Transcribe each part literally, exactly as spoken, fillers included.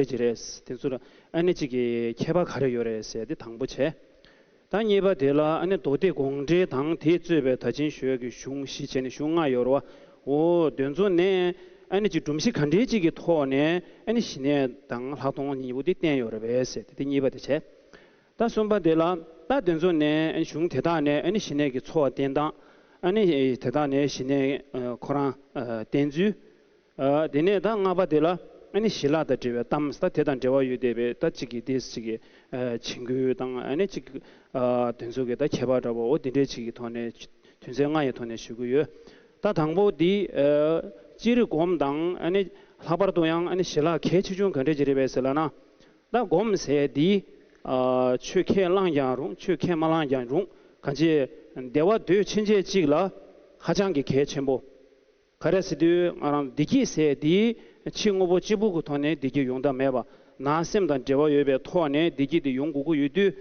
རེད་ཅི་རེད། དེ་ཚོ་ལ་ཨ་ནི་གཅིག་གི་ཁྱད་པར་ག་རེ་ཡོད་རེད་ཟེར་དེ་དང་པོ་བྱས། ད་གཉིས་པ་དེ་ལ་ཨ་ནི་མདོ་སྡེ་དགོངས་འགྲེལ་དང་དེས་གཙོས་པའི་ད་ཕྱིན་ཞུ་ཡག་གི་གཞུང་བཞི་བྱས་ནས་གཞུང་ལྔ་ཡོད་རེད་བ། འོ་དེ་ཚོ་ནས་ཨ་ནི་གཅིག་སྒྲོམ་གཞི་ག་འདྲའི་གཅིག་གི་ཐོག་ནས་ཨ་ནི་ཞི་གནས་དང་ལྷག་མཐོང་གཉིས་པོ་དེ་བསྟན་ཡོད་རེད་པས་ཟེར་དེ་དེ་གཉིས་པ་དེ་བྱས། ད་གསུམ་པ་དེ་ལ་ད་དེ་ཚོ་ནས་ཨ་ནི་གཞུང་དེ་དག་ནས་ཨ་ནི་ཞི་གནས་ཀྱི་འཚོ་བ་བསྟན་སྟངས། ཨ་ནི་དེ་དག་ནས་ཞི་གནས་ཁོ་རང་བསྟན་ཚུལ། དེ་ནས་ད་ལྔ་པ་དེ་ལ་ཨ་ནི་ཞི་ལྷག་དང་འབྲེལ་བའི་གཏམ་ད་དེ་དང་འབྲེལ་བ་ཡོད་བསྡད་པའི་ད་གཅིག་གི་དེ་གཅིག་གི་བྱིང་རྒོད་དང་ཨ་ནི་གཅིག་དེ་ཚོ་གི་ད་ཁྱད་པར་འདྲ་པོ་འོ་དེ་འདྲའི་གཅིག་གི་ཐོག་ནས་དོན་ཚན་ལྔ་ཡི་ཐོག་ནས་ཞུ་གི་ཡོད། ད་དང་པོ་འདི་སྤྱིར་སྒོམ་དང་ཨ་ནི་ལྷག་པར་དུ་ཡང་ཨ་ནི་ཞི་ལྷག་གལ་ཆེ་ཆུང་ག་འདྲ་ཅིག་རེད་པས་ཟེར་ལབ་ན། ད་སྒོམ་ཟེར་འདི་ཆོས་ཁས་བླངས་ཀྱང་རུང་ཆོས་ཁས་མ་བླངས་ཀྱང་རུང་གང་ཅི་བདེ་བ་འདོད་ཕྱིན་ཆད་ཅིག་ལ་ཧ་ཅང་གི་གལ་ཆེན་པོ། ག་རེ་ཟེར་དུས་ང་རང་བདེ་སྐྱིད་ཟེར་འདི་ཕྱི་དངོས་པོ་གཅིག་པུ་གི་ཐོག་ནས་བདེ་སྐྱིད་ཡོང་ཐབས་མེད་པ། ནང་སེམས་དང་འབྲེལ་བ་ཡོད་པའི་ཐོག་ནས་བདེ་སྐྱིད་དེ་ཡོང་དགོས་ཀྱི་ཡོད་དུས།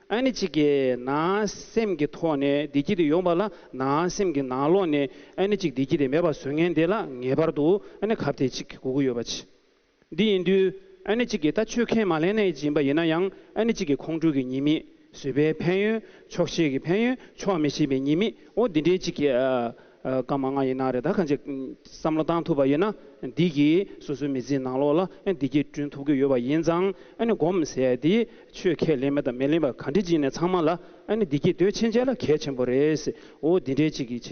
ཨ་ནི་གཅིག་གི་ནང་སེམས་ཀྱི་ཐོག་ནས་བདེ་སྐྱིད་དེ་ཡོང་པ་ལ་ནང་སེམས་ཀྱི་ནང་ལོགས་ནས་ཨ་ནི་གཅིག་བདེ་སྐྱིད་དེ་མེད་པ་བཟོ་མཁན་དེ་ལ་ངེས་པར་དུ་ཨ་ནི་གབ་དེ་གཅིག་དགོས་ཀྱི་ཡོད་པ་ཅིག་འདི་ཡིན་དུས་ཨ་ནི་གཅིག་གིས་ད་ཆོས་ཁས་མ་ལེན་ནས་ཡིན་པ་ཡིན་ན་ཡང་ཨ་ནི་གཅིག་གིས་ཁོང་ཁྲོ་གི་ཉེས་དམིགས། བཟོད་པའི་ཕན་ཡོན། ཆོག་ཤེས་ཀྱི་ཕན་ཡོན། ཆོག་མི་ཤེས་པའི་ཉེས་དམིགས། འོ་འདི་འདྲའི་གཅིག་གིས་ཨ་ཨ་སྐར་མ་ལྔ་ཡིན་ན་རེད་ད་གང་ཅི་བསམ་བློ་བཏང་ཐུབ་པ་ཡིན་ན་འདི་གིས་སོ་སོའི་མི་ཚེའི་ནང་ལོགས་ལ་ཨ་བདེ་སྐྱིད་བསྐྲུན་ཐུབ་ཀྱི་ཡོད་པ་ཡིན་ཙང་ཨ་ནི་སྒོམ་ཟེར་ཡ་འདི་ཆོས་ཁས་ལེན་པ་དང་མི་ལེན་པ་ག་འདྲ་ཅིག་ཡིན་ནའི་ཚང་མ་ལ་ཨ་ནི་བདེ་སྐྱིད་འདོད་ཕྱིན་ཆད་ལ་གལ་ཆེན་པོ་རེད་ཟེར། འོ་འདི་འདྲའི་གཅིག་གིས་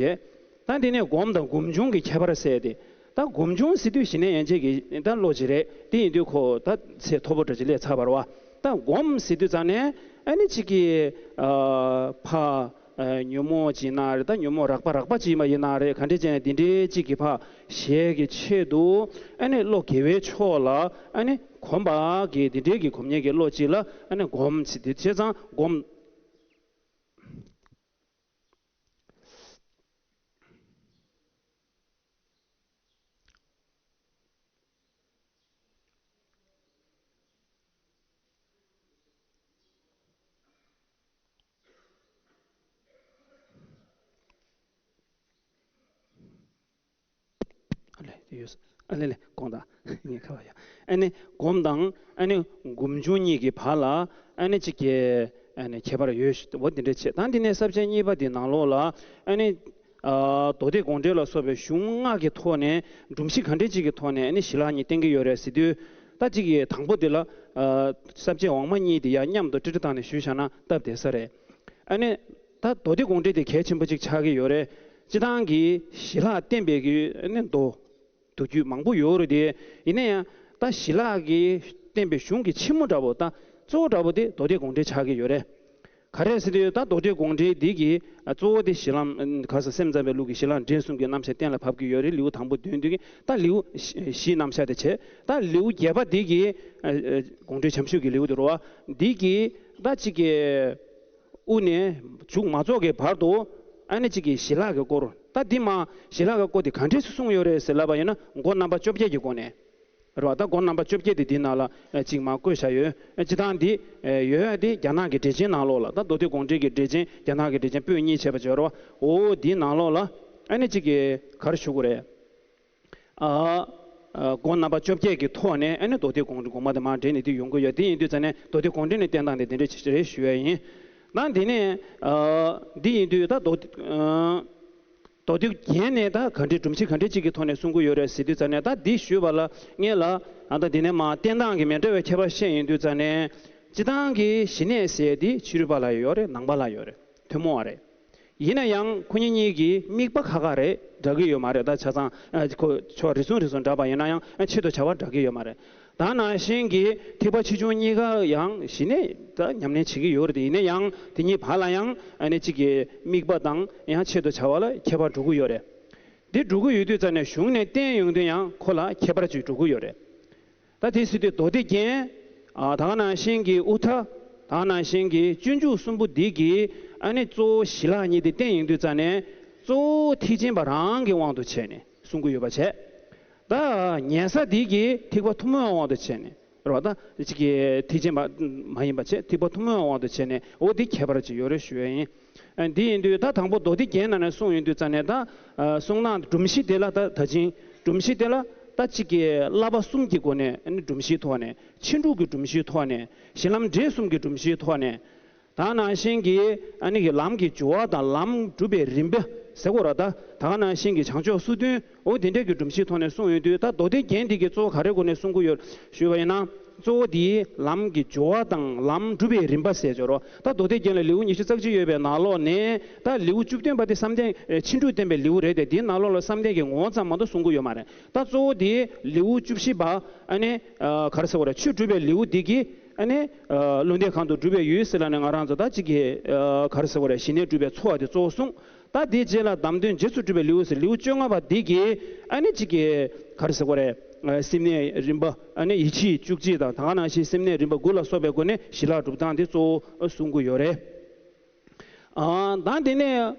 བྱས། ད་འདི་ནས་སྒོམ་དང་སྒོམ་བྱུང་གི་ཁྱད་པར་ཟེར་ཏེ། ད་སྒོམ་བྱུང་ཟེར་དུས་ཞི་གནས་ཡན་ཆད་ཀྱི་ད་བློ་ཅིག་རེད། དེ་ཡིན་དུས་ཁོ་ད་ཚད་མཐོ་པོ་འདྲ་ཅིག་སླེབས་ཚར་བ་རེད་བ། ད་སྒོམ་ཟེར་དུས་ཙང་ནས་ཨ་ནི་གཅིག་གི་ཨ་ཕ་ཨ་ཉོན་མོངས་ཅིག་ཡིན་ན་རེད། ད་ཉོན་མོངས་རགས་པ་རགས་པ་ཅིག་ཡིན་པ་ཡིན་ན་རེད། ག་འདྲས་ཅིག་ཡིན་ན་དེ་འདྲའི་གཅིག་གི་ཕ་ཞེ་གི་ཆེད་དུ་ཨ་ནི་བློ་དགེ་བའི་ཕྱོགས་ལ་ཨ་ནི་གོམས་པ་གི་དེ་འདྲའི་གི་གོམས་ཉེས་ཀྱི་བློ་ཅིག་ལ་ཨ་ནི་སྒོམ་ཟེར་དུས་བྱས་ཙང་སྒོམ། ཨ་ལེ་ཡོད། ཨ་ལེ་ལེ་དགོངས་དག་ངས་ཁ་བ་ཡ། ཨ་ནི་སྒོམ་དང་ཨ་ནི་སྒོམ་བྱུང་གཉིས་ཀྱི་བར་ལ་ཨ་ནི་གཅིག་གི་ཨ་ནི་ཁྱད་པར་ཡོད་ཞུ་འོ་འདི་འདྲ་བྱས། ད་འདི་ནས་ས་བཅད་གཉིས་པ་འདི་ནང་ལོགས་ལ་ཨ་ནི་ཨ་མདོ་སྡེ་དགོངས་འགྲེལ་ལ་སོགས་པའི་གཞུང་ལྔ་གི་ཐོག་ནས་སྒྲོམ་གཞི་ག་འདྲ་ཅིག་གི་ཐོག་ནས་ཨ་ནི་ཞི་ལྷག་གཉིས་བསྟན་གྱི་ཡོད་རེད་ཟེར་དུས། ད་གཅིག་གི་དང་པོ་འདི་ལ་ཨ་ས་བཅད་འོག་མ་གཉིས་འདི་ཡང་མཉམ་དུ་ཀྲི་ཀྲི་བཏང་ནས་ཞུས་བཞག་ན་སྟབས་བདེ་ས་རེད། ཨ་ནི་ད་མདོ་སྡེ་དགོངས་འགྲེལ་དེ་གལ་ཆེན་པོ་གཅིག་ཆགས་ཀྱི་ཡོད་རེད། སྤྱིར་བཏང་གི་ཞི་ལྷག་བསྟན་པའི་གི་ཨ་ནི་མདོ་མདོ་རྒྱུད་མང་པོ་ཡོད་རེད་དེ། ཡིན་ན་ཡང་ད་ཞི་ལྷག་གི་བསྟན་པའི་གཞུང་གི་ཕྱི་མོ་འདྲ་པོ་ད་གཙོ་བོ་འདྲ་པོ་དེ་མདོ་སྡེ་དགོངས་འགྲེལ་ཆགས་ཀྱི་ཡོད་རེད། ག་རེ་ཟེར་དུས་ད་མདོ་སྡེ་དགོངས་འགྲེལ་འདི་གི་གཙོ་བོ་དེ་གཞི་ལམ་ག་ས་སེམས་ཙམ་པའི་ལུགས་ཀྱི་གཞི་ལམ་འབྲས་གསུམ་གྱི་རྣམ་གཞག་གཏན་ལ་ཕབ་ཀྱི་ཡོད་རེད། ལེའུ་དང་པོ་བདུན་འདི་གི་ད་ལེའུ་བཞི་རྣམ་གཞག་དེ་བྱས། ད་ལེའུ་བརྒྱད་པ་འདི་གི་དགོངས་འགྲེལ་བྱམས་ཆོས་ཀྱི་ལེའུ་དེ་རེད་བ། འདི་གི་ད་གཅིག་གི་དབུ་ནས་མཇུག་མ་རྫོགས་ཀྱི་བར་དུ་ཨ་ནི་གཅིག་གི་ཞི་ལྷག་གི་སྐོར། ད་འདི་མ་ཞི་ལྷག་གི་སྐོར་དེ་ག་འདྲས་སེ་གསུངས་ཡོད་རེད་ཟེར་ལབ་པ་ཡིན་ན་སྒོ་རྣམ་པ་བཅོ་བརྒྱད་ཀྱི་སྒོ་ནས་རེད་བ། ད་སྒོ་རྣམ་པ་བཅོ་བརྒྱད་དེ་འདི་ནང་ལ་གཅིག་མ་བཀོད་བཞག་ཡོད། སྤྱིར་བཏང་འདི་ཡོད་ཡ་དེ་རྒྱ་ནག་གི་འགྲེལ་ཆེན་ནང་ལོགས་ལ་ད་མདོ་སྡེ་དགོངས་འགྲེལ་གྱི་འགྲེལ་ཆེན་རྒྱ་ནག་གི་འགྲེལ་ཆེན་པོད་གཉིས་བྱས་པ་བྱས་རེད་བ། འོ་འདི་ནང་ལོགས་ལ་ཨ་ནི་གཅིག་གི་ག་རེ་ཞུ་དགོས་རེད། ཨ་ཨ་སྒོ་རྣམ་པ་བཅོ་བརྒྱད་ཀྱི་ཐོག་ནས་ཨ་ནི་མདོ་སྡེ་དགོངས་འགྲེལ་དགོངས་པ་དེ་མར་འགྲེལ་ནས་དེ་ཡོང་གི་ཡོད། དེ་ཡིན་དུས་ཙང་ནས་མདོ་སྡེ་དགོངས་འགྲེལ་ནས་བསྟན་སྟངས་དེ་དེ་འདྲ་ཅིག་རེད་ཞུ་ཡ་ཡིན། ད་འདི་ནས་ཨ་འདི་ཡིན་དུས་ད་མདོ་ཨ་མདོ་སྡེ་རྒྱན་ནས་ད་ག་འདྲའི་སྒྲོམ་གཞི་ག་འདྲའི་ཅིག་གི་ཐོག་ནས་གསུང་གི་ཡོད་རེད་ཟེར་དུས་ཙང་ནས་ད་འདི་ཞུས་པ་ལ་སྔོན་ལ་ཨ་ད་འདི་ནས་མར་བསྟན་སྟངས་ཀྱི་མི་འདྲ་བའི་ཁྱད་པར་བཤད་ཡོང་དུས་ཙང་ནས་སྤྱིར་བཏང་གི་ཞི་གནས་ཟེར་དེ་ཕྱི་རོལ་པ་ལ་ཡོད་རེད། ནང་པ་ལ་ཡོད་རེད། ཐུན་མོང་བ་རེད། ཡིན་ན་ཡང་ཁོ་གཉིས་གཉིས་ཀྱི་དམིགས་པ་ཁ་ཁ་རེད། འདྲ་གི་ཡོད་མ་རེད། ད་ཆ་ཚང་ཨ་ཁོ་ཕྱོགས་རེ་ཟུང་རེ་ཟུང་འདྲ་པ་ཡིན་ན་ཡང་ཨ་ཆེད་དུ་བྱ་བ་འདྲ་གི་ཡོད་མ་རེད། ད་ནང་བཞིན་གྱི་ཐེག་པ་ཆེ་ཆུང་གཉིས་ཀ་ཡང་ཞི་གནས་ད་ཉམས་ལེན་བྱེད་ཀྱི་ཡོད་རེད། ཡིན་ན་ཡང་དེ་གཉིས་བར་ལ་ཡང་ཨ་ནི་གཅིག་གི་དམིགས་པ་དང་ཡང་ཆེད་དུ་བྱ་བ་ལ་ཁྱད་པར་འགྲོ་གི་ཡོད་རེད། འདི་འགྲོ་གི་ཡོད་དུས་ཙང་ནས་གཞུང་ནས་བསྟན་ཡོང་དུས་ཡང་ཁོ་ལ་ཁྱད་པར་ཅིག་འགྲོ་གི་ཡོད་རེད། ད་དེ་ཟེར་དུས་མདོ་སྡེ་རྒྱན། ཨ་ད་ག་ནང་བཞིན་གྱི་དབུ་མཐའ། ད་ག་ནང་བཞིན་གྱི་སྤྱོད་འཇུག་གསུམ་པོ་འདི་གི་ཨ་ནི་གཙོ་བོ་ཞི་ལྷག་གཉིས་དེ་བསྟན་ཡོང་དུས་ཙང་ནས་གཙོ་བོ་ཐེག་ཆེན་པ་རང་གི་དབང་དུ་བྱས་ནས་གསུང་གི་ཡོད་པ་བྱས། ད་ཉན་ས་འདི་གི་ཐེག་པ་ཐུན་མོང་བའི་དབང་དུ་བྱས་ནས་རེད་བ། ད་གཅིག་གི་ཐེག་ཆེན་པ་མ་ཡིན་པ་བྱས་ཐེག་པ་ཐུན་མོང་བའི་དབང་དུ་བྱས་ནས་འོ་འདི་ཁྱད་པར་ཅིག་ཡོད་རེད་ཞུ་ཡ་ཡིན། ཨ་འདི་ཡིན་དུས་ད་དང་པོ་མདོ་སྡེ་རྒྱན་ནང་ནས་གསུངས་ཡོང་དུས་ཙང་ནས་ད་ཨ་གསུང་ན་སྒྲོམ་གཞི་དེ་ལ་ད་ད་ཅིང་སྒྲོམ་གཞི་དེ་ལ་ ད་གཅིག་གི་བསླབ་པ་གསུམ་གྱི་སྒོ་ནས་ཨ་ནི་སྒྲོམ་གཞིའི་ཐོག་ནས། ཕྱིན་དྲུག་གི་སྒྲོམ་གཞིའི་ཐོག་ནས། གཞི་ལམ་འབྲས་གསུམ་གྱི་སྒྲོམ་གཞིའི་ཐོག་ནས། ད་ག་ནང་བཞིན་གྱི་ཨ་ནི་གི་ལམ་གྱི་སྦྱོར་བ་དང་ལམ་སྒྲུབ་པའི་རིམ་པ་ཟེར་དགོས་རེད། ད་ད་ག་ནང་བཞིན་གྱི་བྱང་ཕྱོགས་སོ་བདུན། འོ་དེ་འདྲའི་གི་སྒྲོམ་གཞིའི་ཐོག་ནས་གསུངས་ཡོང་དུས། ད་མདོ་སྡེ་རྒྱན་འདི་གི་གཙོ་བོ་ག་རེའི་སྒོ་ནས་གསུང་གི་ཡོད་ཞུས་པ་ཡིན་ན། གཙོ་བོ་དེའི་ལམ་གྱི་སྦྱོར་བ་དང་ལམ་སྒྲུབ་པའི་རིམ་པ་ཟེར་ཆོག་རོ། ད་མདོ་སྡེ་རྒྱན་ལ་ལེའུ་ཉི་ཤུ་རྩ་གཅིག་ཡོད་པའི་ནང་ལོགས་ནས། ད་ལེའུ་བཅུ་བདུན་པ་དེ་བསམ་གཏན་ཕྱིན་དྲུག་བསྟན་པའི་ལེའུ་རེད་དེ། དེའི་ནང་ལོགས་ལ་བསམ་གཏན་གྱི་ངོ་བོ་ཙམ་མ་གཏོགས་གསུང་གི་ཡོད་མ་རེད། ད་གཙོ་བོ་དེ་ལེའུ་བཅུ་བཞི་པ། ཨ་ནི་ག་རེ་ཟེར་དགོས་རེད། ཆོས་སྒྲུབ་པའི་ལེའུ་འདི་གིས་ཨ་ནི་བློ་ལྡན་གང་དུ་སྒྲུབ་པའི་ཡུལ་ཟེར་ལབ་ནས། ང་རང་ཚོ་ད་གཅིག་གི་ག་རེ་ཟེར་དགོས་རེད། ཞི་གནས་སྒྲུབ་པའི་འཚོ་བ་དེ་གཙོ་བོ་གསུངས། ད་དེའི་རྗེས་ལ་བདམས་ཐོན་རྗེས་སུ་སྒྲུབ་པའི་ལེའུ་ཟེར། ལེའུ་བཅོ་ལྔ་པ་འདི་གིས་ཨ་ནི་གཅིག་གི་ག་རེ་ཟེར་དགོས་རེད། སེམས་གནས་རིམ་པ། ཨ་ནི་ཡིད་ཆེས་བཅུ་གཅིག་དང་། ད་ག་ནང་བཞིན་སེམས་གནས་རིམ་པ་དགུ་ལ་སོགས་པའི་སྒོ་ནས་ཞི་ལྷག་སྒྲུབ་སྟངས་དེ་གཙོ་བོ་གསུང་གི་ཡོད་རེད། ཨ། ད་དེ་ནས་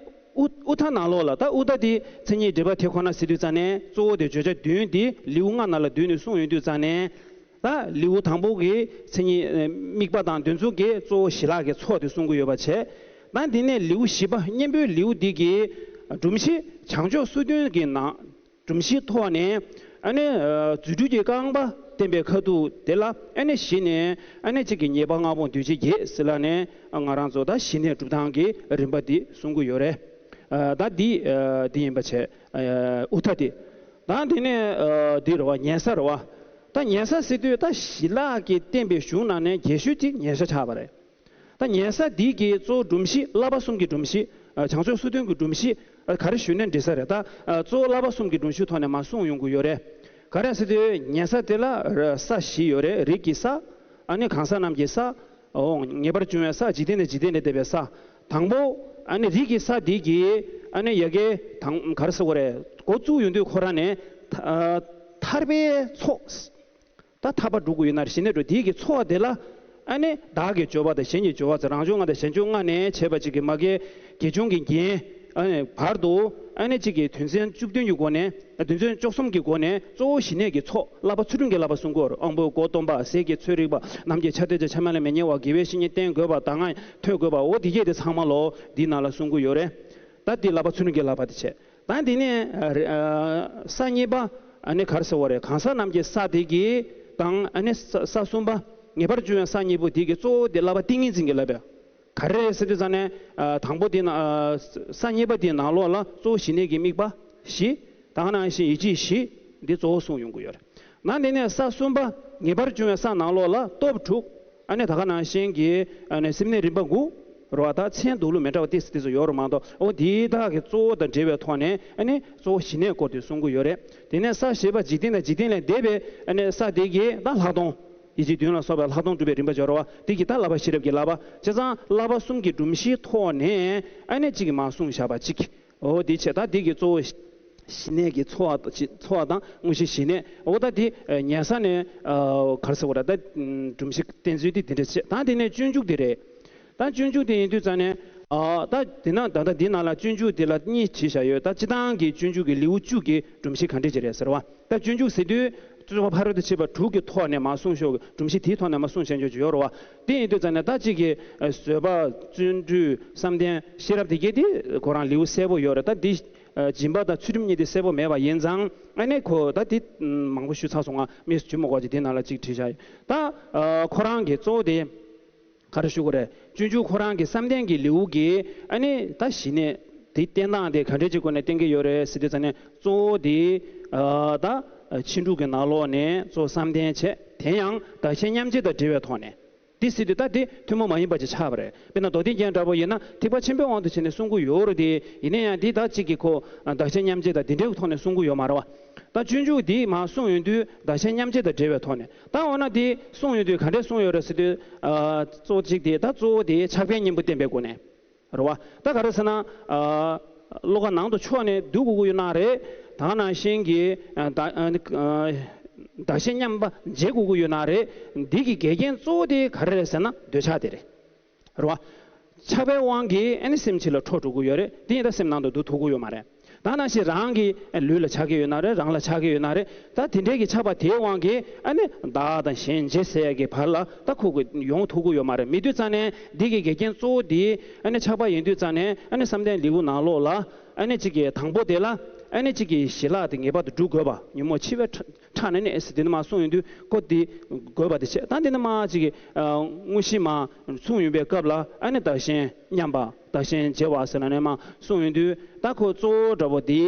ཨུ་ཨུ་ཐ་ནང་ལོགས་ལ། ད་ཨུ་ཐ་དེ་མཚན་ཉིད་འགྲེལ་པ་དེ་ཁོ་ན་ཟེར་དུས་ཙང་ནས། གཙོ་བོ་དེ་བརྗོད་བྱ་བདུན་དེ་ལེའུ་ལྔ་ནང་ལ་བསྡུས་ནས་གསུངས་ཡོང་དུས་ཙང་ནས། ད་ལེའུ་དང་པོ་གི་མཚན་ཉིད་དམིགས་པ་དང་དོན་ཚུལ་གྱི་གཙོ་བོ་ཞི་ལྷག་གི་ཚོགས་དེ་གསུང་གི་ཡོད་པ་བྱས། ད་དེ་ནས་ལེའུ་བཞི་པ་གཉེན་པོའི་ལེའུ་འདི་གི་སྒྲོམ་གཞི་བྱང་ཕྱོགས་སོ་བདུན་གྱི་ནང་། སྒྲོམ་གཞིའི་ཐོག་ནས་ཨ་ནི་རྫུ་འཕྲུལ་གྱི་རྐང་པ་བསྟན་པའི་ཁ་ཐུག་དེ་ལ། ཨ་ནི་གཞི་ནས་ཨ་ནི་གཅིག་གི་ཉེས་པ་ལྔ་སྤོང་འདུས་བྱས་བརྒྱད་ཟེར་ལབ་ནས། ང་རང་ཚོ་ད་ཞི་གནས་སྒྲུབ་སྟངས་ཀྱི་རིམ་པ་འདི་གསུང་གི་ཡོད་རེད། ད་འདི་འདི་ཡིན་པ་བྱས། ཨུ་ཐ་དེ། ད་དེ་ནས་འདི་རེད་བ། ཉན་ས་རེད་བ། ད་ཉན་ས་ཟེར་དུས། ད་ཞི་ལྷག་གིས་བསྟན་པའི་གཞུང་ནང་ནས་རྒྱས་ཤོས་གཅིག་ཉན་ས་ཆགས་པ་རེད། ད་ཉན་ས་འདི་གི་གཙོ་བོ་སྒྲོམ་གཞི། བསླབ་པ་གསུམ་གྱི་སྒྲོམ་གཞི། ཨ། བྱང་ཕྱོགས་སོ་བདུན་གྱི་སྒྲོམ་གཞི། ཨ། ག་རེ་ཞུས་ནའི་འགྲིག་ས་རེད། ད། ཨ། གཙོ་བོ་བསླབ་པ་གསུམ་གྱི་སྒྲོམ་གཞིའི་ཐོག་ནས་མར་གསུངས་ཡོང་གི་ཡོད་རེད། ག་རེ་ཟེར་དུས། ཉན་ས་དེ་ལ་ས་བཞི་ཡོད་རེད། རིགས་ཀྱི་ས། ཨ་ནི་གང་ཟག་རྣམས་ཀྱི་ས། འོ། ངེས་པར་འབྱུང་བའི་ས། འཇིག་རྟེན་ནས་འཇིག་རྟེན་ལས་འདས་པའི་ས། དང་པོ། ཨ་ནི་རིགས་ཀྱི་ས་འདི་གི། ཨ་ནི་ཡ་གི་དང་། ག་རེ་ཟེར་དགོས་རེད། འགོ་བཙུགས་ཡོང་དུས་ཁོ་རང་ནས། ཐ། ཨ། ཐར་པའི་ཚོགས། ད་ཐར་པ་སྒྲུབ་དགོས་ཡོད་ན་རེད། ཞི་གནས་སྒྲུབ། དེའི་གི་ཚོགས་དེ་ལ། ཨ་ནི་བདག་གི་སྦྱོར་བ་དང་གཞན་གྱི་སྦྱོར་བ་ཟེར། རང་བྱུང་ལྔ་དང་གཞན་བྱུང་ལྔ་ནས་བྱས་པ་གཅིག་གི་མ་གི་དགེ་སྦྱོང་གི་རྒྱན། ཨ་ནི་བར་དུ། ཨ་ནི་གཅིག་གི་དོན་ཚན་བཅུ་བདུན་གྱི་སྒོ་ནས། དོན་ཚན་བཅུ་གསུམ་གྱི་སྒོ་ནས་གཙོ་བོ་ཞི་གནས་ཀྱི་ཚོགས། བསླབ་པ་ཚུལ་ཁྲིམས་ཀྱི་བསླབ་པ་གསུང་གི་ཡོད་རེད། དབང་པོའི་སྒོ་སྟོང་པ། ཟས་ཀྱི་ཚོད་རིག་པ། ནམ་གྱི་ཆ་སྟོན་ཅིང་ཆ་མེད་ལ་མི་ཉལ་བ། དགེ་བའི་བཤེས་གཉེན་བསྟེན་དགོས་པ། གདམས་ངག་ཐོས་དགོས་པ། འོ་དེ་གྱད་དེ་ཚང་མ་ལོ་འདིའི་ནང་ལ་གསུང་གི་ཡོད་རེད། ད་འདི་བསླབ་པ་ཚུལ་ཁྲིམས་ཀྱི་བསླབ་པ་དེ་བྱས། ད་འདི་ནས། ཨ། ས་གཉིས་པ། ཨ་ནི་ག་རེ་ཟེར་དགོས་རེད། གང་ཟག་རྣམས་ཀྱི་ས་དེ་གི་དང་། ཨ་ནི་ས་ས་གསུམ་པ། ངེས་པར་འབྱུང་བའི་ས་གཉིས་པོ་དེ་གི་གཙོ་བོ་དེ་བསླབ་པ་ཏིང་ངེ་འཛིན་གྱི་བསླབ་པ། ག་རེ་རེད་ཟེར་དུས་ཙང་ནས། ཨ། དང་པོ་དེ་ན། ཨ། ས་གཉིས་པ་དེའི་ནང་ལོགས་ལ་གཙོ་བོ་ཞི་གནས་ཀྱི་དམིགས་པ་བཞི། ད་ག་ནང་བཞིན་ཡིད་ཆེས་བཞི། འདི་གཙོ་བོ་གསུངས་ཡོང་གི་ཡོད་རེད། ནང་དེ་ནས་ས་གསུམ་པ། ངེས་པར་འབྱུང་བའི་ས་ནང་ལོགས་ལ་སྟོབས་དྲུག། ཨ་ནི་ད་ག་ནང་བཞིན་གྱི། ཨ་ནི་སེམས་གནས་རིམ་པ་དགུ། རེད་བ། ད་མཚན་འདུག་ལུགས་མི་འདྲ་བ་ཏིས་ཏིས་ཡོད་རེད་མ་གཏོགས། འོ་དེ་དག་གི་གཙོ་བོ་དང་འབྲེལ་བའི་ཐོག་ནས། ཨ་ནི་གཙོ་བོ་ཞི་གནས་སྐོར་དེ་གསུང་གི་ཡོད་རེད། དེ་ནས་ས་བཞི་པ། འཇིག་རྟེན་དང་འཇིག་རྟེན་ལས་འདས་པའི། ཨ་ནི་ས་དེ་གི་ད་ལྷག་མཐོང་། ཡིད་ཆེས་བདུན་ལ་སོགས་པའི་ལྷག་མཐོང་སྒྲུབ་པའི་རིམ་པ་སྦྱོར་བ་དེ་གི་ད་བསླབ་པ་ཤེས་རབ་ཀྱི་བསླབ་པ། བྱས་ཙང་བསླབ་པ་གསུམ་གྱི་སྒྲོམ་གཞིའི་ཐོག་ནས། ཨ་ནི་གཅིག་གི་མར་གསུངས་བཞག་པ་གཅིག། འོ་དེ་བྱས། ད་དེ་གི་གཙོ་བོ་ཞི་གནས་ཀྱི་འཚོ་བ། འཚོ་བ་དང་དངོས་གཞི་ཞི་གནས། འོ་ད་དེ་ཉན་ས་ནས། ཨ། ག་རེ་ཟེར་དགོས་རེད། ད་སྒྲོམ་གཞི་བསྟན་ཚུལ་དེ་དེ་འདྲ་བྱས། ད་དེ་ནས་སྤྱོད་འཇུག་དེ་རེད། ད་སྤྱོད་འཇུག་དེ་ཡིན་དུས་ཙང་ནས། ཨ། ད་དེ་ན་ད་ལྟ་འདི་ནང་ལ་སྤྱོད་འཇུག་དེ་ལ་གཉིས་བྲིས་བཞག་ཡོད། ད་སྤྱིར་བཏང་གི་སྤྱོད་འཇུག་གི་ལེའུ་བཅུ་གི་སྒྲོམ་གཞི་ག་འདྲ་ཅིག་རེད་ཟེར་བ། ད་སྤྱོད་འཇུག་ཟེར་དུས། སྤྱོད་པ་ཕ་རོལ་ཏུ་ཕྱིན་པ་དྲུག་གི་ཐོག་ནས་མར་གསུངས་ཤོག། སྒྲོམ་གཞི་དེའི་ཐོག་ནས་མར་གསུངས་བཞག་ཆོག་ཅིག་ཡོད་རེད་བ། དེ་ཡིན་དུས་ཙང་ནས་ད་གཅིག་གི། ཨ། བཟོད་པ། བརྩོན་འགྲུས། བསམ་གཏན། ཤེས་རབ་དེ་གྱད་དེ་ཁོ་རང་ལེའུ་གསལ་པོ་ཡོད་རེད། ད་འདི། ཨ། སྦྱིན་པ་དང་ཚུལ་ཁྲིམས་གཉིས་དེ་གསལ་པོ་མེད་པ་ཡིན་ཙང་། ཨ་ནི་ཁོ་ད་དེ་མང་པོ་ཞུས་ཚར་སོང་། ང་དམིགས་སུ་བྱུང་མ་དགོས་ཅིག་དེ་ནང་ལ་གཅིག་བྲིས་བཞག་ཡོད། ད། ཨ། ཁོ་རང་གི་གཙོ་བོ་དེ། ག་རེ་ཞུ་དགོས་རེད། སྤྱོད་འཇུག་ཁོ་རང་གི་བསམ་གཏན་གྱི་ལེའུ་གི། ཨ་ནི་ད་ཞི་གནས་དེ་བསྟན་སྟངས་དེ་ག་འདྲ་ཅིག་སྒོ་ནས་བསྟན་གྱི་ཡོད་རེད་ཟེར་དུས་ཙང་ནས། གཙོ་བོ་དེ། ཨ། ད་ཕྱིན་དྲུག་གི་ནང་ལོགས་ནས་གཙོ་བོ་བསམ་གཏན་བྱས། དེ་ཡང་བདག་གཞན་མཉམ་བརྗེ་དང་འབྲེལ་བའི་ཐོག་ནས། དེ་ཟེར་དུས་ད་དེ་ཐུན་མོང་མ་ཡིན་པ་ཅིག་ཆགས་པ་རེད། དཔེར་ན་མདོ་སྡེ་རྒྱན་འདྲ་པོ་ཡིན་ན། ཐེག་པ་ཆེན་པོའི་དབང་དུ་བྱས་ནས་གསུང་གི་ཡོད་རེད་དེ། ཡིན་ན་ཡང་དེ་ད་གཅིག་གི་ཁོ། ཨ། བདག་གཞན་མཉམ་བརྗེ་དང་དེ་འདྲའི་ཐོག་ནས་གསུང་གི་ཡོད་མ་རེད་བ། ད་སྤྱོད་འཇུག་འདི་མར་གསུངས་ཡོང་དུས་བདག་གཞན་མཉམ་བརྗེ་དང་འབྲེལ་བའི་ཐོག་ནས། ད་འོ་ན་དེ་གསུངས་ཡོང་དུས་ག་འདྲས་གསུངས་ཡོད་རེད་ཟེར་དུས། ཨ། གཙོ་བོ་གཅིག་དེ། ད་གཙོ་བོ་དེ་ཕྱག་དཔེའི་གཉེན་པོ་བསྟན་པའི་སྒོ་ནས། རེད་བ། ད་ག་རེ་ཟེར་ན། ཨ། བློ་ཁ་ནང་དུ་ཕྱོགས་ནས་སྡུག་དགོས་ཀྱི་ཡོད་ན་རེད། ད་ག་ནང་བཞིན་གྱི། ཨ། ད། ཨ། བདག་གཞན་མཉམ་པ་བརྗེ་དགོས་ཀྱི་ཡོད་ན་རེད། འདི་གི་འགལ་རྐྱེན་གཙོ་བོ་དེ་ག་རེ་རེད་ཟེར་ན། འདོད་ཆགས་དེ་རེད། རེད་བ། ཆགས་པའི་དབང་གིས་ཨ་ནི་སེམས་ཕྱི་ལ་འཕྲོ་འགྲོ་གི་ཡོད་རེད། དེ་ཡིན་ད་སེམས་ནང་དུ་འདུ་ཐུབ་ཀྱི་ཡོད་མ་རེད། ད་ནང་བཞིན་རང་གི་ལུས་ལ་ཆགས་ཀྱི་ཡོད་ན་རེད། རང་ལ་ཆགས་ཀྱི་ཡོད་ན་རེད། ད་དེ་འདྲའི་གི་ཆགས་པ་དེའི་དབང་གིས་ཨ་ནི་བདག་དང་གཞན་བརྗེ་ཟེར་ཡ་གི་བར་ལ་ད་ཁོ་གི་ཡོང་ཐུབ་ཀྱི་ཡོད་མ་རེད། མི་དུས་ཙང་ནས་འདི་གི་འགལ་རྐྱེན་གཙོ་བོ་དེ་ཨ་ནི་ཆགས་པ་ཡིན་དུས་ཙང་ནས། ཨ་ནི་བསམ་གཏན་ལེའུ་ནང་ལོགས་ལ། ཨ་ནི་གཅིག་གི་དང་པོ་དེ་ལ། ཨ། ཨ་ནི་གཅིག་གི་ཞལ་ལག་དེ་ངེས་པར་དུ་སྒྲུབ་དགོས་པ། ཉོན་མོངས་འཆི་བའི་ཁྲག་ནས་གནས་ཟེར་དེ་ནི་མ་གསུངས་ཡོང་དུས་ཁོ་དེ་དགོས་པ་དེ་བྱས། ད་དེ་ནི་མ་གཅིག་གི་དངོས་གཞི་མ་གསུངས་ཡོང་པའི་སྐབས་ལ་ཨ་ནི་བདག་གཞན་མཉམ་པ་བདག་གཞན་བརྗེ་བ་ཟེར་ན་ནས་མ་གསུངས་ཡོང་དུས། ད་ཁོ་གཙོ་བོ་འདྲ་པོ་དེ་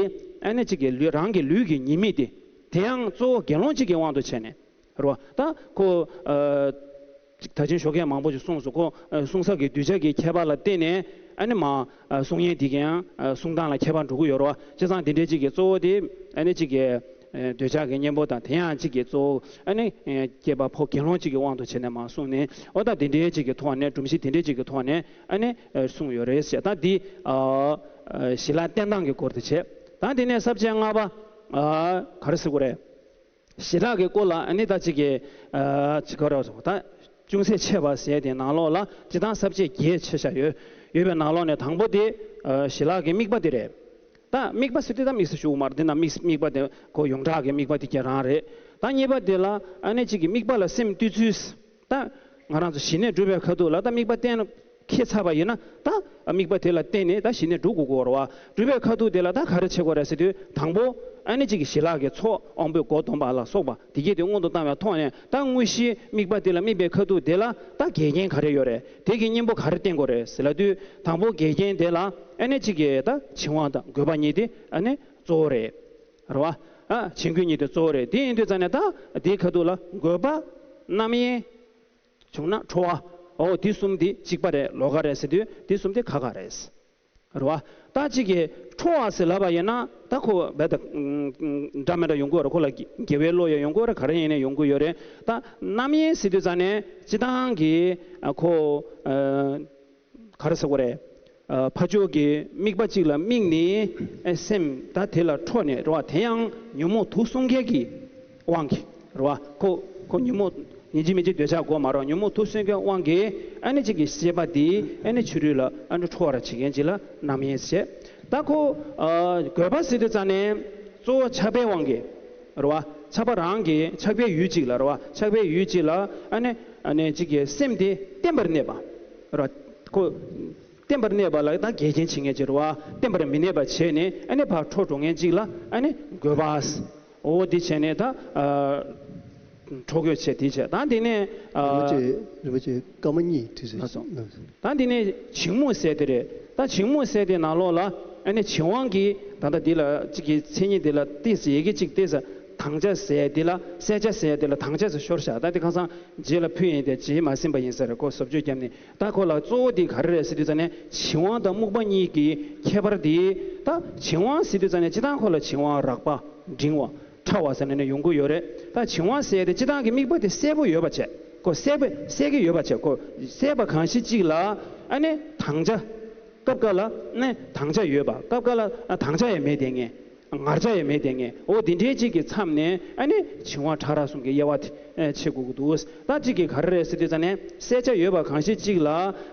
ཨ་ནི་གཅིག་གི་ལུས་རང་གི་ལུས་ཀྱི་ཉེས་དམིགས་དེ། དེ་ཡང་གཙོ་བོ་དགེ་སློང་གཅིག་གི་དབང་དུ་བྱས་ནས། རེད་བ། ད་ཁོ་ཨ་ཅིག་ད་ཅིང་ཞོགས་ཀས་མང་པོ་ཞིག་གསུངས་སོང་། ཁོ་ཨ་གསུང་ས་གི་གདུལ་བྱ་གི་ཁྱད་པར་ལ་བརྟེན་ནས་ཨ་ནི་མ་ཨ་གསུང་ཡན་དེ་གའི་ཡང་ཨ་གསུང་སྟངས་ལ་ཁྱད་པར་འགྲོ་གི་ཡོད་རེད་བ། བྱས་ཙང་དེ་འདྲའི་གཅིག་གི་གཙོ་བོ་དེ་ཨ་ནི་གཅིག་གི་ཨ་འདོད་ཆགས་ཀྱི་གཉེན་པོ་དང་། དེ་ཡང་གཅིག་གི་གཙོ་བོ་ཨ་ནི་ཨ་སྐྱེས་པ་ཕོ་དགེ་སློང་གཅིག་གི་དབང་དུ་བྱས་ནས་མ་གསུངས་ནས། འོ་ད་དེ་འདྲའི་གཅིག་གི་ཐོག་ནས། སྒྲོམ་གཞི་དེ་འདྲའི་གཅིག་གི་ཐོག་ནས་ཨ་ནི་ཨ་གསུངས་ཡོད་རེད་ཟེར། ད་འདི་ཨ་ཨ་ཞལ་ལག་བསྟེན་སྟངས་ཀྱི་སྐོར་དེ་བྱས། ད་དེ་ནས་ས་བཅད་ལྔ་པ་ཨ་ག་རེ་ཟེར་དགོས་རེད། ཞལ་ལག་གི་སྐོར་ལ་ཨ་ནི་ད་ཅིག་གི་ཨ་ཅིག་ག་རེ་ཟེར། ད་ཅུང་ཟད་ཕྱེ་བ་ཟེར་དེའི་ནང་ལོགས་ལ་སྤྱིར་བཏང་ས་བཅད་བརྒྱད་ཕྱེ་བཞག་ཡོད། ཡོད་པའི་ནང་ལོགས་ནས་དང་པོ་དེ་ཨ་ཞལ་ལག་གི་དམིགས་པ་དེ་རེད། ད་དམིགས་པ་ཟེར་དུས་ད་དམིགས་སུ་ཞུགས་མ་རེད། འདི་ན་དམིགས་དམིགས་པ་དེ་ཁོ་ཡོངས་གྲགས་ཀྱི་དམིགས་པ་དེ་ག་རང་རེད། ད་གཉིས་པ་དེ་ལ་ཨ་ནི་གཅིག་གི་དམིགས་པ་ལ་སེམས་གཏོད་ཚུལ། ད་ང་རང་ཚོ་ཞི་གནས་སྒྲུབ་པའི་ཁ་ཐུག་ལ་ད་དམིགས་པ་གཏན་འཁེལ་ཚར་བ་ཡིན་ན། ད་དམིགས་པ་དེ་ལ་བརྟེན་ནས་ད་ཞི་གནས་སྒྲུབ་དགོས་ཀྱི་ཡོད་རེད་བ། སྒྲུབ་པའི་ཁ་ཐུག་དེ་ལ་ད་ག་རེ་བྱེད་དགོས་རེད་ཟེར་དུས། དང་པོ་ཨ་ནི་གཅིག་གི་ཞལ་ལག་གི་ཚོགས་དབང་པོའི་སྒོ་སྡོམ་པ་ལ་སོགས་པ་དེ་གྱད་དེ་སྔོན་དུ་བཏང་བའི་ཐོག་ནས། ད་དངོས་གཞིའི་དམིགས་པ་དེ་ལ་དམིགས་པའི་ཁ་ཐུག་དེ་ལ་ད་འགལ་རྐྱེན་ག་རེ་ཡོད་རེད། དེ་གི་གཉེན་པོ་ག་རེ་བསྟེན་དགོས་རེད་ཟེར་ལབ་དུས། དང་པོ་འགལ་རྐྱེན་དེ་ལ་ཨ་ནི་གཅིག་གི་ད་བྱིང་བ་དང་རྒོད་པ་གཉིས་དེ་ཨ་ནི་གཙོ་བོ་རེད། རེད་བ། ཨ་བྱིང་རྒོད་གཉིས་དེ་གཙོ་བོ་རེད། དེ་ཡིན་དུས་ཙང་ནས་ད་དེའི་ཁ་ཐུག་ལ་རྒོད་པ། རྣམ་གཡེང་། བྱུང་ན་ཁྲོ་བ། འོ་དེ་གསུམ་དེ་གཅིག་པ་རེད། ལོགས་ཀ་རེད་ཟེར་དུས། དེ་གསུམ་དེ་ཁག་ཁག་རེད། རེད་བ། ད་གཅིག་གི་ཁྲོ་བ་ཟེར་ལབ་པ་ཡིན་ན་ད་ཁོ་རྦད་དེ་འདྲ་མི་འདྲ་ཡོང་གི་ཡོད་རེད། ཁོ་ལ་དགེ་བའི་བློ་ཡང་ཡོང་གི་ཡོད་རེད། ག་རེ་ཡིན་ནའི་ཡོང་གི་ཡོད་རེད། ད་རྣམ་གཡེང་ཟེར་དུས་ཙང་ནས་སྤྱིར་བཏང་གི་ཨ་ཁོ་ཨ་ག་རེ་ཟེར་དགོས་རེད། ཨ་ཕར་ཕྱོགས་ཀྱི་དམིགས་པ་གཅིག་ལ་དམིགས་ནས་ཨ་སེམས་ད་དེ་ལ་འཕྲོ་ནས། རེད་བ། དེ་ཡང་ཉོན་མོངས་དུག་གསུམ་ཀའི་གི་དབང་གིས། རེད་བ། ཁོ་ཁོ་ཉོན་མོངས་ཡིན་གཅིག་མིན་གཅིག་འདོད་ཆགས་དགོས་མ་རེད། ཉོན་མོངས་དུག་གསུམ་ཀའི་དབང་གིས་ཨ་ནི་གཅིག་གི་ཤེས་པ་དེ་ཨ་ནི་ཕྱི་རོལ་ལ་ཨ་ནི་འཕྲོ་བར་བྱེད་མཁན་གཅིག་ལ་རྣམ་གཡེང་ཟེར། ད་ཁོ་ཨ་རྒོད་པ་ཟེར་དུས་ཙང་ནས་གཙོ་བོ་ཆགས་པའི་དབང་གིས། རེད་བ། ཆགས་པ་རང་གི་ཆགས་པའི་ཡུལ་གཅིག་ལ། རེད་བ། ཆགས་པའི་ཡུལ་གཅིག་ལ་ཨ་ནི་ཨ་ནི་གཅིག་གི་སེམས་དེ་བརྟན་པར་གནས་པ། རེད་བ། ཁོ་བརྟན་པར་གནས་པ་ལ་ད་འགལ་རྐྱེན་བྱེད་མཁན་གཅིག། རེད་བ། བརྟན་པར་མི་གནས་པ་བྱས་ནས་ཨ་ནི་ཕར་འཕྲོ་འགྲོ་མཁན་གཅིག་ལ་ཨ་ནི་རྒོད་པ། འོ་དེ་བྱས་ནས་ད་ཨ་འཕྲོ་རྒོད་བྱས་དེ་བྱས། ད་དེ་ནས་རིན་པོ་ཆེ། ཨ་རིན་པོ་ཆེ་སྐར་མ་གཉིས་བྲིས་ལགས་སོ། སོང་། ད་དེ་ནས་བྱིང་རྨུགས་ཟེར་དེ་རེད། ད་བྱིང་རྨུགས་ཟེར་དེ་ནང་ལོགས་ལ་ཨ་ནི་བྱིང་བ་གི་ད་ལྟ་འདི་ལ་གཅིག་གི་མཚན་ཉིད་འདི་ལ་ཏོག་ཙམ་ཡ་གི་གཅིག་ཏོག་ཙམ་དྭངས་ཆ་ཟེར་དེ་ལ། གསལ་ཆ་ཟེར་དེ་ལ་དྭངས་ཆ་ཟེར་ཤོར་བཞག། ད་དེ་ཁ་སང་རྗེས་ལ་ཕུལ་ཡིན་ཏེ། རྗེས་མ་ཟིན་པ་ཡིན་ས་རེད། ཁོ་བཟོ་བཅོས་བརྒྱབ་ནས། ད་ཁོ་ལ་གཙོ་བོ་དེ་ག་རེ་རེད་ཟེར་དུས་ཙང་ནས་བྱིང་བ་དང་རྨུགས་པ་གཉིས་ཀྱི་ཁྱད་པར་དེ། ད་བྱིང་བ་ཟེར་དུས་ཙང་ནས་སྤྱིར་བཏང་ཁོ་ལ་བྱིང་བ། རགས་པ། འབྲིང་བ། ཕྲ་བ་ཟེར་ནས་ནས་ཡོང་གི་ཡོད་རེད། ད་བྱིང་བ་ཟེར་དེ་སྤྱིར་བཏང་གི་དམིགས་པ་དེ་གསལ་པོ་ཡོད་པ་བྱས། ཁོ་གསལ་པོ་གསལ་གི་ཡོད་པ་བྱས། ཁོ་གསལ་པ་གང་ཞིག་ཅིག་ལ་ཨ་ནི་དྭངས་ཆ། སྐབས་འགའ་ལ་ནི་དྭངས་ཆ་ཡོད་པ། སྐབས་འགའ་ལ་ཨ་དྭངས་ཆ་ཡང་མེད་དེ་ངེས། ངར་ཆ་ཡང་མེད་དེ་ངེས། འོ་དེ་འདྲའི་ཅིག་གི་མཚམས་ནས་ཨ་ནི་བྱིང་བ་ཕྲ་རགས་གསུམ་གྱི་དབྱེ་བ་དེ་ཨ་ཕྱེ་དགོས་ཀྱི་འདུག། ད་ཅིག་གི་ག་རེ་རེད་ཟེར་དུས་ཙང་ནས་གསལ་ཆ་ཡོད་པ་གང་ཞིག་ཅིག་ལ་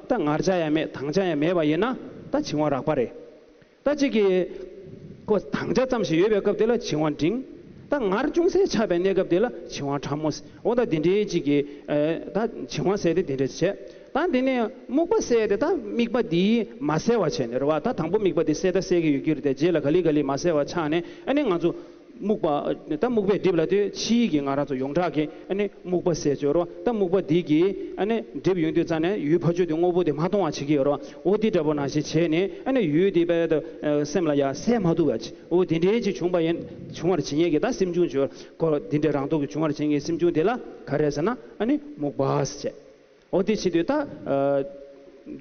ད་ངར་ཆ་ཡང་མེད། དྭངས་ཆ་ཡང་མེད་པ་ཡིན་ན་ད་བྱིང་བ་རགས་པ་རེད། ད་ཅིག་གི་ཁོ་དྭངས་ཆ་ཙམ་ཞིག་ཡོད་པའི་སྐབས་དེ་ལ་བྱིང་བ་འབྲིང་། ད་ངར་ཅུང་ཟད་ཆགས་པའི་གནས་སྐབས་དེ་ལ་བྱིང་བ་ཕྲ་མོ། འོ་ད་དེ་འདྲའི་ཅིག་གི་ཨ་ད་བྱིང་བ་ཟེར་དེ་དེ་འདྲ་བྱས། ད་དེ་ནས་རྨུགས་པ་ཟེར་དེ་ད་དམིགས་པ་འདི་མ་གསལ་བ་བྱས་ནས་རེད་བ། ད་དང་པོ་དམིགས་པ་འདི་གསལ་ད་གསལ་གི་ཡོད་ཀྱི་རེད་དེ། རྗེས་ལ་ག་ལེ་ག་ལེ་མ་གསལ་བ་ཆགས་ནས་ཨ་ནི་ང་ཚོ་རྨུགས་པ། ད་རྨུགས་པས་བསྒྲིབས་ལབ་དུས་ཕྱིའི་གི་ང་རང་ཚོ་ཡོངས་གྲགས་ཀྱི་ཨ་ནི་རྨུགས་པ་ཟེར་གྱི་ཡོད་རེད་བ། ད་རྨུགས་པ་འདི་གིས་ཨ་ནི་བསྒྲིབས་ཡོང་དུས་ཙང་ནས་ཡུལ་ཕར་ཕྱོགས་དེ་དངོས་པོ་དེ་མ་མཐོང་བ་བྱེད་ཀྱི་ཡོད་རེད་བ། འོ་དེ་འདྲ་པོ་ནང་བཞིན་བྱས་ནས་ཨ་ནི་ཡུལ་དེ་དཔེ་ད་སེམས་ལ་ཡ་གསལ་མ་ཐུབ་པ་བྱས། འོ་དེ་འདྲའི་ཅིག་བྱུང་བ་ཡིན། བྱུང་བར་བྱེད་མཁན་གྱི་ད་སེམས་བྱུང་བྱོས་ཁོ་དེ་འདྲའི་རང་སྟོབས་ཀྱིས་བྱུང་བར་བྱེད་མཁན་སེམས་བྱུང་དེ་ལ་ག་རེ་ཟེར་ན་ཨ་ནི་རྨུགས་པ་ཟེར་བྱས། འོ་དེ་བྱེད་དུས་ད་ཨ་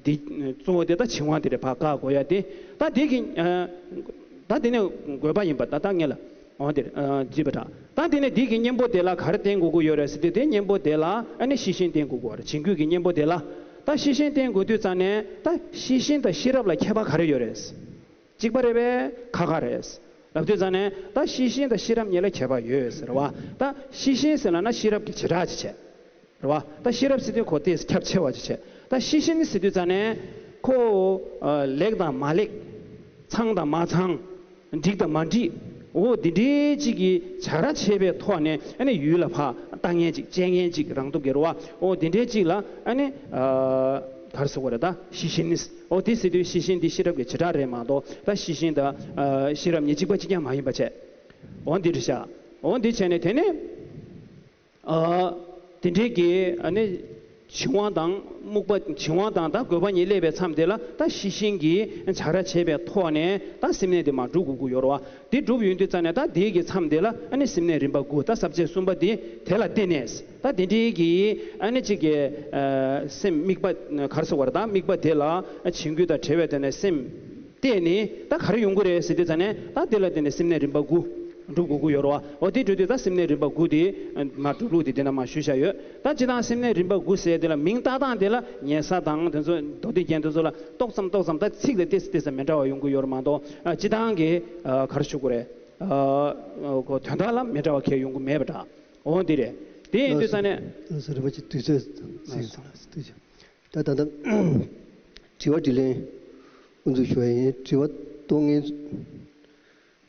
འདི་གཙོ་བོ་དེ་ད་བྱིང་བ་དེ་རེད། ཕར་བཀག་དགོས་ཡ་དེ། ད་དེ་གི་ཨ་ད་དེ་ནས་རྒོད་པ་ཡིན་པ་ད་ད་ངེས་ལ། འོ་དེ་རེད། ཨ་བརྗིད་པ་དྲག། ད་དེ་ནས་འདི་གི་གཉེན་པོ་དེ་ལ་ག་རེ་བསྟེན་དགོས་ཀྱི་ཡོད་རེད་ཟེར་དུས། དེ་གཉེན་པོ་དེ་ལ་ཨ་ནི་ཤེས་བཞིན་བསྟེན་དགོས་ཀྱི་ཡོད་རེད། བྱིང་རྒོད་ཀྱི་གཉེན་པོ་དེ་ལ། ད་ཤེས་བཞིན་བསྟེན་དགོས་དུས་ཙང་ནས་ད་ཤེས་བཞིན་དང་ཤེས་རབ་ལ་ཁྱད་པར་ག་རེ་ཡོད་རེད། གཅིག་པ་རེད་པས། ཁག་ཁག་རེད། ལབ་དུས་ཙང་ནས་ད་ཤེས་བཞིན་དང་ཤེས་རབ་གཉིས་ལ་ཁྱད་པར་ཡོད་ཟེར་བ། ད་ཤེས་བཞིན་ཟེར་ལབ་ན་ཤེས་རབ་ཀྱི་བྱེ་བྲག་ཅིག་བྱས། རེད་བ། ད་ཤེས་རབ་ཟེར་དུས་ཁོ་དེ་ཁྱབ་ཆེ་བ་ཅིག་བྱས། ད་ཤེས་བཞིན་ཟེར་དུས་ཙང་ནས་ཁོ་ཨ་ལེགས་དང་མ་ལེགས། ཚང་དང་མ་ཚང་། འགྲིག་དང་མ་འགྲིག། འོ་འདི་འདྲའི་ཅིག་གི་བྱ་ར་བྱས་པའི་ཐོག་ནས་ཨ་ནི་ཡུལ་ལ་ཕར་ལྟ་མཁན་ཅིག། དཔྱད་མཁན་ཅིག། རང་སྟོབས་ཀྱིས་རེད་བ། འོ་འདི་འདྲའི་ཅིག་ལ་ཨ་ནི་ཨ་ ག་རེ་ཟེར་དགོས་རེད། ད་ཤེས་བཞིན་ནི། འོ་དེ་ཟེར་དུས་ཤེས་བཞིན་འདི་ཤེས་རབ་ཀྱི་བྱེ་བྲག་རེད་མ་གཏོགས་ད་ཤེས་བཞིན་དང་ཤེས་རབ་གཉིས་གཅིག་པ་གཅིག་རྐྱང་མ་ཡིན་པ་བྱས། འོ་འདི་རེད་ཤག་འོ་འདི་བྱས་ནས་དེ་ནས། ཨ། དེ་འདྲའི་གི་ཨ་ནི་བྱིང་བ་དང་རྨུགས་པ། བྱིང་བ་དང་ད་རྒོད་པ་གཉིས་སླེབས་པའི་མཚམས་དེ་ལ་ད་ཤེས་བཞིན་གྱིས་བྱ་ར་བྱས་པའི་ཐོག་ནས་ད་སེམས་གནས་དེ་མར་འགྲུབ་དགོས་ཀྱི་ཡོད་རེད་བ། དེ་འགྲུབ་ཡོང་དུས་ཙ་ནས་ད་དེའི་གི་མཚམས་དེ་ལ་ཨ་ནི་སེམས་གནས་རིམ་པ་དགུ། ད་ས་བཅད་གསུམ་པ་དེ་དེ་ལ་བརྟེན་ནས་ད་དེ་འདྲའི་གི་ཨ་ནི་གཅིག་གི་ཨ་སེམས་དམིགས་པ་ག་རེ་ཟེར་དགོས་རེད། ད་དམིགས་པ་དེ་ལ་བྱིང་རྒོད་དང་བྲལ་བའི་དོན་ནས་སེམས། བལྟས་ནས་ད་ག་རེ་ཡོང་གི་རེད་ཟེར་དུས་ཙ་ནས་ད་དེ་ལ་བརྟེན་ནས་སེམས་གནས་རིམ་པ་དགུ་འགྲུབ་དགོས་ཀྱི་ཡོད་རེད་བ། འོ་དེ་འགྲུབ་དུས་ད་སེམས་གནས་རིམ་པ་དགུ་དེ་མར་སྒྲུབ་ལུགས་དེ་དེ་ན་མར་ཞུས་བཞག་ཡོད། ད་སྤྱིར་བཏང་སེམས་གནས་རིམ་པ་དགུ་ཟེར་དེ་ལ་མིང་བཏགས་སྟངས་དེ་ལ་ཉལ་ས་དང་དེ་ཚོ་མདོ་སྡེ་རྒྱན་དེ་ཚོ་ལ་ཏོག་ཙམ་ཏོག་ཙམ་ད་ཚིག་ལ་ཏོག་ཙམ་ཏོག་ཙམ་མི་འདྲ་བ་ཡོང་གི་ཡོད་རེད་མ་གཏོགས། ཨ། སྤྱིར་བཏང་གི་ཨ་ག་རེ་ཞུ་དགོས་རེད། ཨ། ཨ། དོན་དག་ལ་མི་འདྲ་བ་གང་ཡང་ཡོང་གི་མེད་པ་འདྲ། འོ་འདི་རེད། དེ་ཡིན་དུས་ཙ་ནས། ལགས་སོ། རིན་པོ་ཆེ་དུས་ཚོད་ཟིན་སོང་ལགས་སོ། ལགས་སོ། ཐུགས་རྗེ་ཆེ། ད་ད་ལྟ་དྲི་བ་དྲིས་ལན་དབུ་འཛུགས་ཞུ་བ་ཡིན། དྲི་བ་གཏོང་མཁན་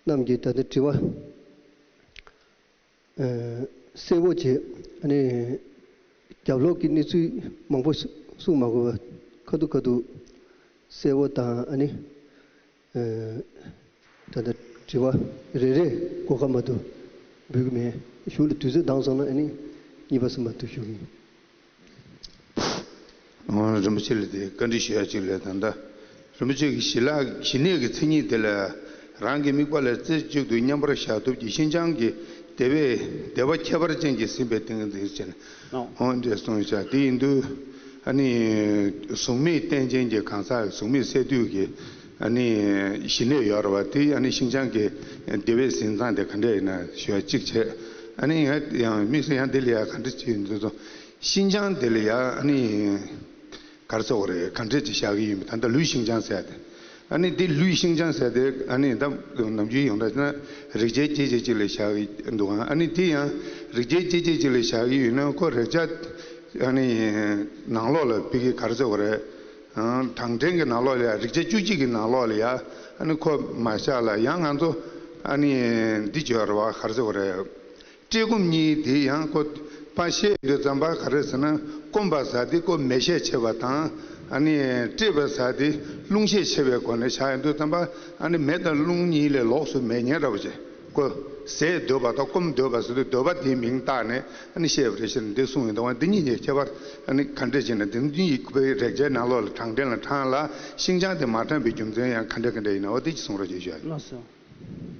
རྣམས་ཀྱིས་ད་ལྟ་དྲི་བ་ཨ་གསལ་པོ་བྱས། ཨ་ནི་རྒྱབ་ལོགས་ཀྱི་གནས་ཚུལ་མང་པོ་གསུང་མ་དགོས་པ་ཁ་ཐུག་ཁ་ཐུག་གསལ་པོ་དང་། ཨ་ནི་ཨ་ད་ལྟ་དྲི་བ་རེ་རེ་གོ་སྐབས་མ་གཏོགས་འབུལ་གྱི་མེད། གཞུག་ལ་དུས་ཚོད་འདང་སོང་ན་ཨ་ནི་གཉིས་པ་གསུམ་པ་དུ་ཞུ་གི་ཡིན། ཨོ། རིན་པོ་ཆེ་ལ་དེ་བཀའ་འདྲི་ཞུ་ཡ་ཅིག་ལས། ད་ལྟ་རིན་པོ་ཆེ་གིས་ཞི་ལྷག་ཞི་གནས་ཀྱི་མཚན་ཉིད་དེ་ལ་རང་གི་དམིགས་པ་ལ་རྩེ་གཅིག་ཏུ་མཉམ་པར་བཞག་ཐུབ་ཀྱི་ཤིན་སྦྱངས་ཀྱི་བདེ་བའི་བདེ་བ་ཁྱད་པར་ཅན་གྱིས་ཟིན་པའི་ཏིང་ངེ་འཛིན་ཟེར་ནས། ཨོ། འདྲ་གསུངས་བཞག་དེ་ཡིན་དུས་ཨ་ནི་གཟུགས་མེད་རྟེན་ཅན་གྱི་གང་ཟག་གཟུགས་མེད་སས་བསྡུས་ཀྱི་ཨ་ནི་ཞི་གནས་ཡོད་རེད་བ། དེ་ཨ་ནི་ཤིན་སྦྱངས་ཀྱི་བདེ་བའི་ཟིན་སྟངས་དེ་ག་འདྲ་ཡིན་ན་ཞུ་ཡ་གཅིག་བྱས། ཨ་ནི་ཡང་དམིགས་བསལ་ཡང་འདི་ལ་ཡ་ག་འདྲ་ཅིག་ཡིན་དུས་སོ། ཤིན་སྦྱངས་དེ་ལ་ཡ་ཨ་ནི་ག་རེ་ཟེར་དགོས་རེད། ག་འདྲ་ཅིག་བཞག་གི་ཡིན་པ། ད་ལྟ་ལུས་ཤིན་སྦྱངས་ཟེར་ཏེ། ཨ་ནི་འདི་ལུས་ཤིན་སྦྱངས་ཟེར་ཏེ་ཨ་ནི་ད་ནམ་རྒྱུན་ཡོངས་གྲགས་ན་རིགས་ཆད་སྐྱེད་བྱེད་ཅིག་ལ་བཞག་གི་འདུག་ཨ་ནི་འདི་ཡང་རིགས་ཆད་སྐྱེད་བྱེད་ཅིག་ལ་བཞག་གི་ཡོད་ན་ཁོ་རེག་བྱ་ཨ་ནི་ནང་ལོགས་ལ་ཕ་གི་ག་རེ་ཟེར་དགོས་རེད། ཨང་། གྲང་འབྲེལ་གྱི་ནང་ལོགས་ལ་ཡ། རིགས་ཆད་བཅུ་གཅིག་གི་ནང་ལོགས་ལ་ཡ། ཨ་ནི་ཁོ་མ་བཞག་ལ་ཡང་ང་ཚོ་ཨ་ནི་འདི་བརྗོད་རེད་བ། ག་རེ་ཟེར་དགོས་རེད། བཀྲེས་སྐོམ་གཉིས་དེ་ཡང་ཁོ་ཕར་བཤད་ཡོང་དུས་ཙམ་པ་ག་རེ་ཟེར་ན། སྐོམ་པ་ཟེར་དེ་ཁོ་མེད་ཤས་ཆེ་བ་དང་། ཨ་ནི་བཀྲེས་པ་ཟེར་དེ་རླུང་ཤས་ཆེ་བའི་སྒོ་ནས་བཞག་ཡོང་དུས་ཙམ་པ། ཨ་ནི་མེ་དང་རླུང་གཉིས་ལས་ལོགས་སུ་མེད་ཉེ་ར་བ་བྱས། ཁོ་ཟས་འདོད་པ་དང་སྐོམ་འདོད་པ་ཟེར་དུས་འདོད་པ་དེའི་མིང་བཏགས་ནས་ཨ་ནི་བཤད་པ་རེད་ཟེར་ནས་འདི་གསུངས་ཡོད་འདུག་བ། འདི་གཉིས་ཀྱི་ཁྱད་པར་ཨ་ནི་ག་འདྲས་བྱས་ན། འདི་གཉིས་ཀྱི་རེག་བྱའི་ནང་ལོགས་ལ་གྲང་འབྲེལ་ལ་གྲང་ལ་ཤིན་སྦྱངས་དེ་མ་གྲང་བའི་རྒྱུ་མཚན་ཡང་ག་འདྲས་ག་འདྲས་ཡིན་ན། འོ་དེ་ཅིག་གསུང་རོགས་བྱེད་ཞུ་ཡ་ཡིན། ལགས་སོ།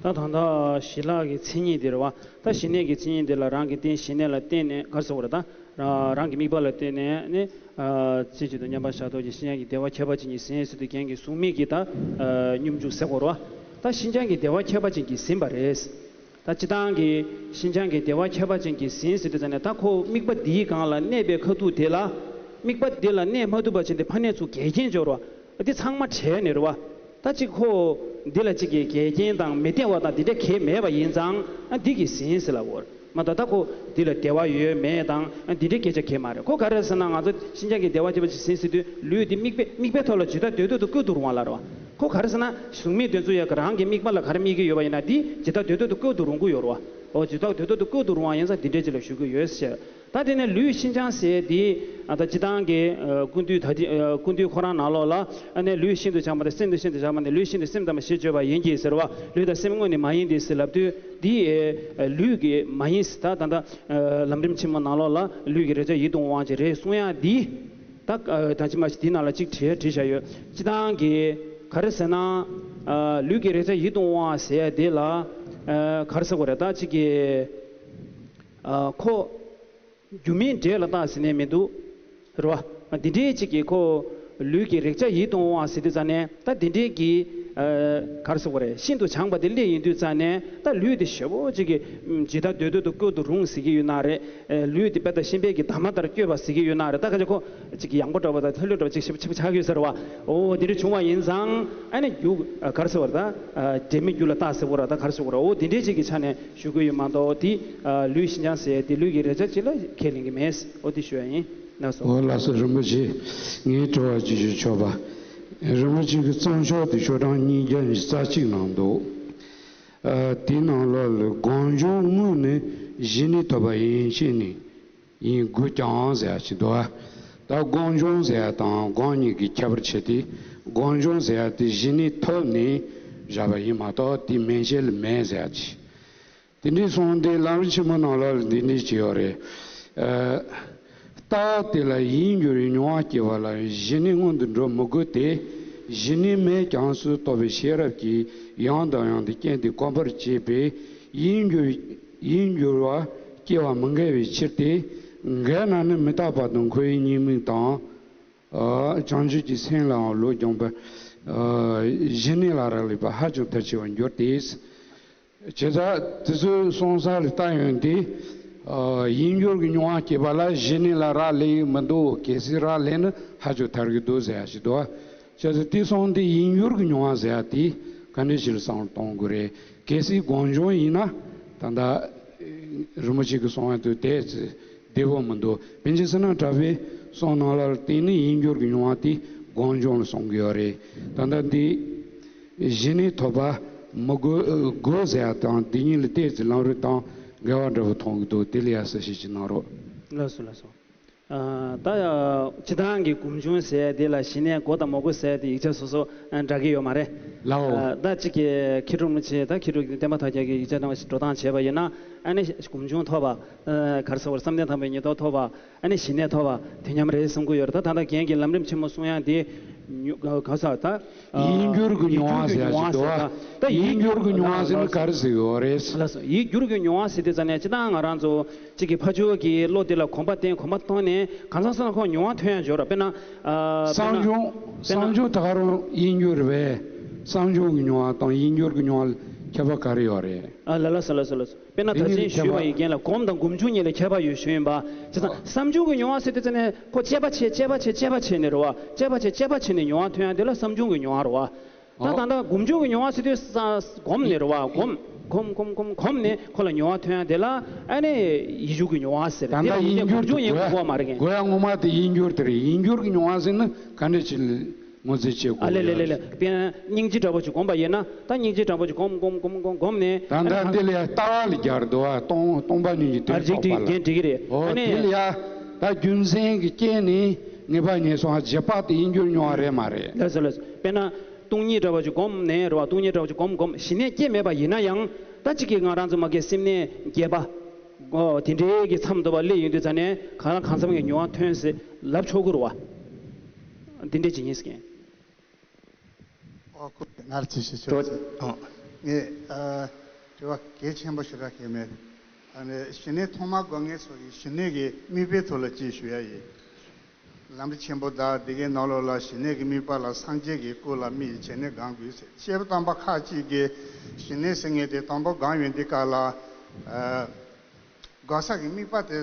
ད་ད་ལྟ་ཞི་ལྷག་གི་མཚན་ཉིད་དེ་རེད་བ། ད་ཞི་གནས་ཀྱི་མཚན་ཉིད་དེ་ལ་རང་གི་རྟེན་ཞི་གནས་ལ་བརྟེན་ནས། ག་རེ་ཟེར་དགོས་རེད། ད་རང་གི་དམིགས་པ་ལ་བརྟེན་ནས་ནི། ཨ། རྩེ་གཅིག་ཏུ་མཉམ་པར་བཞག་ཐུབ་ཀྱི་ཤིན་སྦྱངས་ཀྱི་བདེ་བ་ཁྱད་པར་ཅན་གྱིས་ཟིན་ཟེར་དུས་རྒྱན་གྱི་གཟུགས་མེད་ཀྱི་ད་ཨ་སྙོམས་འཇུག་ཟེར་དགོས་རེད་བ། ད་ཤིན་སྦྱངས་ཀྱི་བདེ་བ་ཁྱད་པར་ཅན་གྱིས་ཟིན་པ་རེད། ད་སྤྱིར་བཏང་གི་ཤིན་སྦྱངས་ཀྱི་བདེ་བ་ཁྱད་པར་ཅན་གྱིས་ཟིན་ཟེར་དུས་ཙ་ནས། ད་ཁོ་དམིགས་པ་འདིའི་སྒང་ལ་གནས་པའི་ཁ་ཐུག་དེ་ལ། དམིགས་པ་འདི་ལ་གནས་མ་ཐུབ་པ་བྱས་ཏེ་ཕར་གནས་ཚུར་འགལ་རྐྱེན་སྦྱོར་བ། འདི་ཚང་མ་བྲལ་ནས་རེད་བ། ད་གཅིག་ཁོ་འདི་ལ་གཅིག་གི་འགལ་རྐྱེན་དང་མི་བདེ་བ་དང་འདི་འདྲ་གང་ཡང་མེད་པ་ཡིན་ཙང་། ཨ། འདི་གིས་ཟིན་ཟེར་ལབ་དགོས་རེད་མ་གཏོགས། ད་ཁོ་འདི་ལ་བདེ་བ་ཡོད་མེད་དང་འདི་འདྲའི་སྐད་ཆ་གང་ཡང་མ་རེད། ཁོ་ག་རེ་ཟེར་ན། ང་ཚོ་ཤིན་སྦྱངས་ཀྱི་བདེ་བ་ཁྱད་པར་ཅན་ཟིན་ཟེར་དུས། ལུས་འདི་དམིགས་པའི་དམིགས་པའི་ཐོག་ལ་ཇི་ལྟར་འདོད་འདོད་དུ་བཀོད་དུ་རུང་བ་ལ་རེད་བ། ཁོ་ག་རེ་ཟེར་ན། གཟུགས་མེད་དེ་ཚོ་ཡ་གི་རང་གི་དམིགས་པ་ལ་ག་རེ་དམིགས་ཀྱི་ཡོད་པ་ཡིན་ན། འདི་ཇི་ལྟར་འདོད་འདོད་དུ་བཀོད་དུ་རུང་གི་ཡོད་རེད་བ། འོ། ཇི་ལྟར་འདོད་འདོད་དུ་བཀོད་དུ་རུང་བ་ཡིན་ཙང་འདི་འདྲའི་ཅིག་ལ་ཞུ་གི་ཡོད་ཟེར། ད་དེ་ནས་ལུས་ཤིན་སྦྱངས་ཟེར་དེ། ཨ། ད་སྤྱིར་བཏང་གི་ཨ་ཀུན་བཏུས། ད་དེ་ཨ་ཀུན་བཏུས་ཁོ་རང་ནང་ལོགས་ལ། ཨ་ནི་ལུས་ཤིན་ཏུ་སྦྱངས་པ་དང་། སེམས་ནི་ཤིན་ཏུ་སྦྱངས་པ་ནི། ལུས་ཤིན་ཏུ་སེམས་ཙམ་པ་ཞེས་བརྗོད་པ་ཡིན་གྱི་ཟེར་བ། ལུས་དང་སེམས་དངོས་ནི་མ་ཡིན་ཏེ་ཟེར་ལབ་དུས། འདི་ཨ་ལུས་ཀྱི་མ་ཡིན་ཟེར། ད་ད་ལྟ་ཨ་ལམ་རིམ་ཆེན་མོ་ནང་ལོགས་ལ་ལུས་ཀྱི་རེག་བྱ་ཡིད་དུ་འོང་བ་ཅིག་རེད་གསུང་ཡག་འདི། ད་ཨ་ད་ཅི་མ་ཞིག་འདི་ནང་ལ་གཅིག་བྲིས་བྲིས་བཞག་ཡོད། སྤྱིར་བཏང་གི་ག་རེ་ཟེར་ན། ཨ་ལུས་ཀྱི་རེག་བྱ་ཡིད་དུ་འོང་བ་ཟེར་ཡ་དེ་ལ། ཨ་ག་རེ་ཟེར་དགོས་རེད། ད་གཅིག་གི་ཨ་ཁོ་རྒྱུ་མེད་འབྲས་ལ་བཏགས་ཟེར་ནས་མི་འདུག་རེད་བ། འདི་འདྲའི་གཅིག་གི་ཁོ་ལུས་ཀྱི་རེག་བྱ་ཡིད་དུ་འོང་བ་ཟེར་དུས་ཙ་ནས། ད་འདི་འདྲའི་གི་ཨ་ག་རེ་ཟེར་དགོས་རེད། ཤིན་ཏུ་སྦྱངས་པ་དེ་སླེབས་ཡོང་དུས་ཙ་ནས། ད་ལུས་དེ་ཞེ་པོ་གཅིག་གི་ཇི་ལྟར་འདོད་འདོད་དུ་བཀོད་དུ་རུང་ཟེར་གྱི་ཡོད་ན་རེད། ཨ་ལུས་དེ་དཔེ་ལྟ་ཤིང་བལ་གྱི་འདབ་མ་ལྟར་བཀོད་པ་ཟེར་གྱི་ཡོད་ན་རེད། ད་ཁ་ཅིག་ཁོ་ཅིག་གི་ཡང་པོ་འདྲ་བ་དང་ལྷོད་ལྷོད་འདྲ་བ་ཅིག་ཞེ་པོ་ཞེ་པོ་ཆགས་ཡོད་ཟེར་བ། འོ་དེ་འདྲ་བྱུང་བ་ཡིན་ཙང་། ཨ་ནི་རྒྱུ་ཨ་ག་རེ་ཟེར་བ་རེད། ད་ཨ་འབྲས་མེད་རྒྱུ་ལ་བཏགས་ཟེར་བ་རེད། ད་ག་རེ་ཟེར་བ་རེད། འོ་དེ་འདྲའི་ཅིག་གི་ཆ་ནས་ཞུ་གི་ཡོད་མ་གཏོགས། དེ་ཨ་ལུས་ཤིན་སྦྱངས་ཟེར་དེ་ལུས་ཀྱི་རེག་བྱ་ཅིག་ལ་ཁས་ལེན་གྱི་མེད། འོ་དེ་ཞུ་ཡ་ཡིན། ལགས་སོ། འོ་ལགས་སོ། རིན་པོ་ཆེ། ངའི་དྲི་བ་ཅིག་ཞུ་ཆོག་པ། རིན་པོ་ཆེ་གི་རྩོམ་ཤོག་དེ་ཤོག་གྲངས་ཉིས་བརྒྱ་ཉི་ཤུ་རྩ་གཅིག་ནང་འདུག་ཨ་དེའི་ནང་ལོགས་ལ་སྒོམ་བྱུང་དངོས་ནི་གཞི་ནས་ཐོབ་པ་ཡིན་ཕྱིར་ནི། ཡིན་དགོས་ཀྱང་ཟེར་ཡ་ཅིག་འདུག་ཨ། ད་སྒོམ་བྱུང་ཟེར་ཡ་དང་སྒོམ་གཉིས་ཀྱི་ཁྱད་པར་ཕྱེ་སྟེ། སྒོམ་བྱུང་ཟེར་ཡ་དེ་གཞི་གནས་ཐོབ་ནས་བཞག་པ་ཡིན་མ་གཏོགས་དེ་མན་ཆད་ལ་མེད་ཟེར་ཡ་ཅིག་དེ་འདྲའི་གསུངས་ཏེ། ལམ་རིམ་ཆེན་མོ་ནང་ལ་འདི་འདྲ་ཅིག་ཡོད་རེད། ཨ། ལྟ་བ་དེ་ལ་ཡིད་འགྱུར་བའི་མྱོང་བ་སྐྱེ་བ་ལ་གཞི་གནས་སྔོན་དུ་འགྲོ་མི་དགོས་ཏེ། གཞི་གནས་མེད་ཀྱང་སུ་རྟོག་པའི་ཤེས་རབ་ཀྱིས་ཡང་དང་ཡང་དུ་རྐྱེན་དེ་གོམས་པར་བྱེད་པས། ཡིད་འགྱུར་ཡིད་འགྱུར་བ་སྐྱེ་བ་མི་འགལ་བའི་ཕྱིར་ཏེ། འགལ་ན་ནི་མི་རྟག་པ་དང་འཁོར་བའི་ཉེས་དམིགས་དང་། ཨ། བྱང་ཆུབ་ཀྱི་སེམས་ལའང་བློ་སྦྱོང་བས། ཨ། གཞི་གནས་ལ་རག་ལས་པ་ཧ་ཅང་མཐར་ཕྱིན་པར་འགྱུར་ཏེ། བྱས་ཙང་དེ་ཚོའི་གསུང་ས་ལ་ལྟ་ཡོང་དུས། ཨ། ཡིད་འགྱུར་གྱི་མྱོང་བ་སྐྱེས་པ་ལ་གཞི་གནས་ལ་རག་ལས་ཀྱི་མི་འདུག་གལ་སྲིད་རག་ལས་ན་ཧ་ཅང་ཐར་གྱི་འདུག་ཟེར་ཡ་ཞིག་འདུག་བྱས་ཙང་དེ་གསུངས་ཏེ། ཡིད་འགྱུར་གྱི་མྱོང་བ་ཟེར་ཡ་དེ་ག་འདྲ་ཞིག་ལ་བསམ་བློ་གཏོང་དགོས་རེད། གལ་སྲིད་སྒོམ་བྱུང་ཡིན་ན། ད་ལྟ་རིན་པོ་ཆེ་གིས་གསུངས་ཡ་དེ་དེ་བདེ་པོ་མི་འདུག་དཔེ་ཆ་ཟེར་ན་གྲྭ་པའི་གསུང་ནང་ལ་བརྟེན་ནས་ཡིད་འགྱུར་གྱི་མྱོང་བ་དེ་སྒོམ་བྱུང་ལ་གསུང་གི་ཡོད་རེད། ད་ལྟ་འདི་གཞི་གནས་ཐོབ་པ་མི་དགོས་དགོས་ཟེར་ཡ་དང་། འདི་གཉིས་ལ་ཏོག་ཙམ་ལམ་རིམ་དང་འགལ་བ་འདྲ་པོ་མཐོང་གི་འདུག་དེ་ལ་ཡ་གསལ་བཤད་ཅིག་གནང་རོགས། ལགས་སོ། ལགས་སོ། ཨ། ད་ཡ། སྤྱིར་བཏང་གི་སྒོམ་བྱུང་ཟེར་དེ་ལ་གཞི་གནས་དགོས་དང་མ་དགོས་ཟེར་དེ་ཡིག་ཆ་སོ་སོ་འདྲ་གི་ཡོད་མ་རེད། ལའོ། ཨ། ད་གཅིག་གི་མཁས་གྲུབ་རིན་པོ་ཆེ། ད་མཁས་གྲུབ་ཀྱི་བསྟན་པ་དར་རྒྱས་ཀྱི་ཡིག་ཆ་ནང་འགྲོ་སྟངས་བྱས་པ་ཡིན་ན། ཨ་ནི་སྒོམ་བྱུང་ཐོབ་པ། ཨ། ག་རེ་ཟེར་བར་བསམ་གཏན་དང་པོའི་ཉེར་བསྡོགས་ཐོབ་པ། ཨ་ནི་གཞི་གནས་ཐོབ་པ་དེ་མཉམ་རེད་གསུང་གི་ཡོད་རེད། ད་ད་ལྟ་རྒན་གྱིས་ལམ་རིམ་ཆེན་མོ་གསུང་ཡ་དེ་ཉུ་ག་ས་ད། ཨ། ཡིད་འགྱུར་གྱི་མྱོང་བ་ཟེར་ཡ་ཞིག་འདུག་ཨ། ད་ཡིད་འགྱུར་གྱི་མྱོང་བ་ཟེར་ན་ག་རེ་ཟེར་གྱི་ཡོད་རེད། ལགས་སོ། ཡིད་འགྱུར་གྱི་མྱོང་བ་ཟེར་དུས་ཙ་ནས་སྤྱིར་བཏང་ང་རང་ཚོ་གཅིག་གི་ཕ་ཇོ་གི་བློ་དེ་ལ་གོམས་པ་བརྟེན་གོམས་པ་བཏང་ནས་གང་ཟག་སོ་སོ་ཁོ་མྱོང་བ་ཐོན་ཡ་འབྱོར་ར། དཔེར་ན། ཨ། དཔེར་ན། བསམ་བྱུང་། དཔེར་ན། བསམ་བྱུང་ད་ག་རང་ཡིད་འགྱུར་རེད་པས། བསམ་བྱུང་གི་མྱོང་བ་དང་ཡིད་འགྱུར་གྱི་མྱོང་བ་ལ་ཁྱད་པར་ག་རེ་ཡོད་རེད། ཨ། ལ་ལ་ས་ལ་ས་ལ་ས། དཔེར་ན་ད་ཅིག་ཞུས་པ་ཡི་རྐྱེན་ལ་སྒོམ་དང་སྒོམ་བྱུང་གཉིས་ལ་ཁྱད་པར་ཡོད་ཞུས་ཡིན་པ། བྱས་ཙང་བསམ་བྱུང་གི་མྱོང་བ་ཟེར་དུས་ཙ་ནས་ཁོ་དཔྱད་པ་བྱེད་དཔྱད་པ་བྱེད་དཔྱད་པ་བྱེད་ནས་རེད་པ། དཔྱད་པ་བྱེད་དཔྱད་པ་བྱེད་ནས་མྱོང་བ་ཐོན་ཡ་དེ་ལ་བསམ་བྱུང་གི་མྱོང་བ་རེད་པ། ད་ད་ལྟ་སྒོམ་བྱུང་གི་མྱོང་བ་ཟེར་དུས་ས་སྒོམ་ནས་རེད་པ། སྒོམ་སྒོམ་སྒོམ་སྒོམ་སྒོམ་ནས་ཁོ་ལ་མྱོང་བ་ཐོན་ཡ་དེ་ལ་ཨ་ནི་ཡིད་འགྱུར་གྱི་མྱོང་བ་ཟེར། ད་དེ་ལ་ལྟ་ཡིན་ན་ཡིད་འགྱུར་སྒོམ་བྱུང་ཡིན་དགོས་པ་མ་རེད། རྒན། དགོས་ཡ་ངོ་མ་དེ་ཡིད་འགྱུར་དེ་རེད། ཡིད་འགྱུར་གྱི་མྱོང་བ་ཟེར་ན་ག་འདྲ་ཞིག་ལ་ངོས་འཛིན་བྱེད་དགོས། ཨ་ལེ་ལེ་ལེ་ལེ། དཔེར་ན་སྙིང་རྗེ་དྲག་པོ་ཅིག་སྒོམ་པ་ཡིན་ན། ད་སྙིང་རྗེ་དྲག་པོ་ཅིག་སྒོམ་སྒོམ་སྒོམ་སྒོམ་སྒོམ་ནས། ད་ལྟ་འདི་ལ་ཡ་ལྟ་བ་ལ་སྦྱར་འདུག་པ། སྟོང་སྟོང་པ་ཉིད་ཀྱི་དོན་རྟོགས་པ་ལ། རྒན་འགྲིག་གི་རེད། ཨོ། ཨ་ནི། དེ་ལ་ཡ་ད་རྒྱུ་མཚན་གྱི་རྐྱེན་ནས་ངེས་པ་རྙེད་སོང་། རྗེས་དཔག་དེ་ཡིད་འགྱུར་མྱོང་བ་རེད་མ་རེད། ལགས་སོ་ལགས་སོ། དཔེར་ན་སྟོང་ཉིད་འདྲ་བ་ཅིག་སྒོམ་ནས་རེད་པ། སྟོང་ཉིད་འདྲ་བ་ཅིག་སྒོམ་སྒོམ་གཞི་གནས་སྐྱེས་མེད་པ་ཡིན་ན་ཡང་། ད་གཅིག་གིས་ང་རང་ཚོ་མ་གི་སེམས་གནས་བརྒྱད་པ། ཨོ། དེ་འདྲའི་གི་མཚམས་དུ་བ་སླེབས་ཡོང་དུས་ཙ་ནས་གང་ལ་གང་འཚམ་གྱི་མྱོང་བ་ཐོན་སྲིད་ལབ་ཆོག་གི་རེད་པ། འདི་འདྲའི་ཅིག་ཡིན་སྲིད། ཨོ། ཁོ་ང་ལ་ཅིག་ཞུ་ཆོག་ཨོ། ངས། ཨ། དྲི་བ་གལ་ཆེན་པོ་ཞེ་དྲག་གལ་མེད། ཨ་ནི་གཞི་གནས་ཐོག་མར་སྒོམ་མཁན་ཚོ་གི་གཞི་གནས་ཀྱི་དམིགས་པའི་ཐོག་ལ་ཅིག་ཞུ་ཡ་ཡིན། ལམ་རིམ་ཆེན་པོ་དང་འདི་གའི་ནང་ལོགས་ལ་གཞི་གནས་ཀྱི་དམིགས་པ་ལ་སངས་རྒྱས་ཀྱི་སྐུ་ལ་དམིགས་བྱས་ནས་སྒོམ་དགོས་ཟེར། བཤད་པ་དམ་པ་ཁ་ཅིག་གིས་གཞི་གནས་ཟེར་མཁན་དེ་དང་པོ་སྒོམ་ཡོང་དུས་སྐབས་ལ། ཨ། སྒོམ་ས་གི་དམིགས་པ་དེ་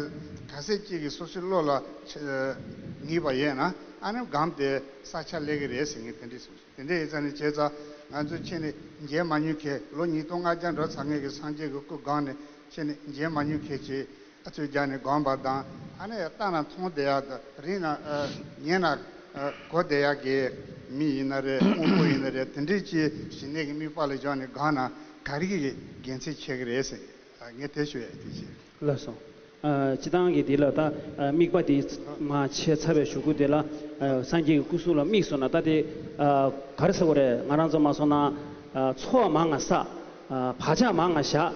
ག་ཚད་ཅིག་གིས་སོ་སོའི་བློ་ལ་ཆ་ངེས་པ་ཡོད་ན། ཨ་ནི་སྒོམ་དེ་ས་ཆ་སླེབས་ཀྱི་རེད་ཟེར་མཁན་དེ་འདྲས་གསུངས། དེ་འདྲས་ཡིན་ཙང་ནི་བྱས་ཙང་ང་ཚོ་ཁྱེད་ནི་མཇལ་མ་མྱོང་མཁན། ལོ་ཉིས་སྟོང་ལྔ་བརྒྱ་འགྲོ་ཚར་མཁན་གྱི་སངས་རྒྱས་ཀྱི་སྐུ་སྒོམ་ནས་ཁྱེད་ནི་མཇལ་མ་མྱོང་མཁན་ཅིག་ཨ་ཚུར་རྒྱག་ནས་སྒོམ་པ་དང་། ཨ་ནི་ལྟ་ན་མཐོང་བསྡད་ཡག་དང་། རིང་ན། ཨ། ཉན་ན། ཨ། གོ་བསྡད་ཡག་གི་མི་ཡིན་ན་རེད། དངོས་པོ་ཡིན་ན་རེད། དེ་འདྲས་ཅིག་གཞི་གནས་ཀྱི་དམིགས་པ་ལ་བཞག་ནས་སྒོམ་ན་ག་རེ་གི་དགེ་མཚན་ཆེ་གི་རེད་ཟེར། ཨ། ངས་དེ་ཞུ་ཡ་དེ་བྱས། ལགས་སོ། ཨ། སྤྱིར་བཏང་གི་འདི་ལ་ད། ཨ། དམིགས་པ་དེ་མ་བྱས་ཚར་བའི་གཞུག་གུ་དེ་ལ། ཨ། སངས་རྒྱས་ཀྱི་སྐུ་གཟུགས་ལ་དམིགས་སོང་ན། ད་དེ། ཨ། ག་རེ་ཟེར་དགོས་རེད། ང་རང་ཚོ་མ་སོང་ན། ཨ། ཚོགས་མང་ང་བསགས། ཨ། བག་ཆགས་མང་ང་བཞག་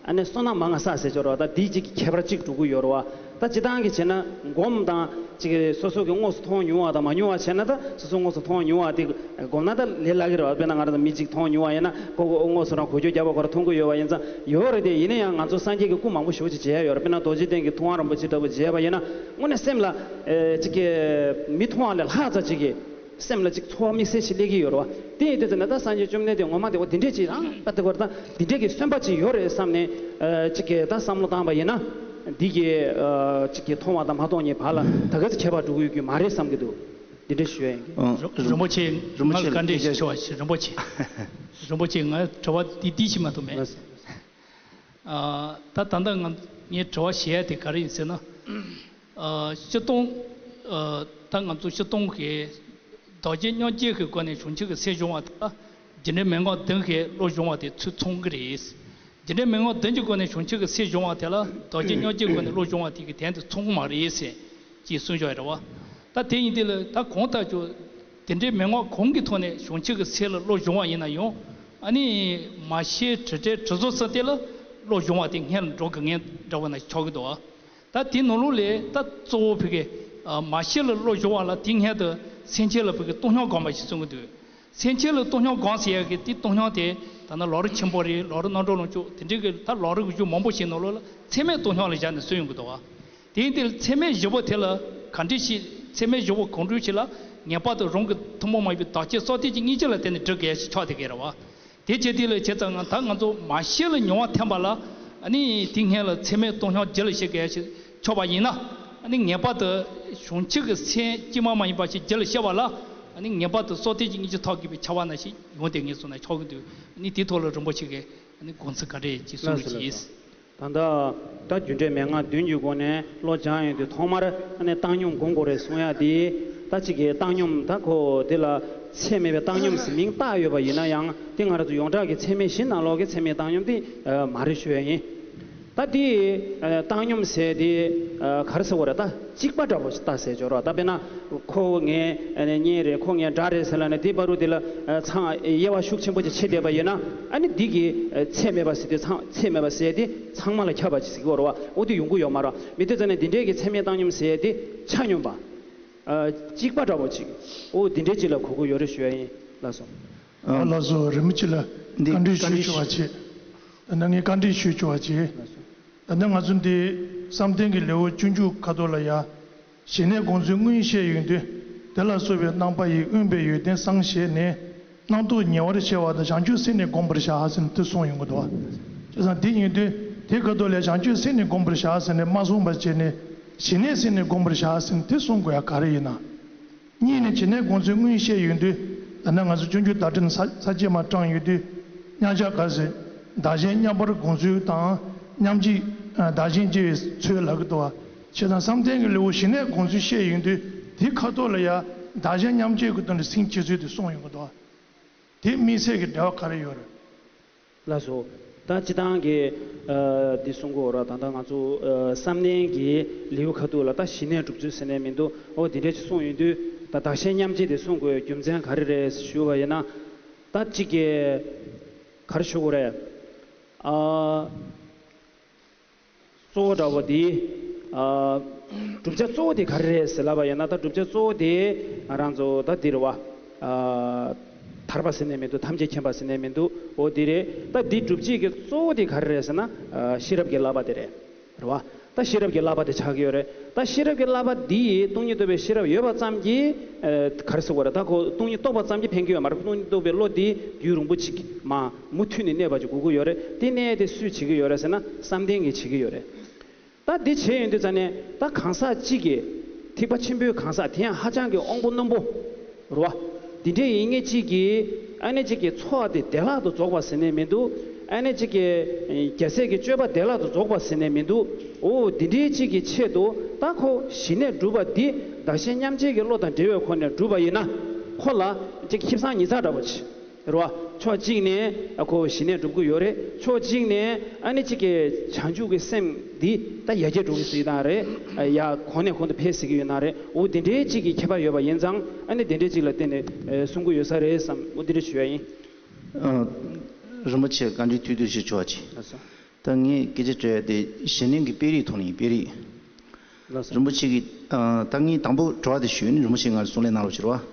ཨ་ནི་བསོད་ནམས་མང་ང་བསགས་ཟེར་ཆོག་རེད་པ། ད་འདི་གཅིག་གི་ཁྱད་པར་གཅིག་འགྲོ་གི་ཡོད་རེད་པ། ད་སྤྱིར་བཏང་གི་བྱས་ན་སྒོམ་དང་གཅིག་སོ་སོ་གི་དངོས་སུ་མཐོང་མྱོང་བ་དང་མ་མྱོང་བ་བྱས་ན། ད་སོ་སོ་དངོས་སུ་མཐོང་མྱོང་བ་དེ་སྒོམ་ན་ད་ལས་སླ་གི་རེད་པ། དཔེར་ན་ང་རང་ཚོ་མི་གཅིག་མཐོང་མྱོང་བ་ཡིན་ན། ཁོ་ཁོ་དངོས་སུ་རང་གོ་ཆོད་རྒྱག་པ་ཁོ་རང་མཐོང་གི་ཡོད་པ་ཡིན་ཙང་ཡོད་རེད་དེ། ཡིན་ན་ཡང་ང་ཚོ་སངས་རྒྱས་ཀྱི་སྐུ་མང་པོ་ཞེ་པོ་ཅིག་མཇལ་ཡ་ཡོད་རེད། དཔེར་ན་རྡོ་རྗེ་གདན་གྱི་ཐུབ་དབང་རིན་པོ་ཆེ་ལྟ་བུ་མཇལ་བ་ཡིན་ན། དངོས་གནས་སེམས་ལ། ཨེ། གཅིག་གི་མི་མཐོང་བ་ལས་ལྷག་ཙམ་ཅིག་གི་སེམས་ལ་ཅིག་ཚོར་བ་དམིགས་བསལ་ཞིག་སླེབས་ཀྱི་ཡོད་རེད་པ། དེ་ཡིན་དུས་ཙམ་ན་ད་སངས་རྒྱས་བཅོམ་ལྡན་འདས་ངོ་མ་དེ་འོ་དེ་འདྲས་ཅིག་རང་ད་དེ་བར་ད་དེ་འདྲས་ཀྱི་སེམས་པ་ཅིག་ཡོད་རེད་བསམ་ནས། ཨ། ཅིག་གི་ད་བསམ་བློ་བཏང་པ་ཡིན་ན། འདི་གི། ཨ། ཅིག་གི་མཐོང་བ་དང་མ་མཐོང་གཉིས་བར་ལ་ད་ག་ཚོད་ཁྱད་པར་འགྲོ་གི་ཡོད་ཀྱི་མ་རེད་བསམ་གྱི་འདུག་དེ་འདྲས་ཞུ་ཡ་ཡིན་གྱི། ཨ། རིན་པོ་ཆེ། རིན་པོ་ཆེ་ང་ལ་བཀའ་འདྲི་ཞིག་ཞུ་བ་ཞིག་རིན་པོ་ཆེ། རིན་པོ་ཆེ། ང་དྲི་བ་འདི་འདི་ཞིག་མ་གཏོགས་མེད། ལགས་སོ། ཨ། ད་ད་ལྟ་ང་ངའི་དྲི་བ་བཤད་ཡ་དེ་ག་རེ་ཡིན་ཟེར་ན། ཨ། སྤྱིར་བཏང་། ཨ། ད་ང་ཚོ་སྤྱིར་བཏང་གི་རྡོ་རྗེ་སྙིང་རྗེ་གི་སྒོ་ནས་བྱང་ཆུབ་ཀྱི་སེམས་སྦྱོང་བ་དེ་ལ་རྒྱུ་འབྲས་མན་ངག་བདུན་གྱི་བློ་སྦྱོང་བ་དེ་ཚུར་མཚུངས་ཀྱི་རེད། རྒྱུ་འབྲས་མན་ངག་བདུན་གྱི་སྒོ་ནས་བྱང་ཆུབ་ཀྱི་སེམས་སྦྱོང་བ་དེ་ལ་རྡོ་རྗེ་སྙིང་རྗེའི་སྒོ་ནས་བློ་སྦྱོང་བ་དེ་གི་དོན་དེ་མཚུངས་མ་རེད་ཟེར་ཅིག་གསུངས་བཞག་ཡོད་རེད་བ། ད་དེ་ཡིན་དུས་ལ་ད་གང་ལྟར་ཀྱང་དེ་འདྲའི་མན་ངག་གང་གི་ཐོག་ནས་བྱང་ཆུབ་ཀྱི་སེམས་ལ་བློ་སྦྱོང་བ་ཡིན་ན་ཡང་། ཨ་ནི་མ་ཤེས་དྲི་བྲལ་དྲི་བཟོ་ཟེར་དེ་ལ་བློ་སྦྱོང་བ་དེ་སྔོན་ལ་འགྲོ་དགོས་ངེས་འདྲ་བོ་ན་ཆགས་ཀྱི་འདུག་བ། ད་དེའི་ནང་ལོགས་ལས་ད་གཙོ་བོ་ཕ་གི་མ་ཤེས་ལ་བློ་སྦྱོང་བ་ལ་དེའི་སྔོན་དུ་སེམས་ཅན་ལ་ཕ་གི་བཏང་སྙོམས་སྒོམ་པ་ཞིག་གསུང་གི་འདུག། སེམས་ཅན་ལ་བཏང་སྙོམས་སྒོམ་ཟེར་ཡག་གི་དེ་བཏང་སྙོམས་དེ་ད་ནི་ལམ་རིམ་ཆེན་པོ་རེད། ལམ་རིམ་རྣམ་གྲོལ་ལམ་མཆོག་དེ་འདྲའི་གི་ད་ལམ་རིམ་གྱི་གཞུང་མང་པོ་ཞིག་ནང་ལོགས་ལ་ཚད་མས་བཏང་སྙོམས་ལ་བཞག་ནས་གསུངས་ཡོང་གི་འདུག་བ། དེ་ཡིན་དུས་ཚད་མའི་བཞི་པོ་དེ་ལ་ག་འདྲ་ཞིག་ཚད་མའི་བཞི་པོ་གང་འདྲ་ཞིག་ལ་ངེས་པར་དུ་རང་གི་ཐུན་མོང་མ་ཡིན་པའི་བདག་ཅག་སྲོག་ལྡན་གྱི་སྙིང་རྗེ་ལ་བརྟེན་ནས་སྒྲུབ་དགོས་ཞེས་ཆགས་བསྡད་ཀྱི་རེད་བ། དེ་བྱེད་དུས་ལ་བྱས་ཙང་ང་ད་ང་ཚོ་མ་ཤེས་ལ་མྱོང་བ་ཐོན་པ་ལ་ཨ་ནི་དེ་སྔོན་ལ་ཚད་མས་བཏང་སྙོམས་རྒྱུད་ལ་སྐྱེ་དགོས་ཞེས་ཆགས་པ་ཡིན་ན། ཨ་ནི་ངེས་པར་དུ་བྱང་ཆུབ་ཀྱི་སེམས་གཅིག་མ་མ་ཡིན་པ་ཞིག་རྒྱུད་ལ་སྐྱེ་བ་ལ་ཨ་ནི་ངེས་པར་དུ་སྲོག་ལྡན་གྱི་སྙིང་རྗེ་ཐོབ་དགོས་པའི་ཁྱབ་པ་ནང་བཞིན་ཡོང་བསྡད་ངེས་སོང་ན་ཆགས་ཀྱི་འདུག། ཨ་ནི་དེའི་ཐོག་ལ་རིན་པོ་ཆེ་གིས་ཨ་ནི་དགོངས་ཚུལ་ག་རེ་ཅིག་གསུང་རོགས་གྱིས། ད་ལྟ་ད་རྒྱུ་འབྲས་མན་ངག་བདུན་གྱི་སྒོ་ནས་བློ་སྦྱང་ཡོང་དུས་ཐོག་མར་ཨ་ནི་བཏང་སྙོམས་སྒོམ་དགོས་རེད་གསུང་ཡ་དེ། ད་གཅིག་གི་བཏང་སྙོམས་ད་ཁོ་དེ་ལ་ཚད་མེད་པའི་བཏང་སྙོམས་ཟེར་མིང་བཏགས་ཡོད་པ་ཡིན་ན་ཡང་དེ་ང་རང་ཚོ་ཡོངས་གྲགས་ཀྱི་ཚད་མེད་བཞི་ནང་ལོགས་ཀྱི་ཚད་མེད་བཏང་སྙོམས་དེ་མ་རེད་ཞུ་ཡ་ཡིན། ད་དེ་བཏང་སྙོམས་ཟེར་དེ་ག་རེ་ཟེར་དགོས་རེད། ད་གཅིག་པ་འདྲ་པོ་ཞིག་ལྟ་ཟེར་ཆོག་རོགས། ད་དཔེར་ན་ཁོ་ངའི་གཉེན་རེད། ཁོ་ངའི་དགྲ་རེད་ཟེར་ལབ་ནས་དེ་བར་དུ་དེ་ལ་ཚང་དབྱེ་བ་ཤུགས་ཆེན་པོ་ཅིག་ཕྱེ་བསྡད་པ་ཡིན་ན། ཨ་ནི་འདི་གི་ཚད་མེད་པ་ཟེར་དུས་ཚང་ཚད་མེད་པ་ཟེར་དེ་ཚང་མ་ལ་ཁྱབ་པ་ཅིག་ཟེར་གྱི་ཡོད་རེད་བ། འོ་དེ་ཡོང་གི་ཡོད་མ་རེད། མི་དེ་ཙམ་ནས་འདི་འདྲས་ཀྱི་ཚད་མེད་བཏང་སྙོམས་ཟེར་དེ་ཆ་སྙོམས་པ། གཅིག་པ་འདྲ་པོ་ཅིག་འོ་འདི་འདྲས་ཅིག་ལ་གོ་གི་ཡོད་རེད་ཞུ་ཡ་ཡིན། ལགས་སོ། ལགས་སོ། རིན་པོ་ཆེ་ལ་འདི་བཀའ་འདྲི་བཀའ་འདྲི་ཞུ་ཞུ་བ་བྱེད། ད་ནང་ངས་བཀའ་འདྲི་ཞུ་ཆོག་པ་བྱེད། ད་ནང་ང་ཚོ་འདི་བསམ་གཏན་གྱི་ལེའུ་བཅུ་མཇུག་ཁ་ཐོག་ལ་ཡ། ཞི་གནས་སྒོམ་ཚུལ་དངོས་བཤད་ཡོང་དུས། དེ་ལ་སོགས་པའི་རྣམ་པ་ཡིས་དབེན་པའི་ཡོན་ཏན་གསང་བྱས་ནས། རྣམ་རྟོག་ཉེ་བར་བྱས་པ་དང་བྱང་ཆུབ་སེམས་ནི་བསྒོམ་པར་བྱ་ཟེར་ནས་དེ་གསུངས་ཡོང་གི་འདུག། བྱས་ཙང་འདི་ཡིན་དུས་དེ་ཁ་ཐོག་ལས་བྱང་ཆུབ་སེམས་ནི་བསྒོམ་པར་བྱ་ཟེར་ནས་མ་གསུངས་པ་བྱས་ནས་ཞི་གནས་སེམས་ནི་བསྒོམ་པར་བྱ་ཟེར་ནས་དེ་གསུང་དགོས་ཡ་ག་རེ་ཡིན་ན། གཉིས་ནི་ཞི་གནས་སྒོམ་ཚུལ་དངོས་བཤད་ཡོང་དུས། ད་ནི་ང་ཚོ་སྤྱོད་འཇུག་བརྡ་འཕྲིན་ས་ས་བཅད་མ་དྲངས་ཡོང་དུས། མཉམ་གཞག་ག་ཟེར། བདག་གཞན་མཉམ་པར་སྒོམ་ཚུལ་དང་། མཉམ་བརྗེ། བདག་གཞན་བརྗེ་བའི་ཚུལ་ལབ་ཀྱི་འདུག་བ། བྱས་ཙང་བསམ་གཏན་གྱི་ལེའུ་ཞི་གནས་སྒོམ་ཚུལ་བཤད་ཡོང་དུས་དེའི་ཁ་ཐོག་ལ་ཡ་བདག་གཞན་མཉམ་བརྗེ་གི་དོན་དུ་སེམས་བསྐྱེད་ཚུལ་དེ་གསུངས་ཡོང་གི་འདུག་བ། དེ་དམིགས་བསལ་གྱི་འབྲེལ་བ་ག་རེ་ཡོད་རེད། ལགས་སོ། ད་སྤྱིར་བཏང་གི་ཨ་འདི་གསུང་གི་ཡོད་ར། ད་ལྟ་ང་ཚོ་ཨ་བསམ་གཏན་གྱི་ལེའུ་ཁ་ཐུག་ལ་ད་ཞི་གནས་སྒྲུབ་ཚུལ་ཟེར་ནས་མི་འདུག། འོ་འདི་འདྲས་ཅིག་གསུངས་ཡོང་དུས་ད་བདག་གཞན་མཉམ་བརྗེ་དེ་གསུང་དགོས་རྒྱུ་མཚན་ག་རེ་རེད་ཞུ་བ་ཡིན་ན། ད་གཅིག་གི་ག་རེ་ཞུ་དགོས་རེད། ཨ། གཙོ་བོ་འདྲ་བོ་དེ། ཨ། བསྒྲུབ་བྱ་གཙོ་བོ་དེ་ག་རེ་རེད་ཟེར་ལབ་པ་ཡིན་ན། ད་བསྒྲུབ་བྱ་གཙོ་བོ་དེ་ང་རང་ཚོ་ད་འདི་རེད་བ། ཨ། ཐར་པ་ཟེར་ནས་མི་འདུག། ཐམས་ཅད་མཁྱེན་པ་ཟེར་ནས་མི་འདུག། འོ་དེ་རེད། ད་འདི་སྒྲུབ་བྱེད་ཀྱི་གཙོ་བོ་དེ་ག་རེ་རེད་ཟེར་ན། ཨ། ཤེས་རབ་ཀྱི་བསླབ་པ་དེ་རེད། རེད་བ། ད་ཤེས་རབ་ཀྱི་བསླབ་པ་དེ་ཆགས་ཀྱི་ཡོད་རེད། ད་ཤེས་རབ་ཀྱི་བསླབ་པ་འདི་ཡིས་སྟོང་ཉིད་རྟོགས་པའི་ཤེས་རབ་ཡོད་པ་ཙམ་གྱིས། ཨ། ག་རེ་ཟེར་དགོས་རེད། ད་ཁོ་སྟོང་ཉིད་རྟོགས་པ་ཙམ་གྱིས་ཕན་གྱི་ཡོད་མ་རེད། སྟོང་ཉིད་རྟོགས་པའི་བློ་དེ་རྒྱུན་རིང་པོ་ཅིག་མ་མུ་མཐུད་ནས་གནས་པ་ཅིག་དགོས་ཀྱི་ཡོད་རེད། དེ་གནས་དེ་སུས་བྱེད་ཀྱི་ཡོད་རེད་ཟེར་ན་བསམ་གཏན་གྱིས་བྱེད་ཀྱི་ཡོད་རེད། ད་འདི་བྱས་ཡོང་དུས་ཙ་ནས་ད་གང་ཟག་གཅིག་གིས་ཐེག་པ་ཆེན་པོའི་གང་ཟག་དེ་ཡང་ཧ་ཅང་གི་དབང་པོ་རྣོན་པོ་རེད་བ། འདི་འདྲའི་ཡིན་ངེས་གཅིག་གིས་ཨ་ནི་གཅིག་གི་འཚོ་བ་དེ་བདེ་བླག་ཏུ་རྫོགས་པ་ཟེར་ནས་མི་འདུག། ཨ་ནི་གཅིག་གི་རྒྱལ་སྲས་ཀྱི་སྤྱོད་པ་བདེ་བླག་ཏུ་རྫོགས་པ་ཟེར་ནས་མི་འདུག། འོ་འདི་འདྲའི་གཅིག་གི་ཆེད་དུ་ད་ཁོ་ཞི་གནས་སྒྲུབ་པ་འདི་བདག་གཞན་མཉམ་བརྗེ་གི་བློ་དང་འབྲེལ་བའི་སྒོ་ནས་སྒྲུབ་པ་ཡིན་ན། ཁོ་ལ་གཅིག་ཁེ་བཟང་ཉིས་བརྩེགས་འདྲ་པོ་ཅིག་རེད་བ། ཕྱོགས་གཅིག་ནས་ཁོ་ཞི་གནས་སྒྲུབ་ཀྱི་ཡོད་རེད། ཕྱོགས་གཅིག་ནས་ཨ་ནི་གཅིག་གི་བྱང་ཆུབ་ཀྱི་སེམས་འདི་ད་ཡར་རྒྱས་འགྲོ་གི་ཟེར་གྱི་ཡོད་ན་རེད། ཡ་གོང་ནས་གོང་དུ་འཕེལ་ཟེར་གྱི་ཡོད་ན་རེད། འོ་དེ་འདྲའི་གཅིག་གི་ཁྱད་པར་ཡོད་པ་ཡིན་ཙང་ཨ་ནི་དེ་འདྲའི་གཅིག་ལ་བརྟེན་ནས་གསུང་གི་ཡོད་ས་རེད་བསམ། འོ་དེ་འདྲ་ཞུ་ཡ་ཡིན། ཨ། རིན་པོ་ཆེ་བཀའ་འདྲི་ཐུགས་དུས་ཞུ་ཆོག་ཅིག། ལགས་སོ། ད་ངས་སྐད་ཆ་དྲི་ཡ་དེ་ཞི་གནས་ཀྱི་དཔེ་རིས་ཐོག་ནས་ཡིན། དཔེ་རིས། ལགས་སོ། རིན་པོ་ཆེ་གིས། ཨ། ད་ངས་དང་པོ་དྲི་བ་དེ་ཞུས་ནས་རིན་པོ་ཆེ་ང་ལ་གསུང་ལན་གནང་རོགས་བྱེད་རོགས།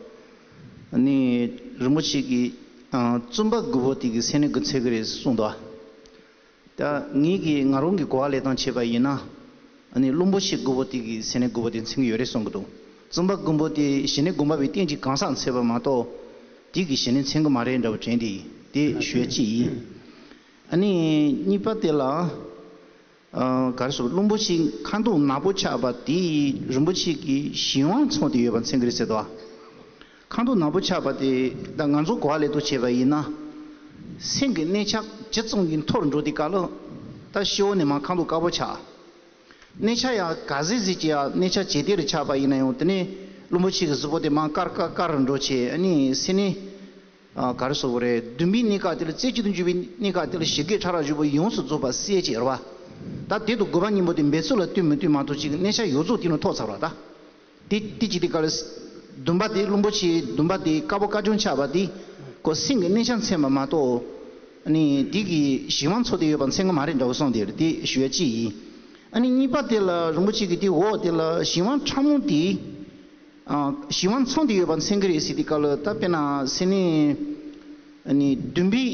ཨ་ནི་རིན་པོ་ཆེ་གིས། ཨ། བཙུན་པ་རྒོད་པོ་དེ་གི་སེམས་ནི་རྒོད་ཚད་ཀྱི་རེད་གསུངས་འདུག། ད་ངེད་ཀྱིས་ང་རང་གི་གོ་བ་ལེན་སྟངས་བྱས་པ་ཡིན་ན། ཨ་ནི་བླུན་པོ་ཆེ་རྒོད་པོ་དེ་གི་སེམས་ནི་རྒོད་པོ་དེ་མཚོན་གྱི་ཡོད་རེད་གསུང་གི་འདུག། བཙུན་པ་རྒོད་པོ་དེ་ཞི་གནས་སྒོམ་པ་བའི་རྟེན་གྱི་གང་ཟག་མཚོན་པ་མ་གཏོགས། དེ་གི་ཞི་གནས་མཚོན་གྱི་མ་རེད་འདྲ་བོ་དྲན་ཏེ་དེ་ཞུ་ཡ་གཅིག་ཡིན། ཨ་ནི་གཉིས་པ་དེ་ལ། ཨ། ག་རེ་ཟེར། བླུན་པོ་ཆེ་ཁ་མདོག་ནག་པོ་ཆགས་པ་དེ་རིན་པོ་ཆེ་གིས་གཞན་དབང་མཚོན་ཏེ་ཡོད་པ་མཚོན་གྱི་རེད་ཟེར་དོ། ཁ་མདོག་ནག་པོ་ཆགས་པ་དེ་ད་ང་ཚོ་གོ་བ་ལེན་སྟངས་བྱས་པ་ཡིན་ན། སེམས་ཀྱི་གནས་ཆག་ཇི་ཙམ་གྱིས་མཐོ་རུ་འགྲོ་དུས་སྐབས་ལ། ད་སྤྱི་བོ་ནས་མར་ཁ་མདོག་དཀར་པོ་ཆགས། གནས་ཆག་ཡང་ག་ཚོད་ཟིག་ཅིག་ཡང་གནས་ཆག་ཇེ་བདེ་རུ་ཆགས་པ་ཡིན་ན་ཡང་དེ་ནས་བླུན་པོ་ཆེ་གི་གཟུགས་པོ་དེ་མར་དཀར་དཀར་དཀར་རུ་འགྲོ་བྱས། ཨ་ནི་སེམས་ནི། ཨ། ག་རེ་ཟེར་དགོས་རེད། བདུན་པའི་གནས་སྐབས་དེ་ལ་རྩེ་གཅིག་ཏུ་འཇུག་པའི་གནས་སྐབས་དེ་ལ་ཞི་རྒོད་ཕྲ་རགས་བཞི་པོ་ཡོངས་སུ་རྫོགས་པ་གསལ་བྱེད་རེད་བ། ད་དེ་དང་རྒོད་པ་གཉིས་པོ་དེ་འབད་རྩོལ་ལ་ལྟོས་མི་ལྟོས་མ་གཏོགས་ཅིག་གནས་ཆག་ཡོངས་རྫོགས་དེ་ནས་ཐོབ་ཚར་བ་ད། དེ་དེ་གཅིག་དེ་ག་ལ། འདུན་པ་དེ། བླུན་པོ་ཆེའི་འདུན་པ་དེ་དཀར་པོ་དཀར་ཆུང་ཆགས་པ་དེ་ཁོ་སེམས་ཀྱི་གནས་ཆ་མཚོན་པ་མ་གཏོགས། ཨ་ནི་དེ་གི་གཞན་དབང་ཚོགས་དེ་ཡོད་པ་མཚོན་གྱི་མ་རེད་འདྲ་བོ་གསུངས་དེ་རེད། དེ་ཞུ་ཡ་གཅིག་ཡིན། ཨ་ནི་གཉིས་པ་དེ་ལ་རིན་པོ་ཆེ་གིས་དེ་འོག་དེ་ལ་གཞན་དབང་ཕྲ་མོ་དེ། ཨ། གཞན་དབང་མཚོན་དེ་ཡོད་པ་མཚོན་གྱི་རེད་ཟེར་དེ་ག་ལ། ད་དཔེར་ན་སེམས་ནི། ཨ་ནི་བདུན་པའི་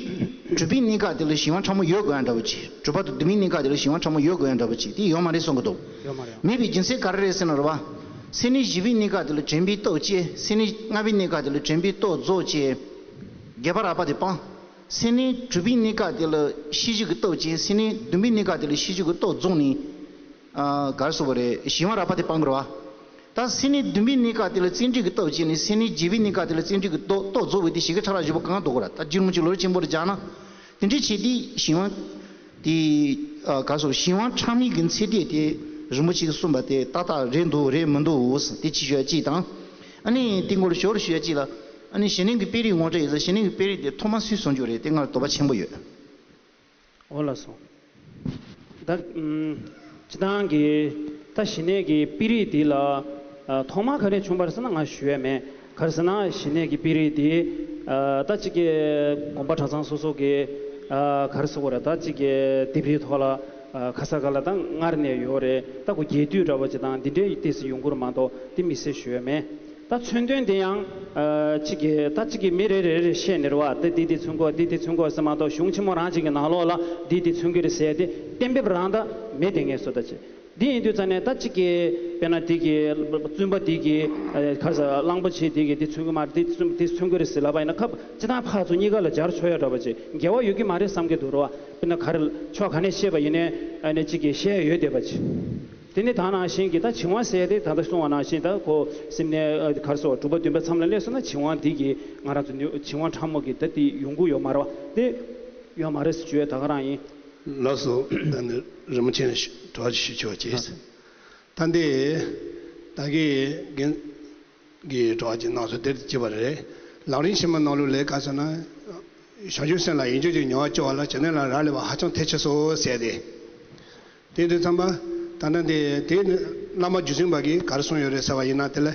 གྲུབ་པའི་གནས་སྐབས་དེ་ལ་གཞན་དབང་ཕྲ་མོ་ཡོད་དགོས་ཡ་འདྲ་བོ་ཅིག་གྲུབ་པ་དང་བདུན་པའི་གནས་སྐབས་དེ་ལ་གཞན་དབང་ཕྲ་མོ་ཡོད་དགོས་ཡ་འདྲ་བོ་ཅིག་དེ་ཡོད་མ་རེད་གསུང་གི་འདུག་ཡོད་མ་རེད། མེད་པའི་རྒྱུ་མཚན་ག་རེ་རེད་ཟེར་ན་རེད་བ། སེམས་ནི་བཞི་པའི་གནས་སྐབས་དེ་ལ་དྲན་པའི་སྟོབས་སྐྱེ། སེམས་ནི་ལྔ་པའི་གནས་སྐབས་དེ་ལ་དྲན་པའི་སྟོབས་རྫོགས་སྐྱེ། རྒྱས་པ་རགས་པ་དེ་སྤང་། སེམས་ནི་དྲུག་པའི་གནས་སྐབས་དེ་ལ་ཤེས་བྱེད་ཀྱི་སྟོབས་སྐྱེ། སེམས་ནི་བདུན་པའི་གནས་སྐབས་དེ་ལ་ཤེས་བྱེད་ཀྱི་སྟོབས་རྫོགས་ནས། ཨ། ག་རེ་ཟེར་དགོས་རེད། གཞན་དབང་རགས་པ་དེ་སྤང་དགོས་རེད་བ། ད་སེམས་ནི་བདུན་པའི་གནས་སྐབས་དེ་ལ་བརྩོན་འགྲུས་ཀྱི་སྟོབས་སྐྱེས་ནས། སེམས་ནི་བརྒྱད་པའི་གནས་སྐབས་དེ་ལ་བརྩོན་འགྲུས་ཀྱི་སྟོབས་སྟོབས་རྫོགས་པའི་དེ་བཞི་ཀ་ཕྲ་རགས་བཞི་པོ་གང་འདུག་གོ་ར། ད་རྒྱུད་ལུང་གཅིག་ལོ་རྒྱུས་ཆེན་པོ་རུ་སྦྱར་ན། དེ་འདྲའི་ཆེད་དེ་གཞན་དབང་། དེ། ཨ། ག་རེ་ཟེར། གཞན་དབང་ཕྲ་མོའི་གི་ཚད་ཐིག་དེ་རིན་པོ་ཆེས་གསུངས་པ་དེ་ཏག་ཏག་རེད་འདུག་རེད་མི་འདུག་ཟེར་དེ་གཅིག་ཞུ་ཡ་གཅིག་དང་། ཨ་ནི་དེ་སྐོར་ཞོར་ཞུ་ཡ་གཅིག་ལ། ཨ་ནི་ཞི་གནས་ཀྱི་དཔེ་རིས་ངོ་སྤྲོད་ཡོད་ས། ཞི་གནས་ཀྱི་དཔེ་རིས་དེ་ཐོག་མ་སུས་གསུང་རྒྱུ་རེད། དེ་ང་ལ་དོགས་པ་ཆེན་པོ་ཡོད། འོ་ལགས་སོ། ད་ཨམ། སྤྱིར་བཏང་གི་ད་ཞི་གནས་ཀྱི་དཔེ་རིས་འདི་ལ། ཨ། ཐོག་མར་ག་རེ་བྱུང་བ་རེད་ཟེར་ན་ང་ཞུ་ཡ་མེད། ག་རེ་ཟེར་ན་ཞི་གནས་ཀྱི་དཔེ་རིས་འདི། ཨ། ད་གཅིག་གི་དགོན་པ་གྲྭ་ཚང་སོ་སོ་གི། ཨ། ག་རེ་ཟེར་དགོས་རེད། ད་གཅིག་གི་ལྡེབས་རིས་ཐོག་ལ། ཨ། ག་ས་ག་ལ་ད་སྔར་ནས་ཡོད་རེད། ད་ཁོ་རྒྱས་བསྡུས་འདྲ་བོ་ཅིག་དང་འདི་འདྲའི་ཏོག་ཙམ་ཡོང་གི་རེད་མ་གཏོགས་དེ་དམིགས་བསལ་ཞུ་ཡ་མེད། ད་མཚོན་དོན་དེ་ཡང་། ཨ། གཅིག་གིས་ད་གཅིག་གིས་མི་རེ་རེ་རེ་བཤད་ནས་རེད་བ། ད་འདི་འདི་མཚོན་གྱི་འདི་འདི་མཚོན་གྱི་ཟེར་མ་གཏོགས་གཞུང་ཆེན་མོ་རང་གཅིག་གི་ནང་ལོགས་ལ་འདི་འདི་མཚོན་གྱི་རེད་ཟེར་ཏེ་གཏན་འབེབས་རང་ད་མེད། དེ་ངས་བཟོ་ལྟ་བྱེད། འདི་ཡིན་དུས་ཙང་ནས་ད་གཅིག་གིས་དཔེར་ན་འདི་གི་བཙུན་པ་འདི་གི། ཨ། ག་རེ་ཟེར། གླང་པོ་ཆེ་འདི་གི་འདི་མཚོན་གྱི་མ་རེད། འདི་མཚོན་འདི་མཚོན་གྱི་རེད་ཟེར་ལབ་པ་ཡིན་ན་ཁ་ཅི་ཐང་ཕར་ཚུར་གཉིས་ཀ་ལ་སྦྱར་ཆོག་ཡ་འདྲ་བ་ཅིག་འགལ་བ་ཡོད་ཀྱི་མ་རེད་བསམ་གྱི་འདུག་རེད་བ། དཔེར་ན་ག་རེ་ཕྱོགས་ག་ནས་བཤད་པ་ཡིན་ནའི་ཨ་ནི་གཅིག་གིས་བཤད་ཡ་ཡོད་བསྡད་པ་ཅིག་དེ་ནི་ད་ནང་བཞིན་གྱི་ད་བྱིང་བ་ཟེར་ཡ་དེ་ད་ལྟ་གསུངས་པ་ནང་བཞིན་ད་ཁོ་སེམས་ནས་ཨ་ག་རེ་ཟེར་བ་དྲུག་པ་བདུན་པ་མཚམས་ལ་སླེབས་སོང་ན་བྱིང་བ་འདི་གི་ང་རང་ཚོ་བྱིང་བ་ཕྲ་མོ་གི་ད་དེ་ཡོང་གི་ཡོད་མ་རེད་བ། དེ་ཡོད་མ་རེད་ཟེར་བརྗོད་ཡ་ད་ག་རང་ཡིན། ལགས་སོ། ད་ནི་རིན་པོ་ཆེ་ནས་དྲི་བ་ཞུ་ཆོག་ཅེས། ད་འདི་ད་གི་རྒན་གྱི་དྲི་བ་ཅིག་གནང་སོང་། དེར་ཅི་བ་རེད། ལམ་རིམ་ཕྱི་མ་ནང་ལོགས་ལས་ག་ཟེར་ན། བྱང་ཆུབ་སེམས་ལ་ཡིད་འཇུག་གི་མྱོང་བ་སྐྱེ་བ་ལ་ཞི་གནས་ལ་རག་ལས་པ་ཧ་ཅང་ཐལ་ཆེ་སོ་ཟེར་ཏེ། དེ་དུས་ཙམ་པ། ད་ལྟ་འདི་དེ་ནི་བླ་མ་རྒྱུད་འཛིན་པ་གིས་ག་རེ་གསུངས་ཡོད་རེད་ཟེར་བ་ཡིན་ན་དེ་ལ།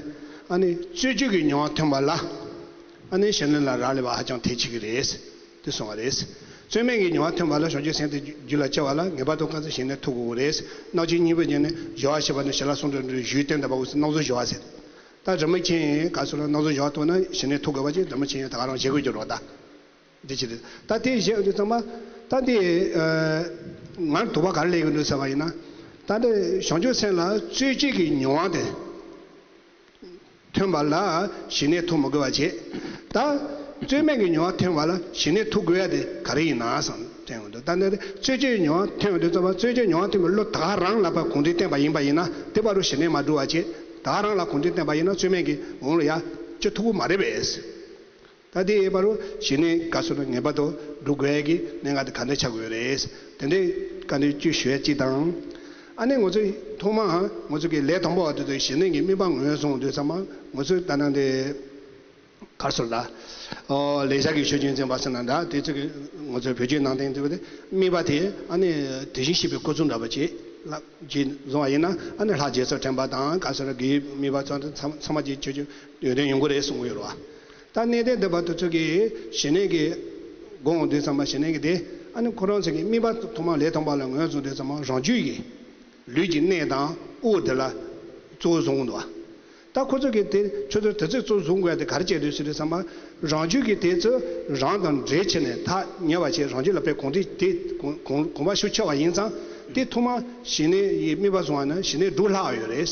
ཨ་ནི་རྩོད་གཅོད་ཀྱི་མྱོང་བ་ཐོན་པ་ལ། ཨ་ནི་ཞི་གནས་ལ་རག་ལས་པ་ཧ་ཅང་ཐལ་ཆེ་གི་རེད། དེ་གསུངས་པ་རེད། རྩོད་མེད་ཀྱི་མྱོང་བ་ཐོན་པ་ལ་བྱང་ཆུབ་སེམས་དེ་རྒྱུད་ལ་སྐྱེ་བ་ལ་ངེས་པར་དུ་ག་ཚོད་ཞི་གནས་ཐོབ་དགོས་རེད། སྣང་ཆེན་གཉིས་པོ་ཉིད་ནི་སྦྱོར་བ་ཞེས་པ་ནི་ཞི་ལ་གསུམ་དུ་འདུས་ཞུས་བསྟན་དང་པ་འོད་གསལ་སྣང་ཚུལ་སྦྱོར་བ་ཟེར། ད་རིན་པོ་ཆེ་ག་ཚོད་ལ་སྣང་ཚུལ་སྦྱོར་བ་ཐོབ་ན་ཞི་གནས་ཐོབ་དགོས་པ་ཅིག་རིན་པོ་ཆེ་ད་ག་རང་བྱེད་དགོས་ཀྱི་རོགས་ད། འདི་ཅི་རེད། ད་དེ་བཤད་དུས་ཙམ་པ། ད་འདི། ཨ། ང་དོགས་པ་ག་རེ་སླེབས་ཀྱི་འདུག་ཟེར་བ་ཡིན་ན། ད་འདི་བྱང་ཆུབ་སེམས་ལ་རྩོད་གཅོད་ཀྱི་མྱོང་བ་དེ་ཐོན་པ་ལ་ཞི་གནས་ཐོབ་མི་དགོས་པ་བྱེད། ད་རྩོད་མེད་ཀྱི་མྱོང་བ་ཐོན་པ་ལ་ཞི་གནས་ཐོབ་དགོས་ཡ་དེ་ག་རེ་ཡིན་ན་བསམ་དྲན་གྱི་འདུག་ད་འདི་རྩོད་གཅོད་ཀྱི་མྱོང་བ་ཐོན་པ་དུས་ཙམ་པ་རྩོད་གཅོད་མྱོང་བ་ཐོན་པའི་བློ་ད་ག་རང་ལ་ཕར་གོམས་འདྲིས་བསྟན་པ་ཡིན་པ་ཡིན་ན་དེ་བར་དུ་ཞི་གནས་མ་འགྲུབ་པ་བྱེད། ད་ག་རང་ལ་གོམས་འདྲིས་བསྟན་པ་ཡིན་ན་རྩོད་མེད་ཀྱི་ངང་ལ་ཡ་སྐྱེ་ཐུབ་ཀྱི་མ་རེད་པས། ད་དེ་ཡོད་པ་རུ་ཞི་གནས་ག་ཚོད་ལ་ངེས་པར་དུ་སྒྲུབ་དགོས་ཀྱི་གནད་འགག་དེ་ག་འདྲ་ཆགས་དགོས་རེད། དེ་འདྲའི་བཀའ་འདྲི་བཅུ་ཞུ་ཡ་གཅིག་དང་། ཨ་ནི་ང་ཚོས་ཐོག་མར་ང་ཚོ་གི་ལས་དང་པོ་བ་དེ་ཚོ་ཞི་གནས་ཀྱི་དམིགས་པ་ངོས་བཟུང་དུས་ཙམ་པ་ང་ཚོས་ད་ནང་དེ་གར་སོང་ལ། ཨོ་ལེགས་སྦྱར་གྱི་ཆོས་ཀྱི་འཛིན་པ་ཟེར་ན་འདྲ་དེ་ཚོ་གི་ང་ཚོའི་བོད་བརྒྱུད་ནང་བསྟན་དེ་བས་དམིགས་པ་དེ་ཨ་ནི་དེ་བཞིན་གཤེགས་པའི་སྐུ་གསུང་འདྲ་པོ་ཅིག་ལ་ཅིག་བཟུང་བ་ཡིན་ན་ཨ་ནི་ལྷ་རྗེ་བཙུན་དྲན་པ་དང་ག་ཚོད་ལ་དགེ་བའི་དམིགས་པ་ཚང་ཚང་མ་ཅིག་ཆོས་ཀྱི་ཡོན་ཏན་ཡོང་གི་རེད་གསུང་གི་ཡོད་རེད་བ། ད་གནས་བརྟན་འདི་པ་དེ་ཚོ་གིས་ཞི་གནས་ཀྱི་སྒོམ་དུས་ཙམ་པ་ཞི་གནས་ཀྱི་དེ་ཨ་ནི་ཁོ་རང་ཚོ་གི་དམིགས་པ་ཐོག་མ་ལས་ཐོག་མ་ལ་ངོས་བཟུང་དུས་ཙམ་པ་རང་རྒྱུད་ཀྱི་ལུས་ཀྱི་གནད་དང་དབུགས་དེ་ལ་གཙོ་བོ་བཟུང་འདུག་བ། ད་ཁོ་ཚོ་གིས་དེ་ཁྱོད་ཚོ་དེ་ཚོས་གཙོ་བོ་བཟུང་དགོས་ཡ་དེ་ག་རེ་བྱས་འདུག་ཟེར་དུས་ཙམ་པ་རང་རྒྱུད་ཀྱི་དེ་ཚོ་རང་དང་འབྲེལ་བྱས་ནས་ཐག་ཉེ་བ་བྱས་རང་རྒྱུད་ལ་དཔེ་གོམས་འདྲིས་དེ་གོམས་གོམས་པ་ཤུགས་ཆེ་བ་ཡིན་ཙང་དེ་ཐོག་མ་ཞི་གནས་ཡི་དམིགས་པ་བཟུང་བ་ན་ཞི་གནས་སྒྲུབ་སླ་བ་ཡོད་རེད།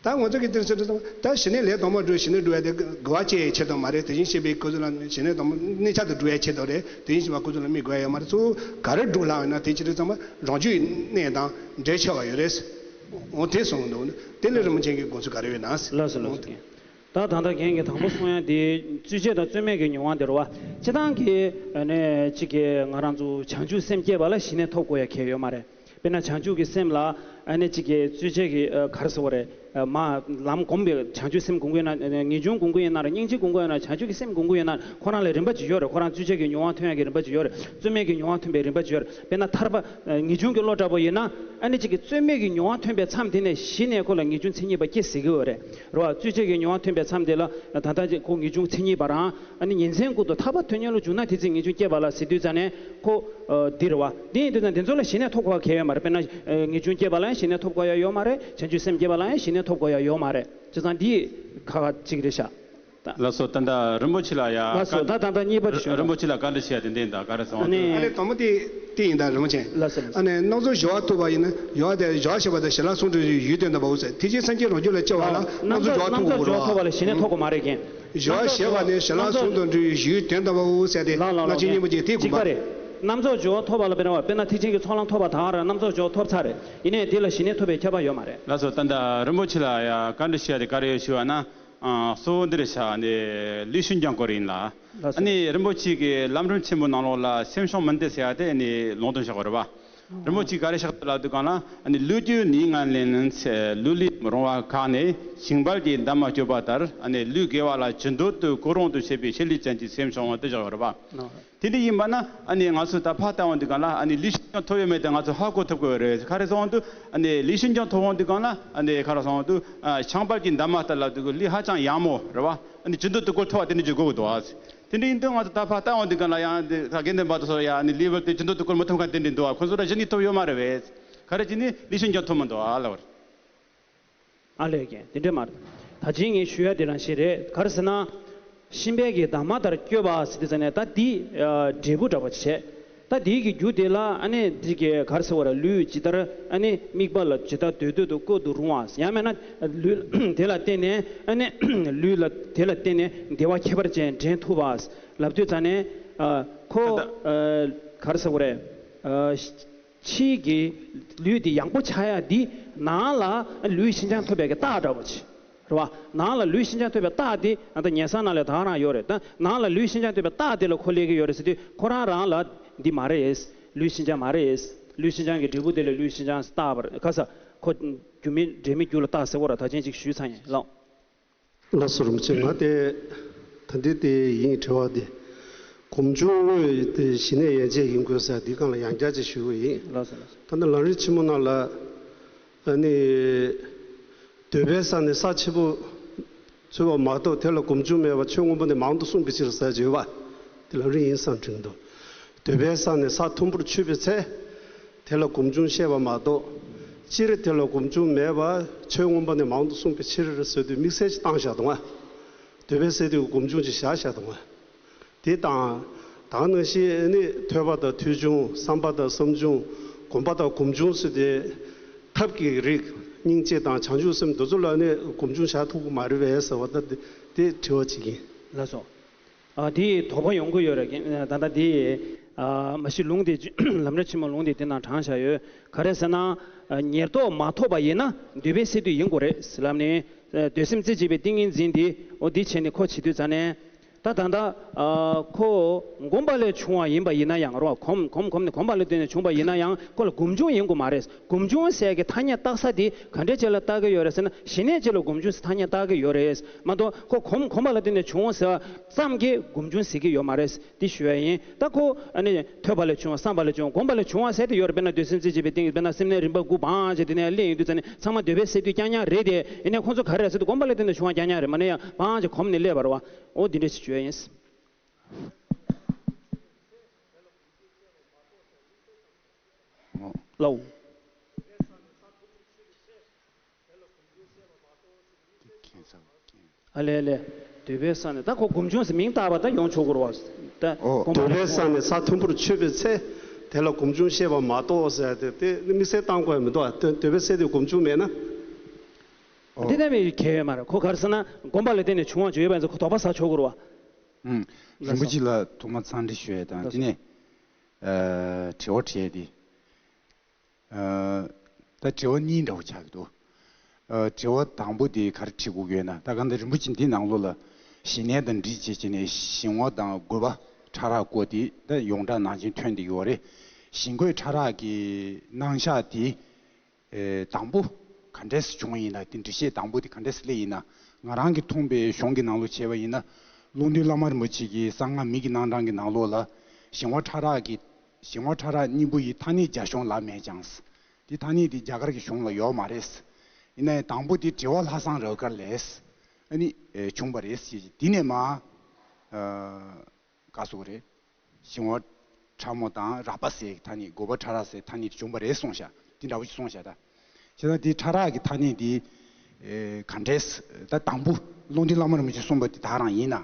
ད་ང་ཚོ་གི་དེར་ཟེར་དུས་ད་ཞི་གནས་ལས་དང་པོ་སྒྲུབ་ཞི་གནས་སྒྲུབ་ཡ་དེ་དགེ་བ་སྐྱེ་ཡའི་ཆེད་དུ་མ་རེད། དེ་བཞིན་གཤེགས་པའི་སྐུ་གཟུགས་ལ་ཞི་གནས་དང་པོ་གནས་ཆ་དུ་སྒྲུབ་ཡའི་ཆེད་དུ་རེད། དེ་བཞིན་གཤེགས་པ་སྐུ་གཟུགས་ལ་དམིགས་དགོས་ཡ་ཡོད་མ་རེད། གཙོ་བོ་ག་རེ་སྒྲུབ་ལ་ཡོད་ན་དེ་ཅི་རེད་ཙམ་པ་རང་རྒྱུད་གནད་དང་འབྲེལ་ཆེ་བ་ཡོད་རེད། འོ་དེ་གསུངས་འདུག་དེ་ལས་རིན་པོ་ཆེ་གི་དགོངས་ཚུལ་ག་རེ་ཡོད་ན། ལགས་སོ་ལགས་སོ། ད་ད་ལྟ་རྒན་གྱིས་དང་པོ་གསུང་ཡ་དེ་རྩོད་གཅོད་དང་རྩོད་མེད་ཀྱི་མྱོང་བ་དེ་རེད་བ། སྤྱིར་བཏང་གི་ནས་གཅིག་གི་ང་རང་ཚོ་བྱང་ཆུབ་སེམས་བསྐྱེད་པ་ལ་ཞི་གནས་ཐོབ་དགོས་ཡ་གལ་ཡོད་མ་རེད། དཔེར་ན་བྱང་ཆུབ་ཀྱི་སེམས་ལ་ཨ་ནི་གཅིག་གི་རྩོད་གཅོད་ཀྱི་ཨ་ག་རེ་ཟེར་བ་རེད། མ་ལམ་སྒོམ་པའི་བྱང་ཆུབ་སེམས་སྒོམ་གྱི་ཡོད་ན། ངེས་འབྱུང་སྒོམ་གྱི་ཡོད་ན་རེད། སྙིང་རྗེ་སྒོམ་གྱི་ཡོད་ན། བྱང་ཆུབ་ཀྱི་སེམས་སྒོམ་གྱི་ཡོད་ན། ཁོ་རང་ལ་རིམ་པ་ཅིག་ཡོད་རེད། ཁོ་རང་རྩོལ་བཅས་ཀྱི་མྱོང་བ་ཐོན་ཡག་གི་རིམ་པ་ཅིག་ཡོད་རེད། རྩོལ་མེད་ཀྱི་མྱོང་བ་ཐོན་པའི་རིམ་པ་ཅིག་ཡོད་རེད། དཔེར་ན་ཐར་པ་ངེས་འབྱུང་གི་བློ་འདྲ་པོ་ཡིན་ན། ཨ་ནི་གཅིག་གི་རྩོལ་མེད་ཀྱི་མྱོང་བ་ཐོན་པའི་མཚམས་དེ་ནས་གཞི་ནས་ཁོ་ལ་ངེས་འབྱུང་མཚན་ཉིད་པ་སྐྱེ་སྲིད་ཀྱི་ཡོད་རེད། རེད་བ། རྩོལ་བཅས་ཀྱི་མྱོང་བ་ཐོན་པའི་མཚམས་དེ་ལ་ད་ལྟ་ཅིག་ཁོ་ངེས་འབྱུང་མཚན་ཉིད་པ་རང་། ཨ་ནི་ཉིན་མཚན་ཀུན་ཏུ་ཐར་པ་ཐོབ་ཉིད་ལ་འཇུག་ན་དེ་ཚེ་ངེས་འབྱུང་སྐྱེས་པ་ལགས་ཟེར་དུས་ཙ་ནས་ཁོ། འདི་རེད་བ། འདི་ཡིན་དུས་ཙ་ན་འདི་ཚོ་ལ་གཞི་ནས་ཐོབ་དགོས་གལ་ཡོད་མ་རེད། དཔེར་ན་ངེས་འབྱུང་སྐྱེས་པ་ལ་ཡང་གཞི་ནས་ཐོབ་དགོས་ཡ་ཡོད་མ་རེད། བྱང་ཆུབ་སེམས་སྐྱེས་པ་ལ་ཡང་གཞི་ནས་ཐོབ་དགོས་ཡ་ཡོད་མ་རེད། བྱས་ཙང་འདི་ཁག་ཁག་ཅིག་རེད་ཤག་ལགས་སོ། ད་ལྟ་རིན་པོ་ཆེ་ལ་ཡ། ལགས་སོ། ད་ད་ལྟ་གཉིས་པ་དེ་ཞུ། རིན་པོ་ཆེ་ལ་བཀའ་འདྲི་ཞུ་ཡ་དེ་འདི་ཡིན། ད་ག་རེ་སོང་། ཨ་ནི། ཨ་ལས་དང་པོ་དེ་དེ་ཡིན། ད་རིན་པོ་ཆེ། ལགས་སོ། ལགས་སོ། ཨ་ནི་སྣ་ཚོགས་སྦྱོར་བ་ཐོབ་པ་ཡིན་ན། སྦྱོར་བ་དེ་སྦྱོར་བ་ཞེས་པ་དེ་ཞལ་ལག་ཟུང་དུ་འཇུག་པའི་ཡུལ་དོན་དམ་པའོ་ཟེར། དེ་བཞིན་སེམས་ཅན་རང་རྒྱུད་ལ་སྐྱེ་བ་ལ་སྣ་ཚོགས་སྦྱོར་བ་ཐོབ་དགོས་རེད་བ། སྣ་ཚོགས་སྦྱོར་བ་ཐོབ་པ་ལ་གཞི་ནས་ཐོབ་དགོས་མ་རེད་ཀྱང་། སྦྱོར་བ་ཞེས་པ་ནི་ཞལ་ལག་ཟུང་དུ་འཇུག་པའི་ཡུལ་དོན་དམ་པའོ་ཟེར་ཏེ། ལགས་ལགས་ལགས། སྔ་ཕྱི་གཉིས་པོ་ཅིག་དེ་དགོས་པ་རེད། སྣ་ཚོགས་སྦྱོར་བ་ཐོབ་པ་ལ་དཔེར་ན་བ། དཔེར་ན་ཐེག་ཆེན་གྱི་ཚོགས་ལམ་ཐོབ་པ་དང་ར་སྣ་ཚོགས་སྦྱོར་བ་ཐོབ་ཚར་རེད། ཡིན་ནའི་དེ་ལ་གཞི་ནས་ཐོབ་པའི་ཁྱབ་པ་ཡོད་མ་རེད། ལགས་སོ། ད་ལྟ་རིན་པོ་ཆེ་ལ་ཡ་བཀའ་འདྲི་ཞུ་ཡ་དེ་ག་རེ་ཡོད་ཞུ་བ་ན། ཨ། གཙོ་བོ་འདི་རེད་ཤག་ནི་ལུས་ཤུན་སྦྱང་སྐོར་ཡིན་ལ། ལགས་སོ། ཨ་ནི་རིན་པོ་ཆེ་གིས་ལམ་རིམ་ཆེན་མོའི་ནང་ལོགས་ལ་སེམས་བྱུང་མུན་དེ་ཟེར་ཡ་དེ་ནི་ལུང་སྟོན་བྱ་དགོས་རེད་བ། རིན་པོ་ཆེ་ག་རེ་བཤད་འདུག་ལབ་དུས་སྒང་ལ། ཨ་ནི་ལུས་ཀྱི་ནད་ལྔ་ལེན་ཚེ། ལུས་ལས་རུང་བ་གང་ནས་ཞིང་བལ་གྱི་འདབ་མ་གཅོད་པ་ལྟར། ཨ་ནི་ལུས་དགེ་བ་ལ་ཇི་འདོད་དུ་ཀུན་རུང་དུ་བྱེད་པའི་ཕྱིར་ལུས་ཅན་གྱི་སེམས་བྱུང་བ་དེ་བཞག་ཡོད་རེད་བ། དེ་འདྲ་ཡིན་པ་ན། ཨ་ནི་ང་ཚོས་ད་ཕར་ལྟ་འོང་དུས་སྒང་ལ། ཨ་ནི་ལུས་ཤུན་སྦྱང་ཐོབ་ཡོད་མེད་དེ་ང་ཚོས་ཧ་གོ་ཐུབ་དགོས་རེད། ག་རེ་སོང་དུས། ཨ་ནི་ལུས་ཤུན་སྦྱང་ཐོབ་འོང་དུས་སྒང་ལ། ཨ་ནི་ག་རེ་སོང་དུས། ཨ། ཞིང་བལ་གྱི་འདབ་མ་ལྟར་ལབ་དུས་ལུས་ཧ་ཅང་ཡང་མོ་རེད་བ། ཨ་ནི་ཇི་འདོད་དུ་བཀོལ་ཐུབ་པ་དེ་འདྲ་ཅིག་དགོས་ཀྱི་འདུག་བ། དེ་འདྲ་ཡིན་དུས་ང་ཚོ་ད་ཕར་ལྟ་འོང་དུས་སྒང་ལ་ཡང་དེ་ད་དགེ་འདུན་པ་དེ་ཚོ་ཡང་ནི་ལུས་པོ་དེ་ཇི་འདོད་དུ་བཀོལ་མི་ཐུབ་མཁན་དེ་འདྲ་འདུག་བ། ཁོ་ཚོ་ལ་གཞི་ནས་ཐོབ་ཡོད་མ་རེད་པས། ག་རེ་བྱས་ནས་ལུས་ཤུན་སྦྱང་ཐུབ་མི་འདུག་ཨ་ལབ་པ་རེད། ཨ་ལས་ཀྱང་དེ་འདྲ་མ་རེད། ད་ཅི་ངས་ཞུ་ཡ་དེ་རང་བཞིན་རེད། ག་རེ་ཟེར་ན། ཤིང་བལ་གྱི་འདབ་མ་ལྟར་བཀོད་པ་ཟེར་དུས་ཙ་ནས་ད་འདི་འབྲས་བུ་འདྲ་པོ་བྱས། ད་འདི་གི་རྒྱུ་དེ་ལ་ཨ་ནི་འདི་གི་ག་རེ་ཟེར་བ་རེད། ལུས་ཇི་ལྟར་ཨ་ནི་དམིགས་པ་ལ་ཇི་ལྟར་འདོད་འདོད་དུ་བཀོལ་དུ་རུང་བ། ཡང་མིན་ན་ལུས་དེ་ལ་བརྟེན་ནས། ཨ་ནི་ལུས་ལ་དེ་ལ་བརྟེན་ནས་བདེ་བ་ཁྱད་པར་ཅན་འདྲེན་ཐུབ་པ་ལབ་དུས་ཙ་ནས། ཨ། ཁོ། ད་ལྟ། ཨ། ག་རེ་ཟེར་བ་རེད། ཨ། ཕྱིའི་གི་ལུས་འདི་ཡང་པོ་ཆགས་ཡ་འདི། ནང་ལ་ལུས་ཤིན་སྦྱངས་ཐོབ་པའི་གི་རྟགས་འདྲ་པོ་ཅིག་རེད་བ། ནང་ལ་ལུས་ཤིན་སྦྱངས་ཐོབ་པའི་རྟགས་འདི་ཨ་ད་ཉལ་ས་ནང་ལ་ད་ག་རང་ཡོད་རེད། ད་ནང་ལ་ལུས་ཤིན་སྦྱངས་ཐོབ་པའི་རྟགས་འདི་ལ་ཁོ་སླེབས་ཀྱི་ཡོད་རེད་ཟེར་དུས། ཁོ་རང་རང་ལ་འདི་མ་རེད། ལུས་ཤིན་སྦྱངས་མ་རེད། ལུས་ཤིན་སྦྱངས་ཀྱི་འབྲས་བུ་དེ་ལ་ལུས་ཤིན་སྦྱངས་རྟགས་པ་རེད། ཁ་ས་ཁོ་རྒྱུ་མེད་འབྲས་མེད་རྒྱུ་ལ་རྟགས་ཟེར་བ་ར། ད་ཅན་ཅིག་ཞུས་ཚར་ཡིན་ལགས། ལགས་སོ། རིན་པོ་ཆེ། ང་དེ་ད་འདི་དེ་ཡིན། དྲི་བ་དེ། སྒོམ་བྱུང་དངོས་དེ་གཞི་ནས་ཡན་ཆད་ཡིན་དགོས་ཟེར། འདི་སྒང་ལ་ཡང་བསྐྱར་ཅིག་ཞུ་གི་ཡིན། ལགས་སོ། ལགས་སོ། ད་ནི་ལམ་རིམ་ཆེན་མོ་ནང་ལ། ཨ་ནི་འདོད་པའི་ས་ནི་ས་ཆེན་པོ་འཚོལ་བ་མ་གཏོགས། དེ་ལ་སྒོམ་བྱུང་མེད་པར་ཆོས་མངོན་པ་ནི་མང་དུ་གསུངས་པའི་ཕྱིར་ཟེར་གྱི་ཡོད་པ། དེ་ལམ་རིམ་ཡིན་བསམ་དྲན་འདུག་འདོད་པའི་ས་ནི་ས་མཐོན་པོར་ཆུད་པའི་ཚེ། དེ་ལ་སྒོམ་བྱུང་བཤད་པ་མ་གཏོགས། སྤྱིར་དེ་ལ་སྒོམ་བྱུང་མེད་པར་ཆོས་མངོན་པ་ནི་མང་དུ་གསུངས་པའི་ཕྱིར་ཟེར་དུས་དམིགས་བསལ་ཅིག་བཏང་བཞག་འདུག་ང་། འདོད་པའི་སའི་དུས་སྒོམ་བྱུང་ཅིག་བཞག་བཞག་འདུག་ང་། དེ་དང་། ད་ག་ནང་བཞིན་ནི་ཐོས་པ་དང་ཐོས་བྱུང་། བསམ་པ་དང་བསམ་བྱུང་། སྒོམ་པ་དང་སྒོམ་བྱུང་ཟེར་ཏེ། ཐབས་ཀྱི་རིགས། སྙིང་རྗེ་དང་བྱང་ཆུབ་སེམས་འདི་ཚོ་ལ་ནི་སྒོམ་བྱུང་བཞག་ཐུབ་ཀྱི་མ་རེད་པས་ཟེར་བ་ད་དེ་དྲི་བ་ཅིག་ཡིན། ལགས་སོ། ཨ། དེ་དོགས་པ་ཡོང་གི་ཡོད་རེད། ད་ལྟ་དེ། ཨ། མ་གཞི་ལུང་དེ་ལམ་རིམ་ཆེན་མོ་ལུང་དེ་དེ་ནང་དྲངས་བཞག་ཡོད། ག་རེ་ཟེར་ན། ཉེར་བསྡོགས་མ་ཐོབ་པ་ཡིན་ན་འདོད་པའི་སའི་དུས་ཡིན་དགོས་རེད་ལབ་ནས། འདོད་སེམས་རྩེ་གཅིག་པའི་ཏིང་ངེ་འཛིན་དེ། འོ་དེ་བྱས་ནས་ཁོ་བྱེད་དུས་ཙ་ནས། ད་ད་ལྟ། ཨ། ཁོ་གོམས་པ་ལས་བྱུང་བ་ཡིན་པ་ཡིན་ན་ཡང་རོ། གོམས་གོམས་གོམས་ནས་གོམས་པ་ལ་བརྟེན་ནས་བྱུང་བ་ཡིན་ན་ཡང་ཁོ་ལ་སྒོམ་བྱུང་ཡིན་དགོས་མ་རེད། སྒོམ་བྱུང་ཟེར་གྱི་ཐ་སྙད་བཏགས་ས་དེ་ག་འདྲས་ཅིག་ལ་བཏགས་ཀྱི་ཡོད་རེད་ཟེར་ན། གཞི་ནས་ཅིག་ལ་སྒོམ་བྱུང་ཟེར་ཐ་སྙད་བཏགས་ཀྱི་ཡོད་རེད་མ་གཏོགས། ཁོ་གོམས་གོམས་པ་ལ་བརྟེན་ནས་བྱུང་ཟེར་བ་ཙམ་གྱིས་སྒོམ་བྱུང་ཟེར་གྱི་ཡོད་མ་རེད། འདི་ཞུ་ཡ་ཡིན། ད་ཁོ་ཨ་ནི་ཐོས་པ་ལས་བྱུང་བ། བསམ་པ་ལས་བྱུང་བ། གོམས་པ་ལས་བྱུང་བ་ཟེར་དེ་ཡོད་རེད། དཔེར་ན་འདོད་སེམས་རྩེ་གཅིག་པའི་སྟེང་གི། དཔེར་ན་སེམས་ནི་རིམ་པ་དགུ་སྦངས་བྱས་དེ་ནས་གླེང་ཡོང་དུས་ཙ་ནས་ཚང་མ་འདོད་པའི་སའི་དུས་རྐྱང་རྐྱང་རེད་དེ། ཡིན་ནའི་ཁོང་ཚོ་ག་རེ་རེད་ཟེར་དུས་གོམས་པ་ལ་བརྟེན་ནས་བྱུང་བ་རྐྱང་རྐྱང་རེད། མ་ནས་ཡང་སྦངས་བྱས་གོམས་ནས་སླེབས་པ་རེད་བ། འོ་འདི་འདྲ་ཞིག་ཞུ་ཡ་ཡིན། ལའོ། ཨ་ལས་ལས། འདོད་པའི་ས་ནས་ད་ཁོ་སྒོམ་བྱུང་ཟེར་མིང་བཏགས་པ་ད་ཡོང་ཆོག་གི་རེད་བ། ད་ཨོ། སྒོམ་པ་འདོད་པའི་ས་ནས་ས་མཐོན་པོར་ཆུད་པའི་ཚེ། དེ་ལ་སྒོམ་བྱུང་བཤད་པ་མ་གཏོགས་ཟེར་ཏེ། དེ་དམིགས་བསལ་བཏང་དགོས་ཡ་མི་འདུག་ཨ། འདོད་པའི་སའི་དུས་སྒོམ་བྱུང་མེད་ན། ཨོ། འདི་ལྟ་བུའི་གལ་ཡོད་མ་རེད། ཁོ་ག་རེ་ཟེར་ན་གོམས་པ་ལ་བརྟེན་ནས་བྱུང་བ་ཅིག་ཡོད་པ་ཡིན་ཙང་ཁོ་དོགས་པ་ཟ་ཆོག་གི་རེད་བ། ཨུམ། རིན་པོ་ཆེ་ལ་ཐོག་མར་འཚམས་འདྲི་ཞུ་ཡ་དང་། དེ་ནས། ཨ། དྲི་བ་དྲི་ཡ་དེ། ཨ། ད་དྲི་བ་གཉིས་འདྲ་བོ་ཆགས་ཀྱི་འདུག་ཨ། དྲི་བ་དང་པོ་དེ་ག་རེ་དྲི་དགོས་ཀྱི་ཡོད་ན། ད་གང་ལྟར་རིན་པོ་ཆེ་འདི་ནང་ལོགས་ལ་ཞི་གནས་དང་འདྲིས་བྱེད་བྱས་ནས་ཞི་ངོ་དང་དགོས་པ་ཕྲ་རགས་བཀོད་དེ་ད་ཡོངས་གྲགས་ནང་བཞིན་ཐོན་བསྡད་ཀྱི་ཡོད་རེད། ཞི་དགོས་ཕྲ་རགས་ཀྱི་རྣམ་གཞག་དེ། ཨེ། དང་པོ་ ག་འདྲས་བྱུང་ཡིན་ན། དེ་འགྲེལ་བཤད་དང་པོ་དེ་ག་འདྲས་སླེབས་ཡིན་ན། ང་རང་གི་མཐོང་པའི་གཞུང་གི་ནང་ལོགས་བྱས་པ་ཡིན་ན། ཀློང་རྡོལ་བླ་མ་རིན་པོ་ཆེ་གི་གསང་སྔགས་མི་གི་རྣམ་གྲངས་ཀྱི་ནང་ལོགས་ལ། ཞིང་བ་ཕྲ་རགས་ཀྱི་ཞིང་བ་ཕྲ་རགས་སྙིང་པོ་ཡི་ཐ་སྙད་རྒྱ་གཞུང་ལ་མེད་ཀྱང་། དེ་ཐ་སྙད་དེ་རྒྱ་གར་གྱི་གཞུང་ལ་ཡོད་མ་རེད། ཡིན་ན་ཡང་དང་པོ་དེ་དྲི་བ་ལྷ་བཟང་རབ་དཀར་ལས་ཨ་ནི་བྱུང་བ་རེད་ཟེར། དེ་ནས་མ་ག་སོགས་རེད། ཞིང་བ་ཕྲ་མོ་དང་རགས་པ་ཟེར་ཐ་སྙད། དགོས་པ་ཕྲ་རགས་ཟེར་ཐ་སྙད་བྱུང་བ་རེད་གསུངས་ཤག་དེ་འདྲ་བོ་ཞིག་གསུངས་ཤག་ད། བྱས་ཙང་དེ་ཕྲ་རགས་ཀྱི་ཐ་སྙད་དེ་ག་འདྲས། ད་དང་པོ་ཀློང་རྡོལ་བླ་མ་རིན་པོ་ཆེས་གསུངས་པ་དེ་དག་རང་ཡིན་ན།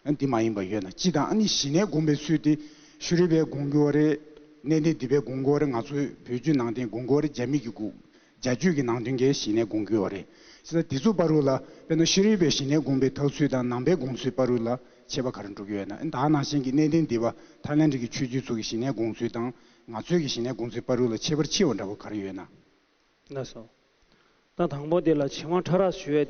ཨ་ནི་དེ་མ་ཡིན་པ་ཡོད་ན། སྤྱི་དང་ཨ་ནི་ཞི་གནས་སྒོམ་པའི་ཚུལ་དེ་ཤེས་རིག་པས་སྒོམ་དགོས་པ་རེད། གནས་བརྟན་སྡིག་པས་སྒོམ་དགོས་པ་རེད། ང་ཚོའི་བོད་བརྒྱུད་ནང་བསྟན་སྒོམ་དགོས་པ་རེད། རྒྱ་མི་གི་སྒོམ། རྒྱ་ཆོས་ཀྱི་ནང་དོན་གྱི་ཞི་གནས་སྒོམ་དགོས་པ་རེད། བྱས་ཙང་དེ་ཚོ་བར་དུ་ལ་དཔེར་ན་ཤེས་རིག་པས་ཞི་གནས་སྒོམ་པའི་ཐབས་ཚུལ་དང་། ནང་པའི་སྒོམ་ཚུལ་བར་དུ་ལ་ཁྱད་པར་ག་རེ་འགྲོ་གི་ཡོད་ན། ཨ་ནི་ད་ག་ནང་བཞིན་གྱི་གནས་བརྟན་སྡིག་པ་ཐའི་ལེན་ཌི་གི་ཆོས་བརྒྱུད་ཚོ་གི་ཞི་གནས་སྒོམ་ཚུལ་དང་ང་ཚོའི་གི་ཞི་གནས་སྒོམ་ཚུལ་བར་དུ་ལ་ཁྱད་པར་ཆེ་བ་འདྲ་པོ་ག་རེ་ཡོད་ན། ལགས་སོ། ད་དང་པོ་དེ་ལ་ཞིང་བ་ཕྲ་རགས་ཞུ་བའི་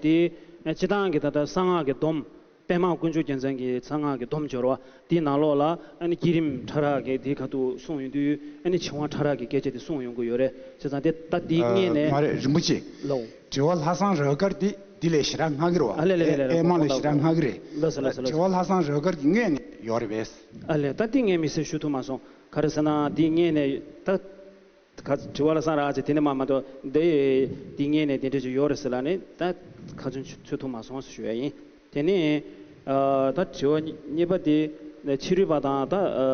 དེ། སྤྱི་བཏང་གི་ད་ལྟ་གསང་སྔགས་ཀྱི་སྡོམ། པདྨ་དཀོན་མཆོག་རྒྱལ་མཚན་གྱི་གསང་སྔགས་ཀྱི་སྡོམ་སྦྱོར་བ་དེའི་ནང་ལོགས་ལ། ཨ་ནི་བསྐྱེད་རིམ་ཕྲ་རགས་ཀྱི་དེ་ཁ་ཐུག་གསུངས་ཡོང་དུས། ཨ་ནི་ཞིང་བ་ཕྲ་རགས་ཀྱི་སྐད་ཆ་དེ་གསུངས་ཡོང་གི་ཡོད་རེད། བྱས་ཙང་དེ་ད་དེའི་སྔོན་ནས། མ་རེད། རིན་པོ་ཆེ། ལགས། དྲི་བ་ལྷ་བཟང་རབ་དཀར་དེ་འདི་ལས་ཞེ་དྲག་སྔ་གི་རེད་བ། ཨ་ལས་ལས་ལས་ལས། ཨེ་མ་ལས་ཞེ་དྲག་སྔ་གི་རེད། ལགས་སོ་ལགས་སོ། དྲི་བ་ལྷ་བཟང་རབ་དཀར་གྱི་སྔོན་ནས་ཡོད་རེད་པས། ཨ་ལས། ད་དེ་ངས་མི་སེར་ཞུ་ཐུབ་མ་སོང་། ག་རེ་ཟེར་ན་དེའི་སྔོན་ནས་ད། ག་དྲི་བ་ལ་བསམ་རག་ཅེས་དེ་ནས་མ་མ་གཏོགས་འདི་འདི་ངེས་ནས་དེ་འདྲ་ཅིག་ཡོད་རེད་ཟེར་ལབ་ནས། ད་ཁ་ཚོན་ཆུད་ཐུབ་མ་སོང་ཟེར་ཞུ་ཡ་ཡིན། དེ་ནས་ཨ་ད་དྲི་བ་གཉིས་པ་དེ་ཕྱི་རོལ་པ་དང་། ད་ཨ་